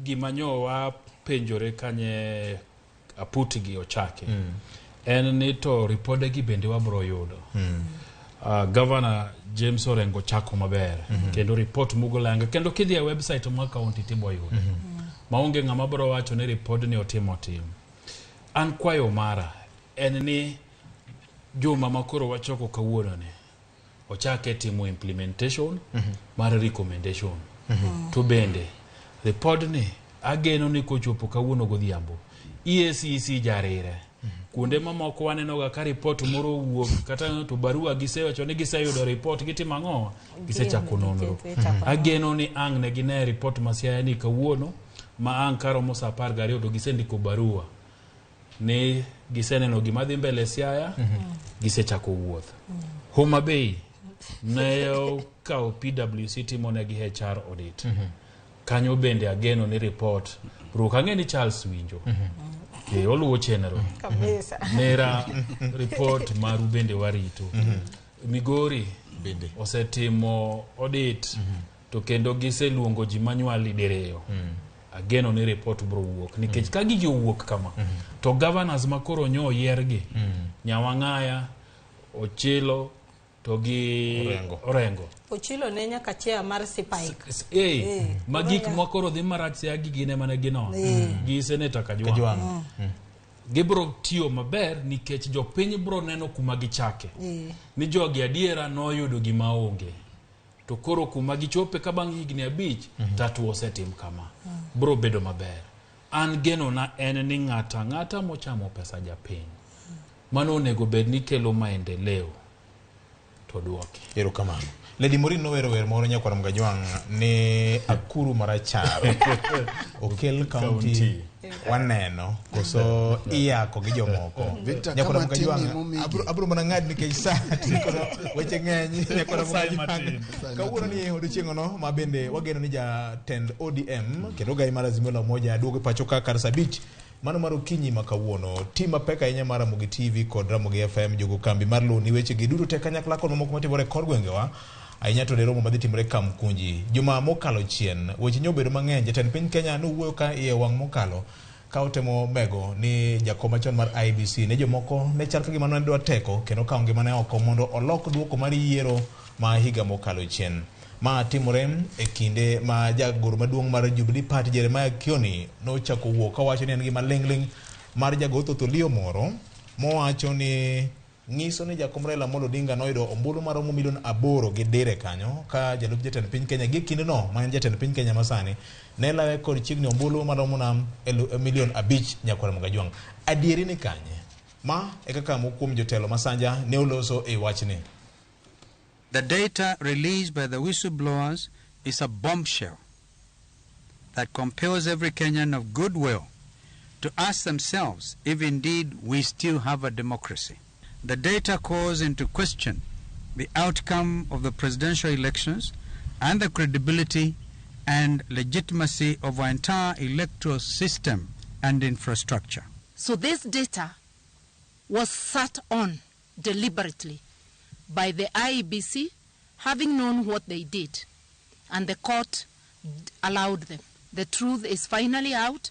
Speaker 4: gima nyo wapenjore kanye aputgi ochake. En ni to ripodegi bende wabro yudo. Governor James Orengo chako maber kendo report mugolanga kendo kidhi e website mar county tibo yudo. Maonge ng'ama bro wacho ni report ni otimo tim. An kwayo mara en ni juma makoro wachoko kawuono ni ochake timo implementation mar recommendation. To bende report ni ageno ni kochopo kawuono godhiambo EACC jarire. Kuonde mamoko waneno ga ka report moro owuok kata to barua gisewacho ni giseyudo report gitimo ang'o gisechako nonro. Ageno ni ang' ne gine report ma Siaya ni kawuono ma ang' karomo saa 12 to gisendiko barua ni giseneno gima dhi mbele Siaya gisechako wuoth. Homa Bay ne okawo PwC timo negi HR audit. Kanyo bende ageno ni report ruok ang'e ni Charles winjo. Oluwo chenro.
Speaker 3: Kabisa.
Speaker 4: Nera report maru bende warito. Migori
Speaker 2: bende
Speaker 4: osetimo audit to kendo giseluongo ji manywali diriyo. Ageno ni report bro wuok nikech ka gigi owuok kama to governors makoro nyo oyiergi Nyawang'aya, Ochilo to gi Orengo.
Speaker 3: Ochilo ne nyaka chair mar Sipaik.
Speaker 4: Ma gik makoro dhi marach Siaya gi gine mane ginono gi Senator Kajwang'. Gibro tiyo maber nikech jopiny bro neno kuma gichake. Ni jogi adiera noyudo gima onge. To koro kuma gichope ka bang' higni 5 tatu osetim kama. Bro bedo maber. An geno na en ni ng'ata ang'ata mochamo pesa japiny. Mano onego bed ni kelo maendeleo. To duoke.
Speaker 2: Erokamano. Lady Morin nowero wer moro nyakwar Mgajwang' ni Akuru marachar. Okel county waneno koso iyako gi jomoko. Nyakwar Mgajwang' abro mana ng'ad nikech sa weche ng'eny nyakwar Mgajwang'. Kawuono ni odiochieng' no ma bende wageno ni jatend ODM kendo gai mar Azimio la Umoja duogo pacho ka kar saa 5 mano mar okinyi ma kawuono. Tim mapek ahinya mar Ramogi TV kod Ramogi FM jogo kambi mar luwo ni weche gi duto te kanyakla kod mamoko matimore e kor gwengewa ahinya to ne romo madhi timore Kamkunji. Juma mokalo chien weche nyobedo mang'eny. Jatend piny Kenya nowuoyo ka iye wang' mokalo ka otemo mego ni jakom machon mar IEBC ne jomoko ne chal ka gima ne dwa teko kendo kawo ngimane oko mondo olok duoko mar yiero ma higa mokalo chien. Ma timore e kinde ma jagoro maduong' mar Jubilee Party Jeremiah Kioni nochako wuok kawacho ni en gima ling'ling' mar jago Thotholio moro mowacho ni nyiso ni jakom Raila Amolo Odinga noyudo ombulu maromo milion 8 gi dire kanyo ka jalup jatend piny Kenya gi kindeno ma en jatend piny Kenya masani ne lawe kod chiegni ombulu maromo na milion 5 nyakwar Mgajwang'. Adieri ni kanye? Ma e kaka moko kuom jotelo masanja ne oloso e wachni.
Speaker 14: The data released by the whistleblowers is a bombshell that compels every Kenyan of goodwill to ask themselves if indeed we still have a democracy. The data calls into question the outcome of the presidential elections and the credibility and legitimacy of our entire electoral system and infrastructure.
Speaker 12: So this data was sat on deliberately by the IEBC, having known what they did, and the court allowed them. The truth is finally out.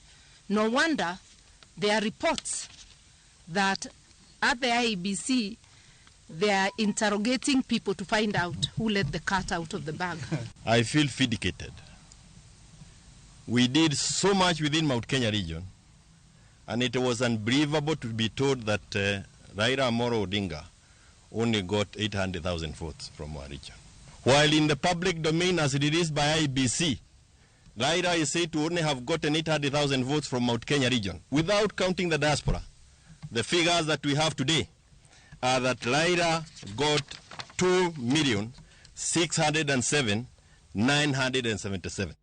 Speaker 12: No wonder there are reports that at the IEBC, they are interrogating people to find out who let the cat out of the bag.
Speaker 5: I feel vindicated. We did so much within Mount Kenya region, and it was unbelievable to be told that Raila Amolo Odinga only got 800,000 votes from our region. While in the public domain as released by IEBC, Raila is said to only have gotten 800,000 votes from Mount Kenya region, without counting the diaspora. The figures that we have today are that Raila got 2,607,977.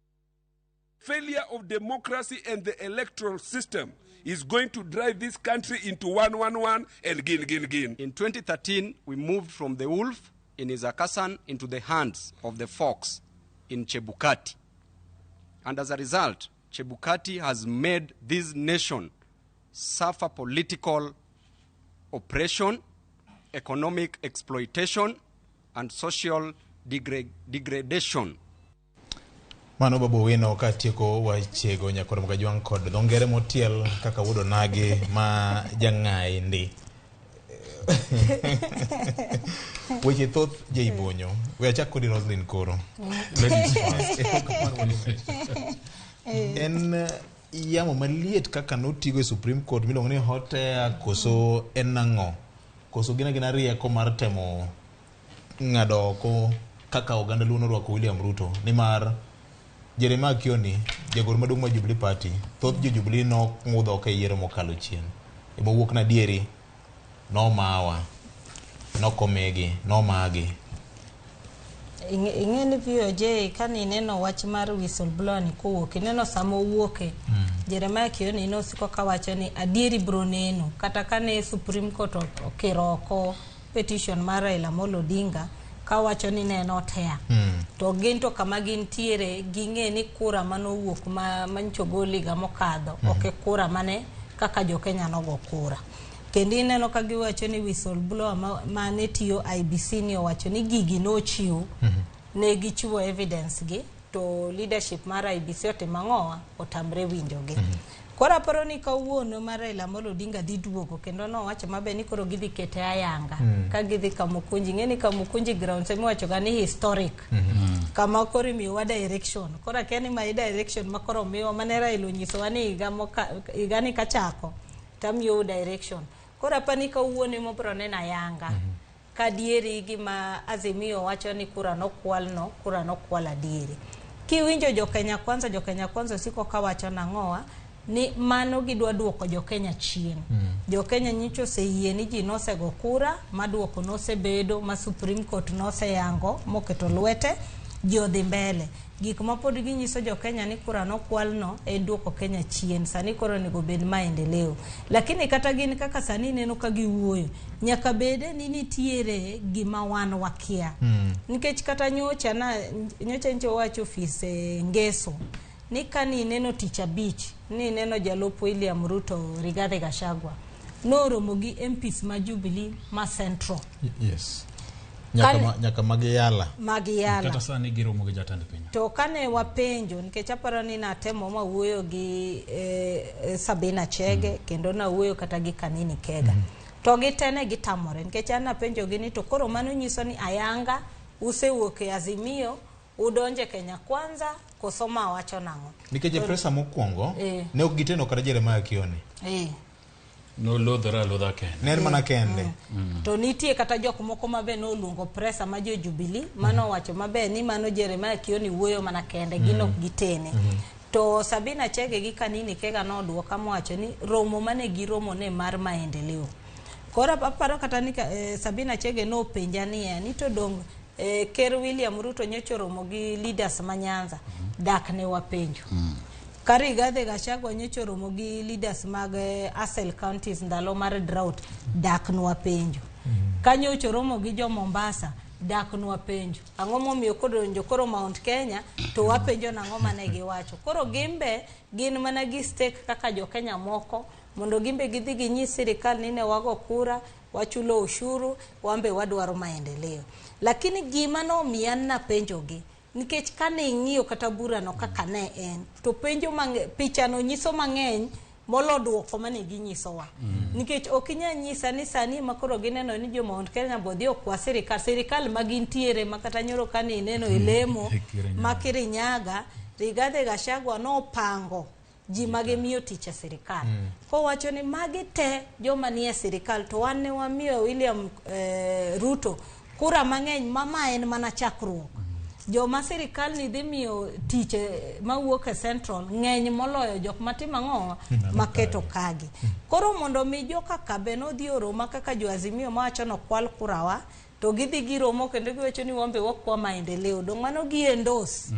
Speaker 15: Failure of democracy and the electoral system is going to drive this country into 111 and gin, gin, gin.
Speaker 16: In 2013, we moved from the wolf in Isakasan into the hands of the fox in Chebukati. And as a result, Chebukati has made this nation suffer political oppression, economic exploitation, and social degradation.
Speaker 2: Mano Babu Owino katieko wachego nyakwar Mgajwang' kod dho ngere motiel kaka wuod onagi ma jang'ayi ndi. Weche thoth jaibonyo. We achak kodi Roslyn koro.
Speaker 4: Ladies first.
Speaker 2: En yamo maliet kaka notigo e Supreme Court miluongo ni hot air koso en ang'o? Koso gin agina rieko mar temo ng'ado oko kaka oganda luo norwako William Ruto nimar Jeremiah Kioni jagoro maduong' mar Jubilee Party thoth jo Jubilee nong'udho oko e yiero mokalo chien ema owuok na dieri nomawa nokomigi nomagi.
Speaker 3: Ing'e ni VOJ kane ineno wach mar whistleblower ni kowuok ineno sama owuoke Jeremiah Kioni nosiko kawacho ni adieri bro neno kata kane Supreme Court okiro oko petition mar Raila Amolo Odinga kawacho ni ne en hot air to gin to kama gintiere ging'e ni kura manowuok ma manyocha ogol higa mokadho ok e kura mane kaka jokenya nogo kura. Kendo ineno ka giwacho ni whistleblower mane tiyo IBC ni owacho ni gigi nochiw ne gichiwo evidence gi to leadership mar IBC otimo ang'owa otamre winjogi. Koro aparo ni kawuono mar Raila Amolo Odinga dhi duogo kendo nowacho maber ni koro gidhi kete ayanga ka gidhi Kamukunji. Ing'e ni Kamukunji grounds emiwacho ga ni historic kama koro imiyowa direction. Koro akia ni mae direction ma koro miwa mane Raila onyisowa ni higa ni kachako tamiyou direction. Koro apani kawuono ema obiro neno ayanga ka adieri gima Azimio wacho ni kura nokwal no, kura nokwal adieri. Kiwinjo jo Kenya Kwanza, jo Kenya Kwanza osiko kawacho nang'owa ni mano gidwa duoko jo Kenya chien. Jo Kenya nyocha oseyie ni ji nosego kura ma duoko nosebedo ma Supreme Court noseyango moketo lwete ji odhi mbele. Gik ma pod ginyiso jo Kenya ni kura nokwal no en duoko Kenya chien. Sani koro onego bed maendeleo. Lakini kata gin kaka sani ineno ka giwuoyo, nyaka bede ni nitiere gima wan wakia. Nikech kata nyocha na nyocha ncho wacho ofis Ngeso ni kani ineno tich abich ni ineno jalup William Ruto Rigathi Gachagua noromo gi MPs ma Jubilee ma Central.
Speaker 2: Yes. Nyaka magiyala.
Speaker 3: Magiyala.
Speaker 4: Kata sani giromo gi jatend piny.
Speaker 3: To kane wapenjo nikech aparo ni natemo mawuoyo gi Sabina Chege kendo nawuoyo kata gi Kanini Kega. To gitene gitamore nikech an napenjo gi ni to koro mano nyiso ni ayanga usewuok e Azimio udonje Kenya Kwanza koso ma wacho nang'o?
Speaker 2: Nikech e presa mokwongo ne ok giteno kata Jeremiah Kioni.
Speaker 4: Nolodhore alodha kende.
Speaker 2: Ne en mana kende.
Speaker 3: To nitie kata jok moko mabe noluongo presa ma jo Jubilee mano wacho maber ni mano Jeremiah Kioni wuoyo mana kende gin ok gitene. To Sabina Chege gi Kanini Kega noduoka mowacho ni romo mane giromo ne mar maendeleo. Koro aparo kata ni Sabina Chege nopenja niya ni to dong Ker William Ruto nyocha oromo gi leaders ma Nyanza dak ne wapenjo. Ka Rigathi Gachagua nyocha oromo gi leaders mag Asel counties ndalo mar drought dak ne wapenjo. Ka nyocha oromo gi jo Mombasa dak ne wapenjo. Ang'o momiyo kodonjo koro Mount Kenya to wapenjo nang'o mane giwacho. Koro gimbe gin mana gi stake kaka jo Kenya moko mondo gimbe gidhi ginyis sirikal ni ne wago kura wachulo ushuru wambe wadwaro maendeleo. Lakini gima nomiya napenjogi nikech kane ing'iyo kata burano kaka ne en to penjo pichano nyiso mang'eny molo duoko mane ginyisowa. Nikech ok inyal nyisa ni sani ma koro gineno ni jo Mount Kenya bodhi okwa sirikal, sirikal ma gintiere ma kata nyoro kane ineno e lemo ma Kirinyaga, Rigathi Gachagua nopango ji magimiyo tich e sirikal. Kowacho ni magi te joma nie sirikal to wan ne wamiyo William Ruto kura mang'eny ma ma en mana chakruok. Joma sirikal ni dhi miyo tich mawuok e Central ng'eny moloyo jok matimo ang'o maketo kagi. Koro mondo mi joka kabe nodhi oroma kaka jo Azimio mawacho nokwal kurawa to gidhi giromo kendo giwacho ni wambe wakwa maendeleo. Dong' mano gi endorse.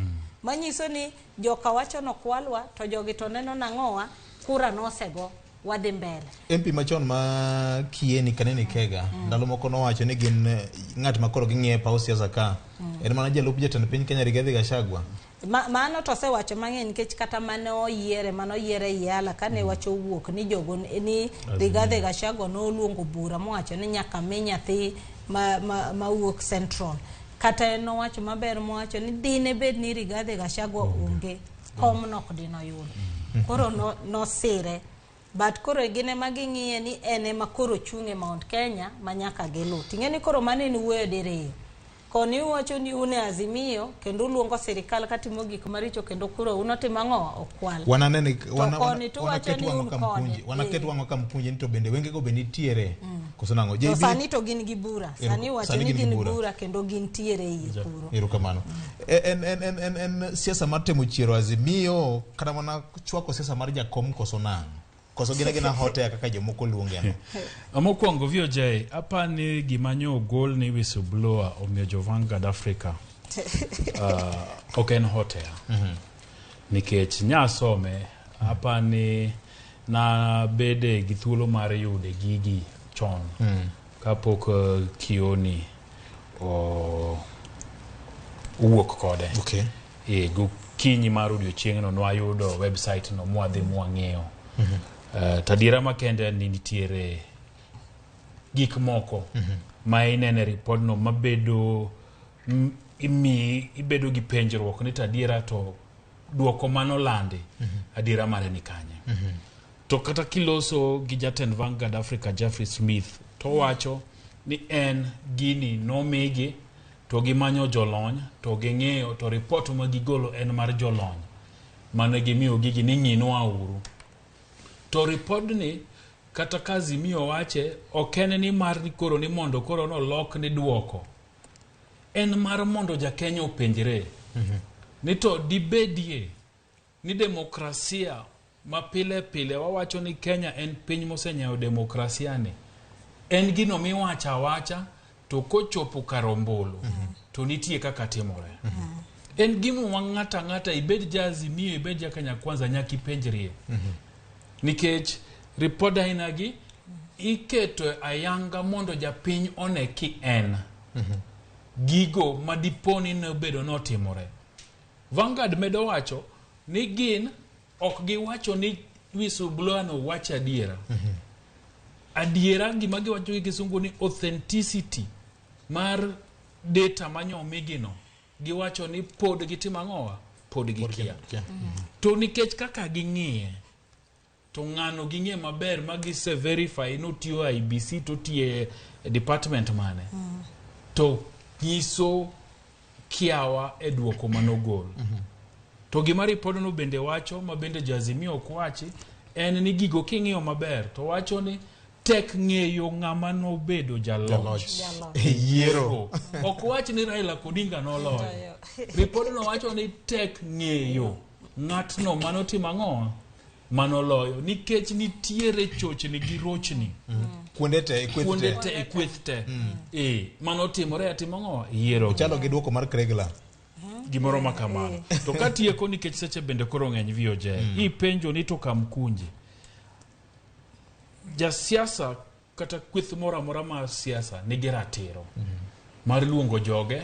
Speaker 3: Manyiso ni joka wacho nokwalwa to jogi to neno nang'owa kura nosego wadhi mbele.
Speaker 2: MP machon ma Kieni Kanini Kega ndalo moko nowacho ni gin ng'at ma koro ging'iye paw siasa ka en mana jalup jatend piny Kenya Rigathi Gachagua.
Speaker 3: Mano to osewacho mang'eny nikech kata mane oyiere mane oyiere Yala kane wach owuok ni jogo ni Rigathi Gachagua noluongo bura mowacho ni nyaka mi nyathi ma wuok Central. Kata en nowacho maber mowacho ni dine bed ni Rigathi Gachagua onge kom nok dinoyudo. Koro nosire. But koro gin ema ging'iye ni en ema koro chung' e Mount Kenya ma nyaka gilu. Ting'e ni koro mano en wuoyo diriyo. Koni uwacho ni un e Azimio kendo uluongo sirikal katimo gik maricho kendo koro un otimo ang'o? Okwal.
Speaker 2: Wanane
Speaker 3: To koni to uwacho ni un kode.
Speaker 2: Wanaket wang'wa ka mkunji ni to bende wengego be nitiere koso nang'o?
Speaker 3: To
Speaker 2: JB
Speaker 3: sani to gin gi bura. Sani iwacho
Speaker 2: sani
Speaker 3: ni
Speaker 2: gin gi
Speaker 3: gin
Speaker 2: bura.
Speaker 3: bura kendo gintiere e iye kuro.
Speaker 2: Erokamano. En siasa mar temo chiero Azimio kata mana chwako siasa mar jakom koso nang'o? Koso gin agina hot air kaka jomoko luonge ang'o?
Speaker 4: Mokwongo VOJ, apani gima nyo ogol ni whistleblower omiyo jo Vanguard Africa ok en hot air. Nikech nyasome, apani nabede gi thuolo mar yude gigi chon kapok Kioni owuok kode.
Speaker 2: Okay.
Speaker 4: Gokinyi mar odiochieng'no nwayudo website no mwadhi mwang'iyo. To adiera makende en ni nitiere gik moko ma inene report no mabedo imiyi ibedo gi penjruok ni to adiera to duoko manolandi adiera mare ni kanye. To kata kiloso gi jatend Vanguard Africa Jeffrey Smith to wacho ni en gini nomigi to gimanyo jolony to ging'iyo to report ma gigolo en mar jolony mane gimiyo gigi ni ng'inwa uru. To report ni kata ka Azimio wache ok en ni mar ni koro ni mondo koro nolok ni duoko. En mar mondo jakenya openjre ni to dibedie ni demokrasia ma pile pile wawacho ni Kenya en piny mosenyayo demokrasia ni en gino miwacho awacha to kochopo kar ombulu to nitie kaka timore. En gimo ma ng'ato ang'ata ibed ja Azimio ibed ja Kenya Kwanza nyaka ipenjrie. Nikech ripod aina gi iketo ayanga mondo japiny one ki en gigo madipo ni nobedo notimore. Vanguard medo wacho ni gin ok giwacho ni whistleblower no wacho adiera. Adiera gima giwacho gi kisungu ni authenticity mar data manyomigi no giwacho ni pod gitimo ang'owa pod gikia. To nikech kaka ging'iye to ng'ano ging'e maber ma gise verify notiyo IEBC to tiye department mane to nyiso kiawa e duoko manogol. To gima ripodno bende wacho ma bende jo Azimio ok wachi en ni gigo king'iyo maber to wacho ni tek ng'eyo ng'ama nobedo jaloch
Speaker 2: E yiero.
Speaker 4: Ok wach ni Raila Odinga noloyo. Ripodno wacho ni tek ng'eyo ng'atno manotimo ang'o manoloyo nikech nitiere chochni gi rochni
Speaker 2: Kuonde te, e kweth
Speaker 4: kuonde
Speaker 2: te.
Speaker 4: te e kweth te. Manotimore atimo ang'o yiero.
Speaker 2: Ochalo gi duoko mar Kregla.
Speaker 4: Gimoro ma kamano. To katieko nikech seche bende koro ng'eny VOJ, ipenjo ni to Kamkunji. Jasiasa kata kweth moro amora mar siasa nigi ratiro mar luongo joge,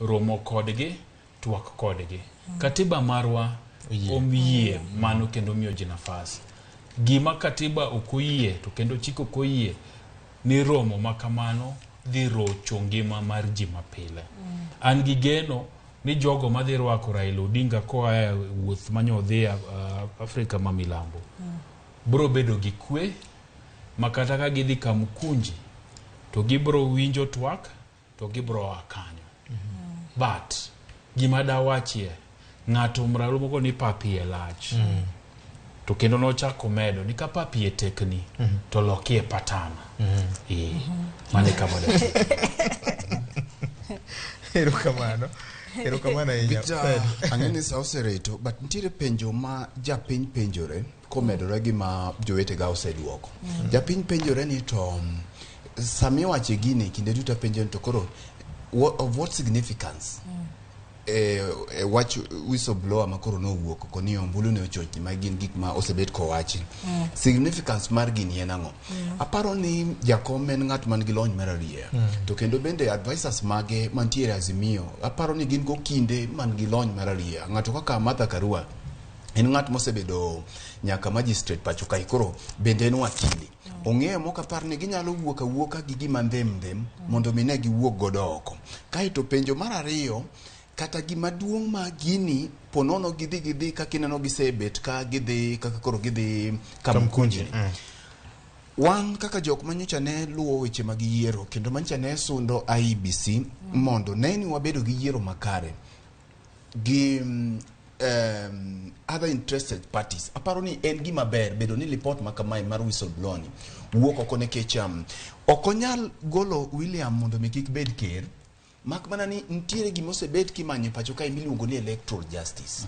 Speaker 4: romo kodgi, twak kodgi. Katiba marwa oyie mano kendo miyo ji nafas. Gima katiba ok oyie to kendo chik ok oyie ni romo ma kamano dhi rocho ngima mar ji mapile. An gi geno ni jogo madhi rwako Raila Odinga koa e wuoth mane odhi Afrika ma milambo biro bedo gi kwe ma kata ka gidhi Kamkunji to gibiro winjo twak to gibiro a kanyo. But gima dawachie ng'ato mralo moko ni pap iye lach. To kendo nochako medo ni ka pap iye tekni to lokie patana. Mano e kama datieko.
Speaker 2: Erokamano. Erokamano ahinya.
Speaker 13: Peter, ang'e ni sa osereto, but nitiere penjo ma japiny penjore komedore gi ma jowetega oseduoko. Japiny penjore ni to sami iwache gini kinde duto apenjo ni to koro of what significance wach whistleblower ma koro nowuok oko ni ombulu ne ochochni ma gin gik ma osebet kowachi. Significance mar gini en ang'o? Aparo ni jakom en ng'at man gi lony mar arieya. To kendo bende advisors mage mantiere Azimio, aparo ni gin go kinde man gi lony mar arieya. Ng'ato kaka Martha Karua en ng'at mosebedo nyaka magistrate pacho kae koro bende en wakili. Ong'eyo mok apar ni ginyalo wuok awuoka gi gima ndhem ndhem mondo mi ne giwuok godo oko. Kaeto penjo mar ariyo Kata gima duong' ma gini ponono gidhi gidhi kaka ineno gisebet ka gidhi kaka koro gidhi Kamkunji. Wan kaka jok manyocha ne luwo weche mag yiero kendo manyocha ne sundo IEBC mondo ne ni wabedo gi yiero makare gi other interested parties. Aparo ni en gima ber bedo ni lipot ma kamae mar whistleblower ni wuok oko nikech ok onyal golo William mondo mi kik bed ker, mak mana ni nitiere gima osebet kimanyo e pacho kae miluongo ni electoral justice.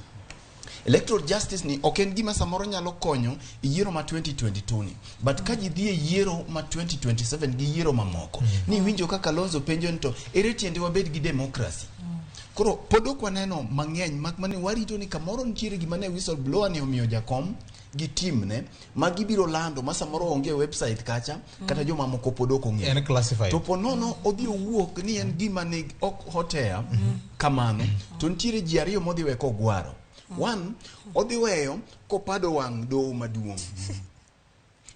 Speaker 13: Electoral justice ni ok en gima samoro nyalo konyo e yiero ma 2022 ni, but ka ji dhi e yiero ma 2027 gi yiero mamoko ni winjo kaka Kalonzo penjo ni to ere tiende wabed gi democracy. Koro pod ok waneno mang'eny, mak mana ni warito ni kamoro nitiere gima ne whistleblower ni omiyo jakom gi team ne ma gibiro lando ma samoro onge e website kacha kata jomamoko pod ok ong'eyo.
Speaker 2: En classified.
Speaker 13: To po nono odhi owuok ni en gima ne ok hot air kamano, to nitiere ji ariyo modhi we kogwaro. One, odhi weyo kopado wang' doho maduong'.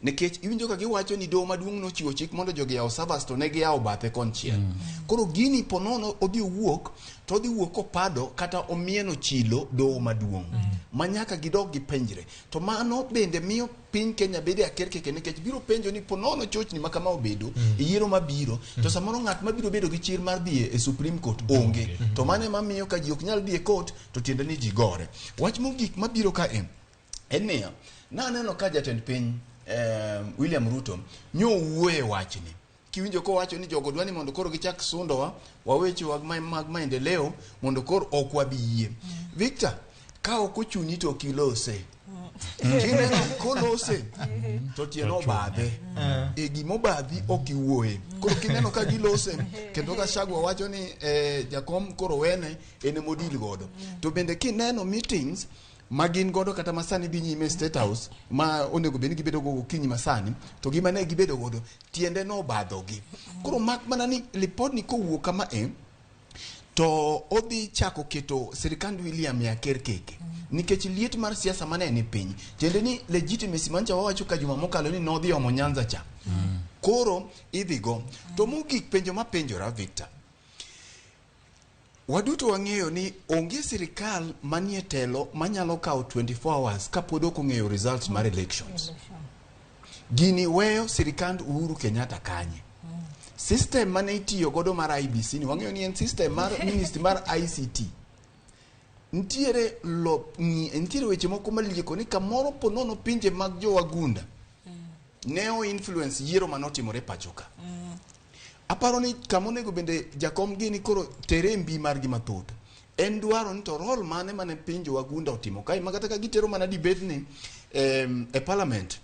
Speaker 13: Nikech iwinjo ka giwacho ni doho maduong' nochiwo chik mondo jogi yaw servers to ne giyawo bathe konchiel. Koro gini po nono odhi owuok to odhi wuok kopado kata omieno chilo doho maduong' ma nyaka gidog gipenjre. To mano bende miyo piny Kenya bedo e akerkeke nikech biro penjo ni po nono chochni ma kama obedo e yiero mabiro to samoro ng'at mabiro bedo gi chir mar dhi e Supreme Court onge. To mano ema miyo ka ji ok nyal dhi e court to tiende ni ji gore. Wach mogik mabiro ka en niya, naneno ka jatend piny William Ruto nyo wuoye wachni. Kiwinjo kowacho ni jogo dwa ni mondo koro gichak sundowa waweche mag maendeleo mondo koro ok wabi yie. Victor, ka ok ochuni to ok ilose. Kineno kolose to tiende obadhe. E gimobadhi ok iwuoye. Koro kineno ka gilose kendo Gachagua wacho ni jakom koro wene en emodil godo. To bende kineno meetings ma gin godo kata masani dhi nyime State House ma onego bed ni gibedo go gokinyi masani to gima ne gibedo godo tiende nobadhogi. Koro mak mana ni lipodni kowuok kama e to odhi chako keto sirikand William e akerkeke nikech liet mar siasa mane ni piny, tiende ni legitimacy mancha wawacho ka juma mokalo ni nodhi omo Nyanza cha koro idhi go. To mogik penjo mapenjora Victor, waduto wang'eyo ni onge sirikal manie telo manyalo kawo 24 hours kapod ok ong'eyo results mar elections. Gini weyo sirikand Uhuru Kenyatta kanye? System mane itiyo godo mar IEBC ni wang'eyo ni en system mar ministry mar ICT. Nitiere nitiere weche moko malieko ni kamoro po nono pinje mag jowagunda ne o influence yiero manotimore pacho ka. Aparo ni kamonego bende jakom gini koro tere mbi margi mathoth. En dwaro ni to role mane mane piny jowagunda otimo kae ma kata ka gitero mana debate ni e parliament,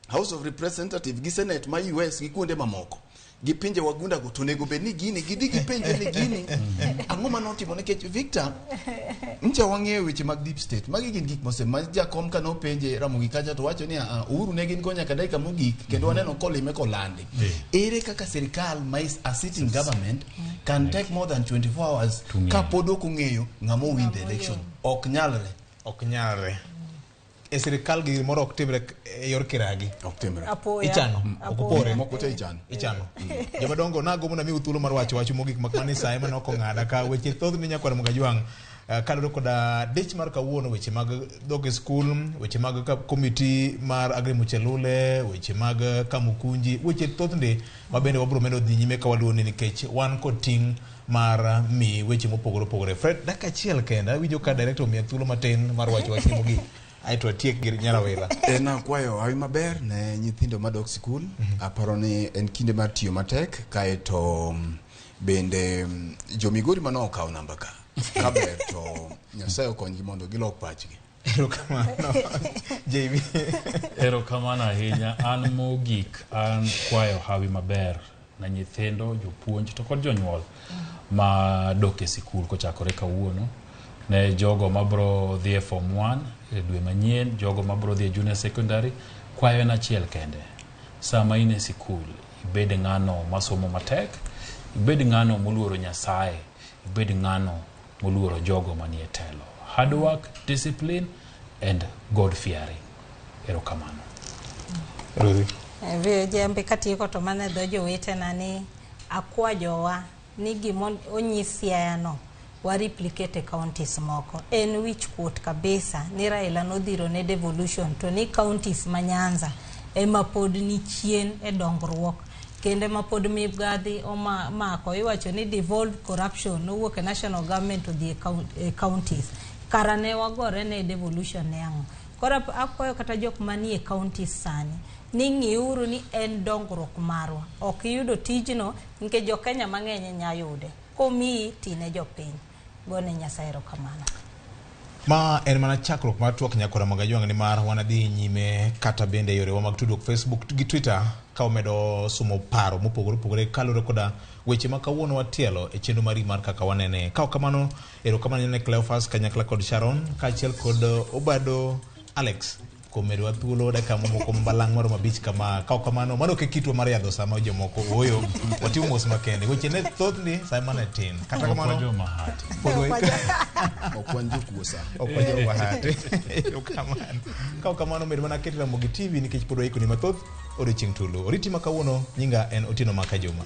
Speaker 13: House of Representative gi Senate ma US gi kuonde mamoko gi pinje wagunda go to onego bed ni gini gidhi gipenje ni gini ang'o manotimo nikech Victor ncha wang'eyo weche mag deep state magi gin gik mose ma jakom ka nopenje Ramogi kacha to wacho ni Uhuru ne gin go nyaka dakika mogik kendo waneno kolime kolandi. Ere kaka sirikal ma is a sitting government can take more than 24 hours ka pod ok ong'eyo ng'ama win the election? Ok nyalre.
Speaker 2: Ok nyalre. E sirikal gimoro ok timre e yor kiragi.
Speaker 13: Ok timre.
Speaker 2: Ichano. Ok opore.
Speaker 13: Moko te ichano.
Speaker 2: Ichano. Jomadongo nagomo namiu thuolo mar wacho wach mogik mak mana ni saye mane ok ong'ada ka weche thoth ni nyakwar Mugajwang' kaluwore koda dich mar kawuono, weche mag dhok e skul, weche mag komiti mar Agri Muchelule, weche mag Kamukunji, weche thoth ndi ma bende wabiro medo dhi nyime ka waluwo ni nikech wan kod ting' mar mi weche mopogore opogore. Fred, dakika achiel kende, awinjo ka director omiya thuolo matin mar wacho wach mogik. Aeto atiek gi Nyarawila.
Speaker 13: En akwayo hawi maber ne nyithindo madok sikul. Aparo ni en kinde mar tiyo matek, kaeto bende jo Migori mane okawo namba ka kaber to Nyasaye okonygi mondo gilok pachgi.
Speaker 2: Erokamano. JB.
Speaker 4: Erokamano ahinya. An mogik, an kwayo hawi maber na nyithindo, jopuonj to kod jonyuol ma dok e sikul kochakore kawuono. Ne jogo mabro dhi e form 1 e dwe manyien, jogo mabro dhi e junior secondary, kwayo en achiel kende. Sama in e sikul, ibed ng'ano masomo matek, ibed ng'ano moluoro Nyasaye, ibed ng'ano moluoro jogo manie telo. Hard work, discipline and God fearing. Erokamano.
Speaker 2: Rosie.
Speaker 3: Jembe katieko to mana dho jowetena ni akwa jowa ni gima onyis Siaya no Wa replicate e counties moko. En wich kuot kabisa ni Raila nodhiro ne devolution to ni counties ma Nyanza ema pod ni chien e dongruok kendo ema pod mibadhi omako. Iwacho ni devolved corruption nowuok e national government odhi e counties. Kara ne wagore ne devolution ne ang'o? Koro akwayo kata jok manie counties sani ni ng'iuru ni en dongruok marwa. Ok iyudo tijno nikech jo Kenya mang'eny nya yude. Komiyi tine jopiny. Gone Nyasaye erokamano.
Speaker 2: Ma en mana chakruok mar twak nyakora mag ajwang' nimar wanadhi nyime kata bende yorewa mag tudruok Facebook gi Twitter ka wamedo somo paro mopogore opogore kaluwore koda weche ma kawuono watielo e chenro mari mar kaka wanene. Ka ok kamano, erokamano ne Cleophas kanyakla kod Sharon kaachiel kod Obado Alex kuom medowa thuolo dakika mamoko balang' maromo abich kama. Ka ok kamano, mano ok e kitwa mar yadho sama jomoko ooyo. Watimo mos makende. Weche ne thothni, sa ema ne tin. Kata
Speaker 4: Ok
Speaker 2: kamano,
Speaker 4: wajomahati.
Speaker 2: pod
Speaker 1: Ok wan jokuo sa.
Speaker 2: Ok wajomahati. Erokamano. Ka ok kamano, med mana keto Ramogi TV nikech pod waikoni mathoth odiochieng' tulu. Oriti ma kawuono, nyinga en Otieno Maka Juma.